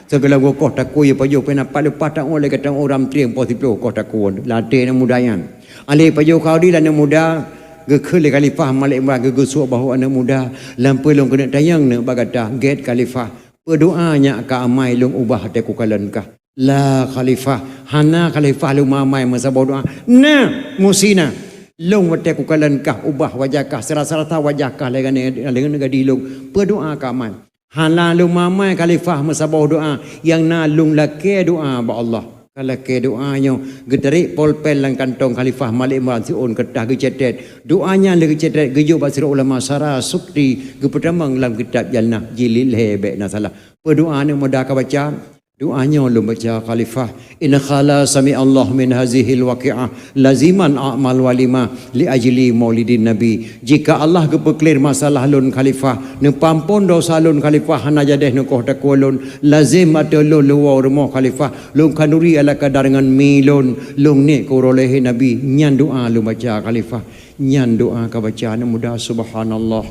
Sigohlom geukoh takue pajoh pih na pat leupah taoh lé gata uram trieng poh siplôh koh takue lam até aneuk muda nyan. Alé pajoh khauri lé aneuk muda geukheun lé Khalifah Malik Marwan geugeusuek bahu aneuk muda. Lam peue lôn keuneuk tanyong neuk bak gata gét Khalifah. Peue doa nyak ka amai lôn ubah até kukalon kah. La Khalifah, hana Khalifah lôn mamai meusaboh doa. Na, musti na. Lôn watée kukalon kah ubah wajah kah, serasa-rasa wajah kah lagée nyan, lagée nyan gadih lôn. Peue doa ka amai. Hana lôn mamai Khalifah meusaboh doa, nyang na lôn lakée doa bak Allah. Ka lakée doa nyoe, geutarek polpen lam kantong Khalifah Malik Marwan siôn keureutah geucetet. Doa nyan lé geucetet geujok bak sidroe ulama sara sukti geupeutamong lam kitab Jannah jilid lhée bék na salah. Peue doa aneuk muda ka baca? Doa nyoe lôn baca Khalifah, in khala sami'allahu min hazihil waqi'ah laziman a'mal walimah li ajli maulidin nabi. Jika Allah geupeuklir masalah lôn Khalifah, neupeuampon dosa lôn Khalifah, hana jadeh neukoh takue lôn, lazem ateueh lôn leuwoe rumoh Khalifah, lôn khanduri ala kadar ngon mi lôn, lôn niet keu uroe lahé Nabi, nyan doa lôn baca Khalifah. Nyan doa ka baca aneuk muda, subhanallah.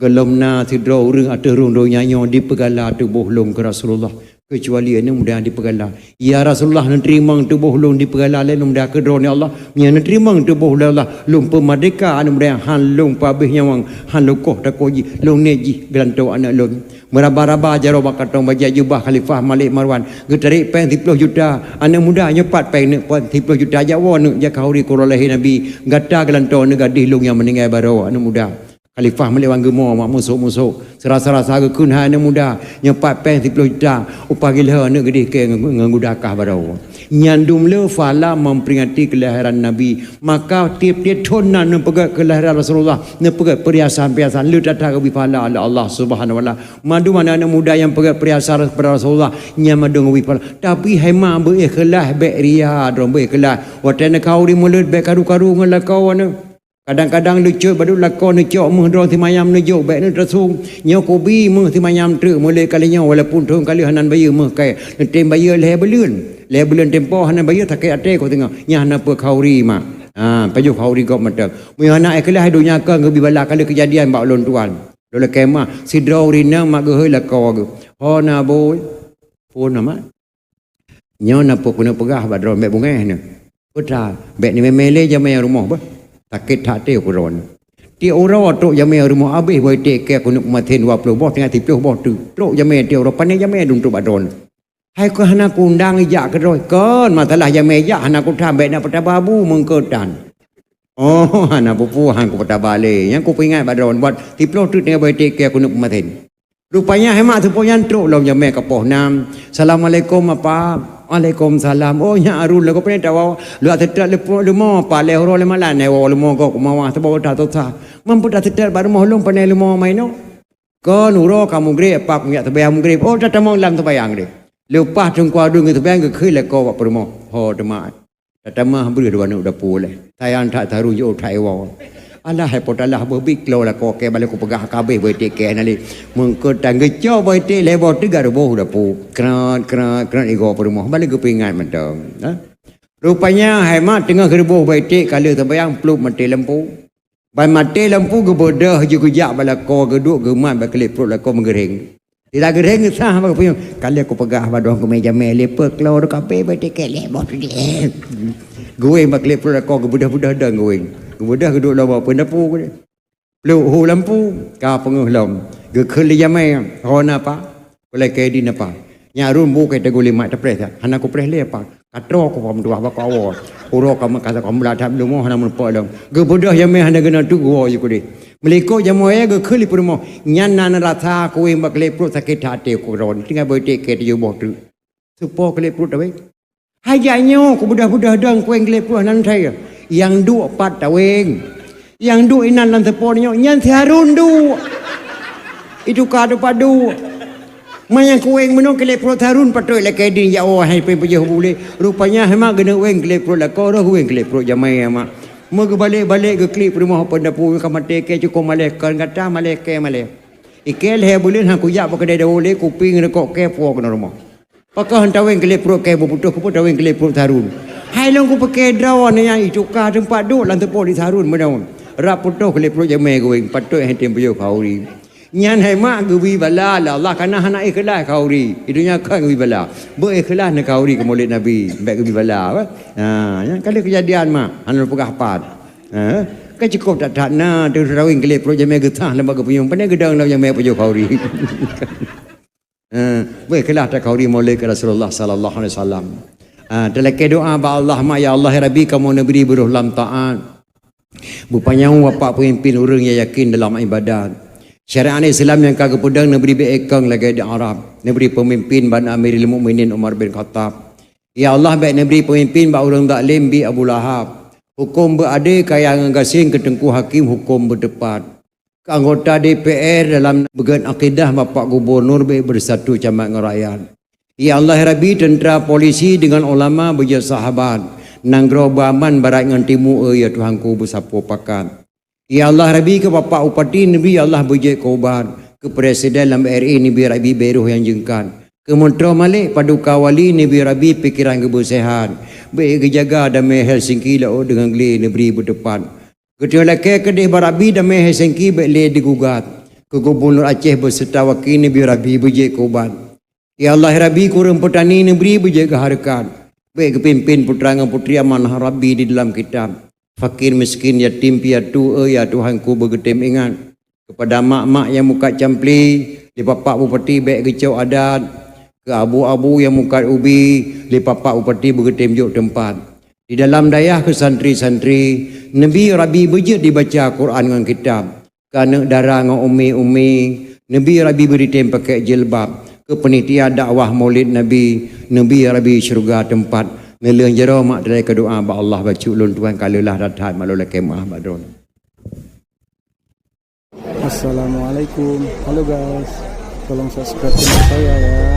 Gohlom na sidroe ureuëng ateueh rhueng donya nyoe dipeugala tuboh lôn keu Rasulullah. Keucuali aneuk muda nyang dipeugala. Ya Rasulullah, neuteurimong tuboh lôn dipeugala lé aneuk muda keudroe, ya Allah. Meunyoe neuteurimong tuboh lôn, ya Allah, lôn peumeurdeka aneuk muda nyang han lôn peuabéh nyawöng, han lôn koh takue jih, lôn niet jih geulantoe aneuk lôn. Meuraba-raba jaroe bak kantong bajèe jubah Khalifah Malik Marwan. Geutarek péng siploh juta. Aneuk muda nyoe pat péng neuk, péng siploh juta, jak woe neuk, jak khanuri keu uroe lahé Nabi. Gata geulantoe aneuk gadéh lôn nyang meuninggai baroe, aneuk muda. Khalifah Malik Marwan geumo mak musôk-musôk. Seurasa-rasa geukheun hai aneuk muda. Nyoe pat péng siploh juta. Upah gila aneuk gadéh kèe ngon, ngon guda kah baroe. Nyan dum le phala memperingati kelahiran Nabi. Maka tiep-tiep thon na neupeugèt kelahiran Rasulullah, neupeugèt peuriasan-peuriasan, le that-that geubri phala lé Allah Subhanahu wa Taala. Mandum aneuk-aneuk muda nyang peugèt peuriasan pada Rasulullah, nyan mandum geubri phala. Tapi hai mak beu ikhlas, bèk ria, droe beu ikhlas. Watèe neukhanuri mulod bèk karu-karu ngon lakoe aneuk. Kadang-kadang leucot bak duek lakoe neucok méuh droe simayam neujok bèk neuteusung. Nyoe kubi méuh simayam treuk mulod kali nyoe walaupun thon ka lheueh hana bayeue méuh kèe. Neutem bayeue lhèe buleuen. Lhèe buleuen tempo hana bayeue sakét até ku teungoh. Nyan hana peue khanuri mak. Ha, pajoh khanuri gob mantong. Meunyoe hana ikhlas donya kon geubri bala ka lheueh keujadian bak ulôn tuan. Lôn lakèe meu'ah sidroe ureueng inong mak geuhôi lakoe geuh. Ho na boh. Phon na mak. Nyoe na peue keuneuk peugah bak droe, bèk beungèh neuh. Peue that, bèk neumè-mè lé jamèe rumoh beuh. Sakét that até keu droeneuh. Tiep uroe trok jamèe rumoh abéh bak iték kèe keuneuk peumasen dua ploh boh, tinggai siploh boh teuk. Trok jamèe tiep uroe, pané jamèe dum trok bak droeneuh. Hai keuh hana kuundang ijak keudroe. Kon, masalah jamèe ijak hana kuthan, bèk na peutaba bu meungkeutan. Oh, hana peue-peue han kupeutaba lé. Nyang kupeuingat bak droeneuh, buet siploh teuk tinggai bak iték kèe keuneuk peumasen. Rupanya hai mak seupôt nyan trok lom jamèe ka poh nam. "Assalamualaikum, Apa." "Waalaikumsalam." "Oh, nyak Harun lagoe pane tawoe?" "Lôn taseutôt leumo, Apa, lhèe uroe lhèe malam, nyoe woe leumo gob keu mawah, sabab that susah. Man peue taseutôt bak rumoh lôn, pane leumo ma inoe?" "Kon uroe ka mugreb, Apa, kujak seumayang mugreb." "Oh, tatamong lam seumayang deh." Leupah Teungku Harun geuseumayang, geukheun lakoe bak peurumoh. Ho teuma. Tatamah breuh dua aneuk dapu lé. Sayang that Harun jiôh that iwoe. Alah, hai po talah beuh bit klo lakoe kèe, bala kupeugah ka abéh bak iték kèe na lé. Meungkeutan geucok bak iték lhèe boh teuk geuboh dapu. Krat, krat, krat igoe peurumoh. Bala geupeuingat mantong. Ha? Rupanya hai mak teungoh geuboh bak iték ka lheueh seumayang plup maté lampu. Ban maté lampu geubeudôh jih geujak bak lakoe geuduek geumat bak klep pruet lakoe meugeureng. Sila geureng geusah bak geupeuyong. Ka lheueh kupeugah bak droe keumeujamé lé peue klo droe kape bak tiket lé boh tu deh. Geuweng bak klep pruet lakoe geubeudôh-beudôh dong geuweng. Geubeudôh geuduek lom bak peue dapu geude. Pluek hu lampu ka peungeuh lom. Geukheun lé jamé, "Ho na, Pa?" "Kulakée di na, Pa." Nyak Harun bu kai teugui lé mak teupreh that. "Hana kupreh lé, Pa." Ka troh ku pam tuah bak awoe. Uroe ka meukat ka meulat that leumo hana meurumpok lom. Geubeudôh jamé hana geunoe teuk geuwoe jih keudeh. Meulikot jamé geukheun lé peurumoh. Nyan na rasa kuweng bak klep pruet sakét that até ku droe. Tinggai beutek kèe tujoh boh treuk. Seupôt klep pruet taweng. Hajat nyoe kubeudôh-beudôh dong kuweng klep pruet hana ntai. Nyang duek pat taweng. Nyang duek inan lam seupôt nyoe, nyan si Harun duek. Itu ka teupadu. Manyang kuweng meunoe klep pruet Harun patôt lakée di jak woe hai peujoh bulée. Rupanya hema geuneuk weng klep pruet lakoe roh weng klep pruet jamé mak. Meugeubalek-balek geuklip rumoh peunapu ka maté kèe cukôp malée kon gata malée kèe malée. Ikèe lhée buleuen han kujak bak keudée dawoe lé kupi ngon rukok kèe puwoe keunoe rumoh. Pakon taweng klep pruet kèe beuputôh keupeue taweng klep pruet Harun. Hai lôn kupike droe nyan itu ka teumpat duek lam teupôt di Harun meunoe. Rab putôh klep pruet jamé geuweng patôt hai tem peujoh khauri. Nyan hai mak geubi bala lé Allah kana hana ikhlaih khauri. Di donya kan geubi bala. Beu ikhlaih na khauri keu Maulid Nabi, bèk geubi bala bah. Ha, nyan ka lheueh keujadian mak, hana peugah pat. Ha, ka cukôp that-that na teuraweng gleh pruet jamé geutah lam bak geupeuyong, pandai geudong lam jamé peujoh khauri. Ha, beu ikhlaih takhauri Maulid keu Rasulullah sallallahu alaihi wasallam. Ha, talakée doa bak Allah mak, ya Allah ya Rabbi kamoe neubri beurôh lam taat. Beupanyang bapak peumimpin ureuëng nyang yakin dalam ibadat. Syariat Islam nyang ka geupeudong neubri bèk ekong lagée di Arab. Neubri peumimpin ban Amirul Mukminin Umar bin Khattab. Ya Allah bèk neubri peumimpin bak ureuëng zalim bi Abu Lahab. Huköm beuadé kaya ngon gasien keu teungku hakim huköm beuteupat. Keu anggota D P R dalam beugét akidah bapak gubunur bèk beusatu camat ngon rakyat. Ya Allah ya Rabbi teuntra polisi deungon ulama beujeuet sahabat. Nanggroe beuaman barat ngon timu eu ya Tuhanku beusapoe pakat. Ya Allah Rabbi keu bapak bupati neubri ya Allah beujeuet keu ubat. Keu presiden lam R I neubri Rabbi bèk roh nyang jeungkat. Keu meutroh malek paduka wali neubri Rabbi pikeran geubeuseuhat. Bèk geujaga damé Helsinki laôt deungon gleh neubri beuteupat. Geutanyoe lakée keudeh bak Rabbi damé Helsinki bèk lé digugat. Keu gubunur Aceh beuseuta waki neubri Rabbi beujeuet keu ubat. Ya Allah, ya Rabbi, kureueng peutani neubri beujeuet keu hareukat. Bék geupimpén putra ngon putri amanah Rabbi di dalam kitab. Fakir, miskin, yatim, piatu, eh, ya Tuhanku, beugeutem ingat. Keupada mak-mak nyang mukat campli, lé Bapak Bupati bék geucok adat. Keu abu-abu nyang mukat ubi, lé Bapak Bupati beugeutem jok teumpat. Di dalam dayah keu santri-santri, neubri Rabbi beujeuet dibaca Quran ngon kitab. Keu aneuk dara ngon umi-umi, neubri Rabbi beuri tem pakèk jilbab. Keu panitia dakwah Maulid Nabi, neubri Rabbi syeuruga teumpat. Neulheueh jaroe mak teurai keu doa bak Allah, bacut lôn Tuhan ka leulah that-that mak lôn lakèe meu'ah bak droeneuh. Assalamualaikum. Halo guys. Tolong subscribe channel saya ya.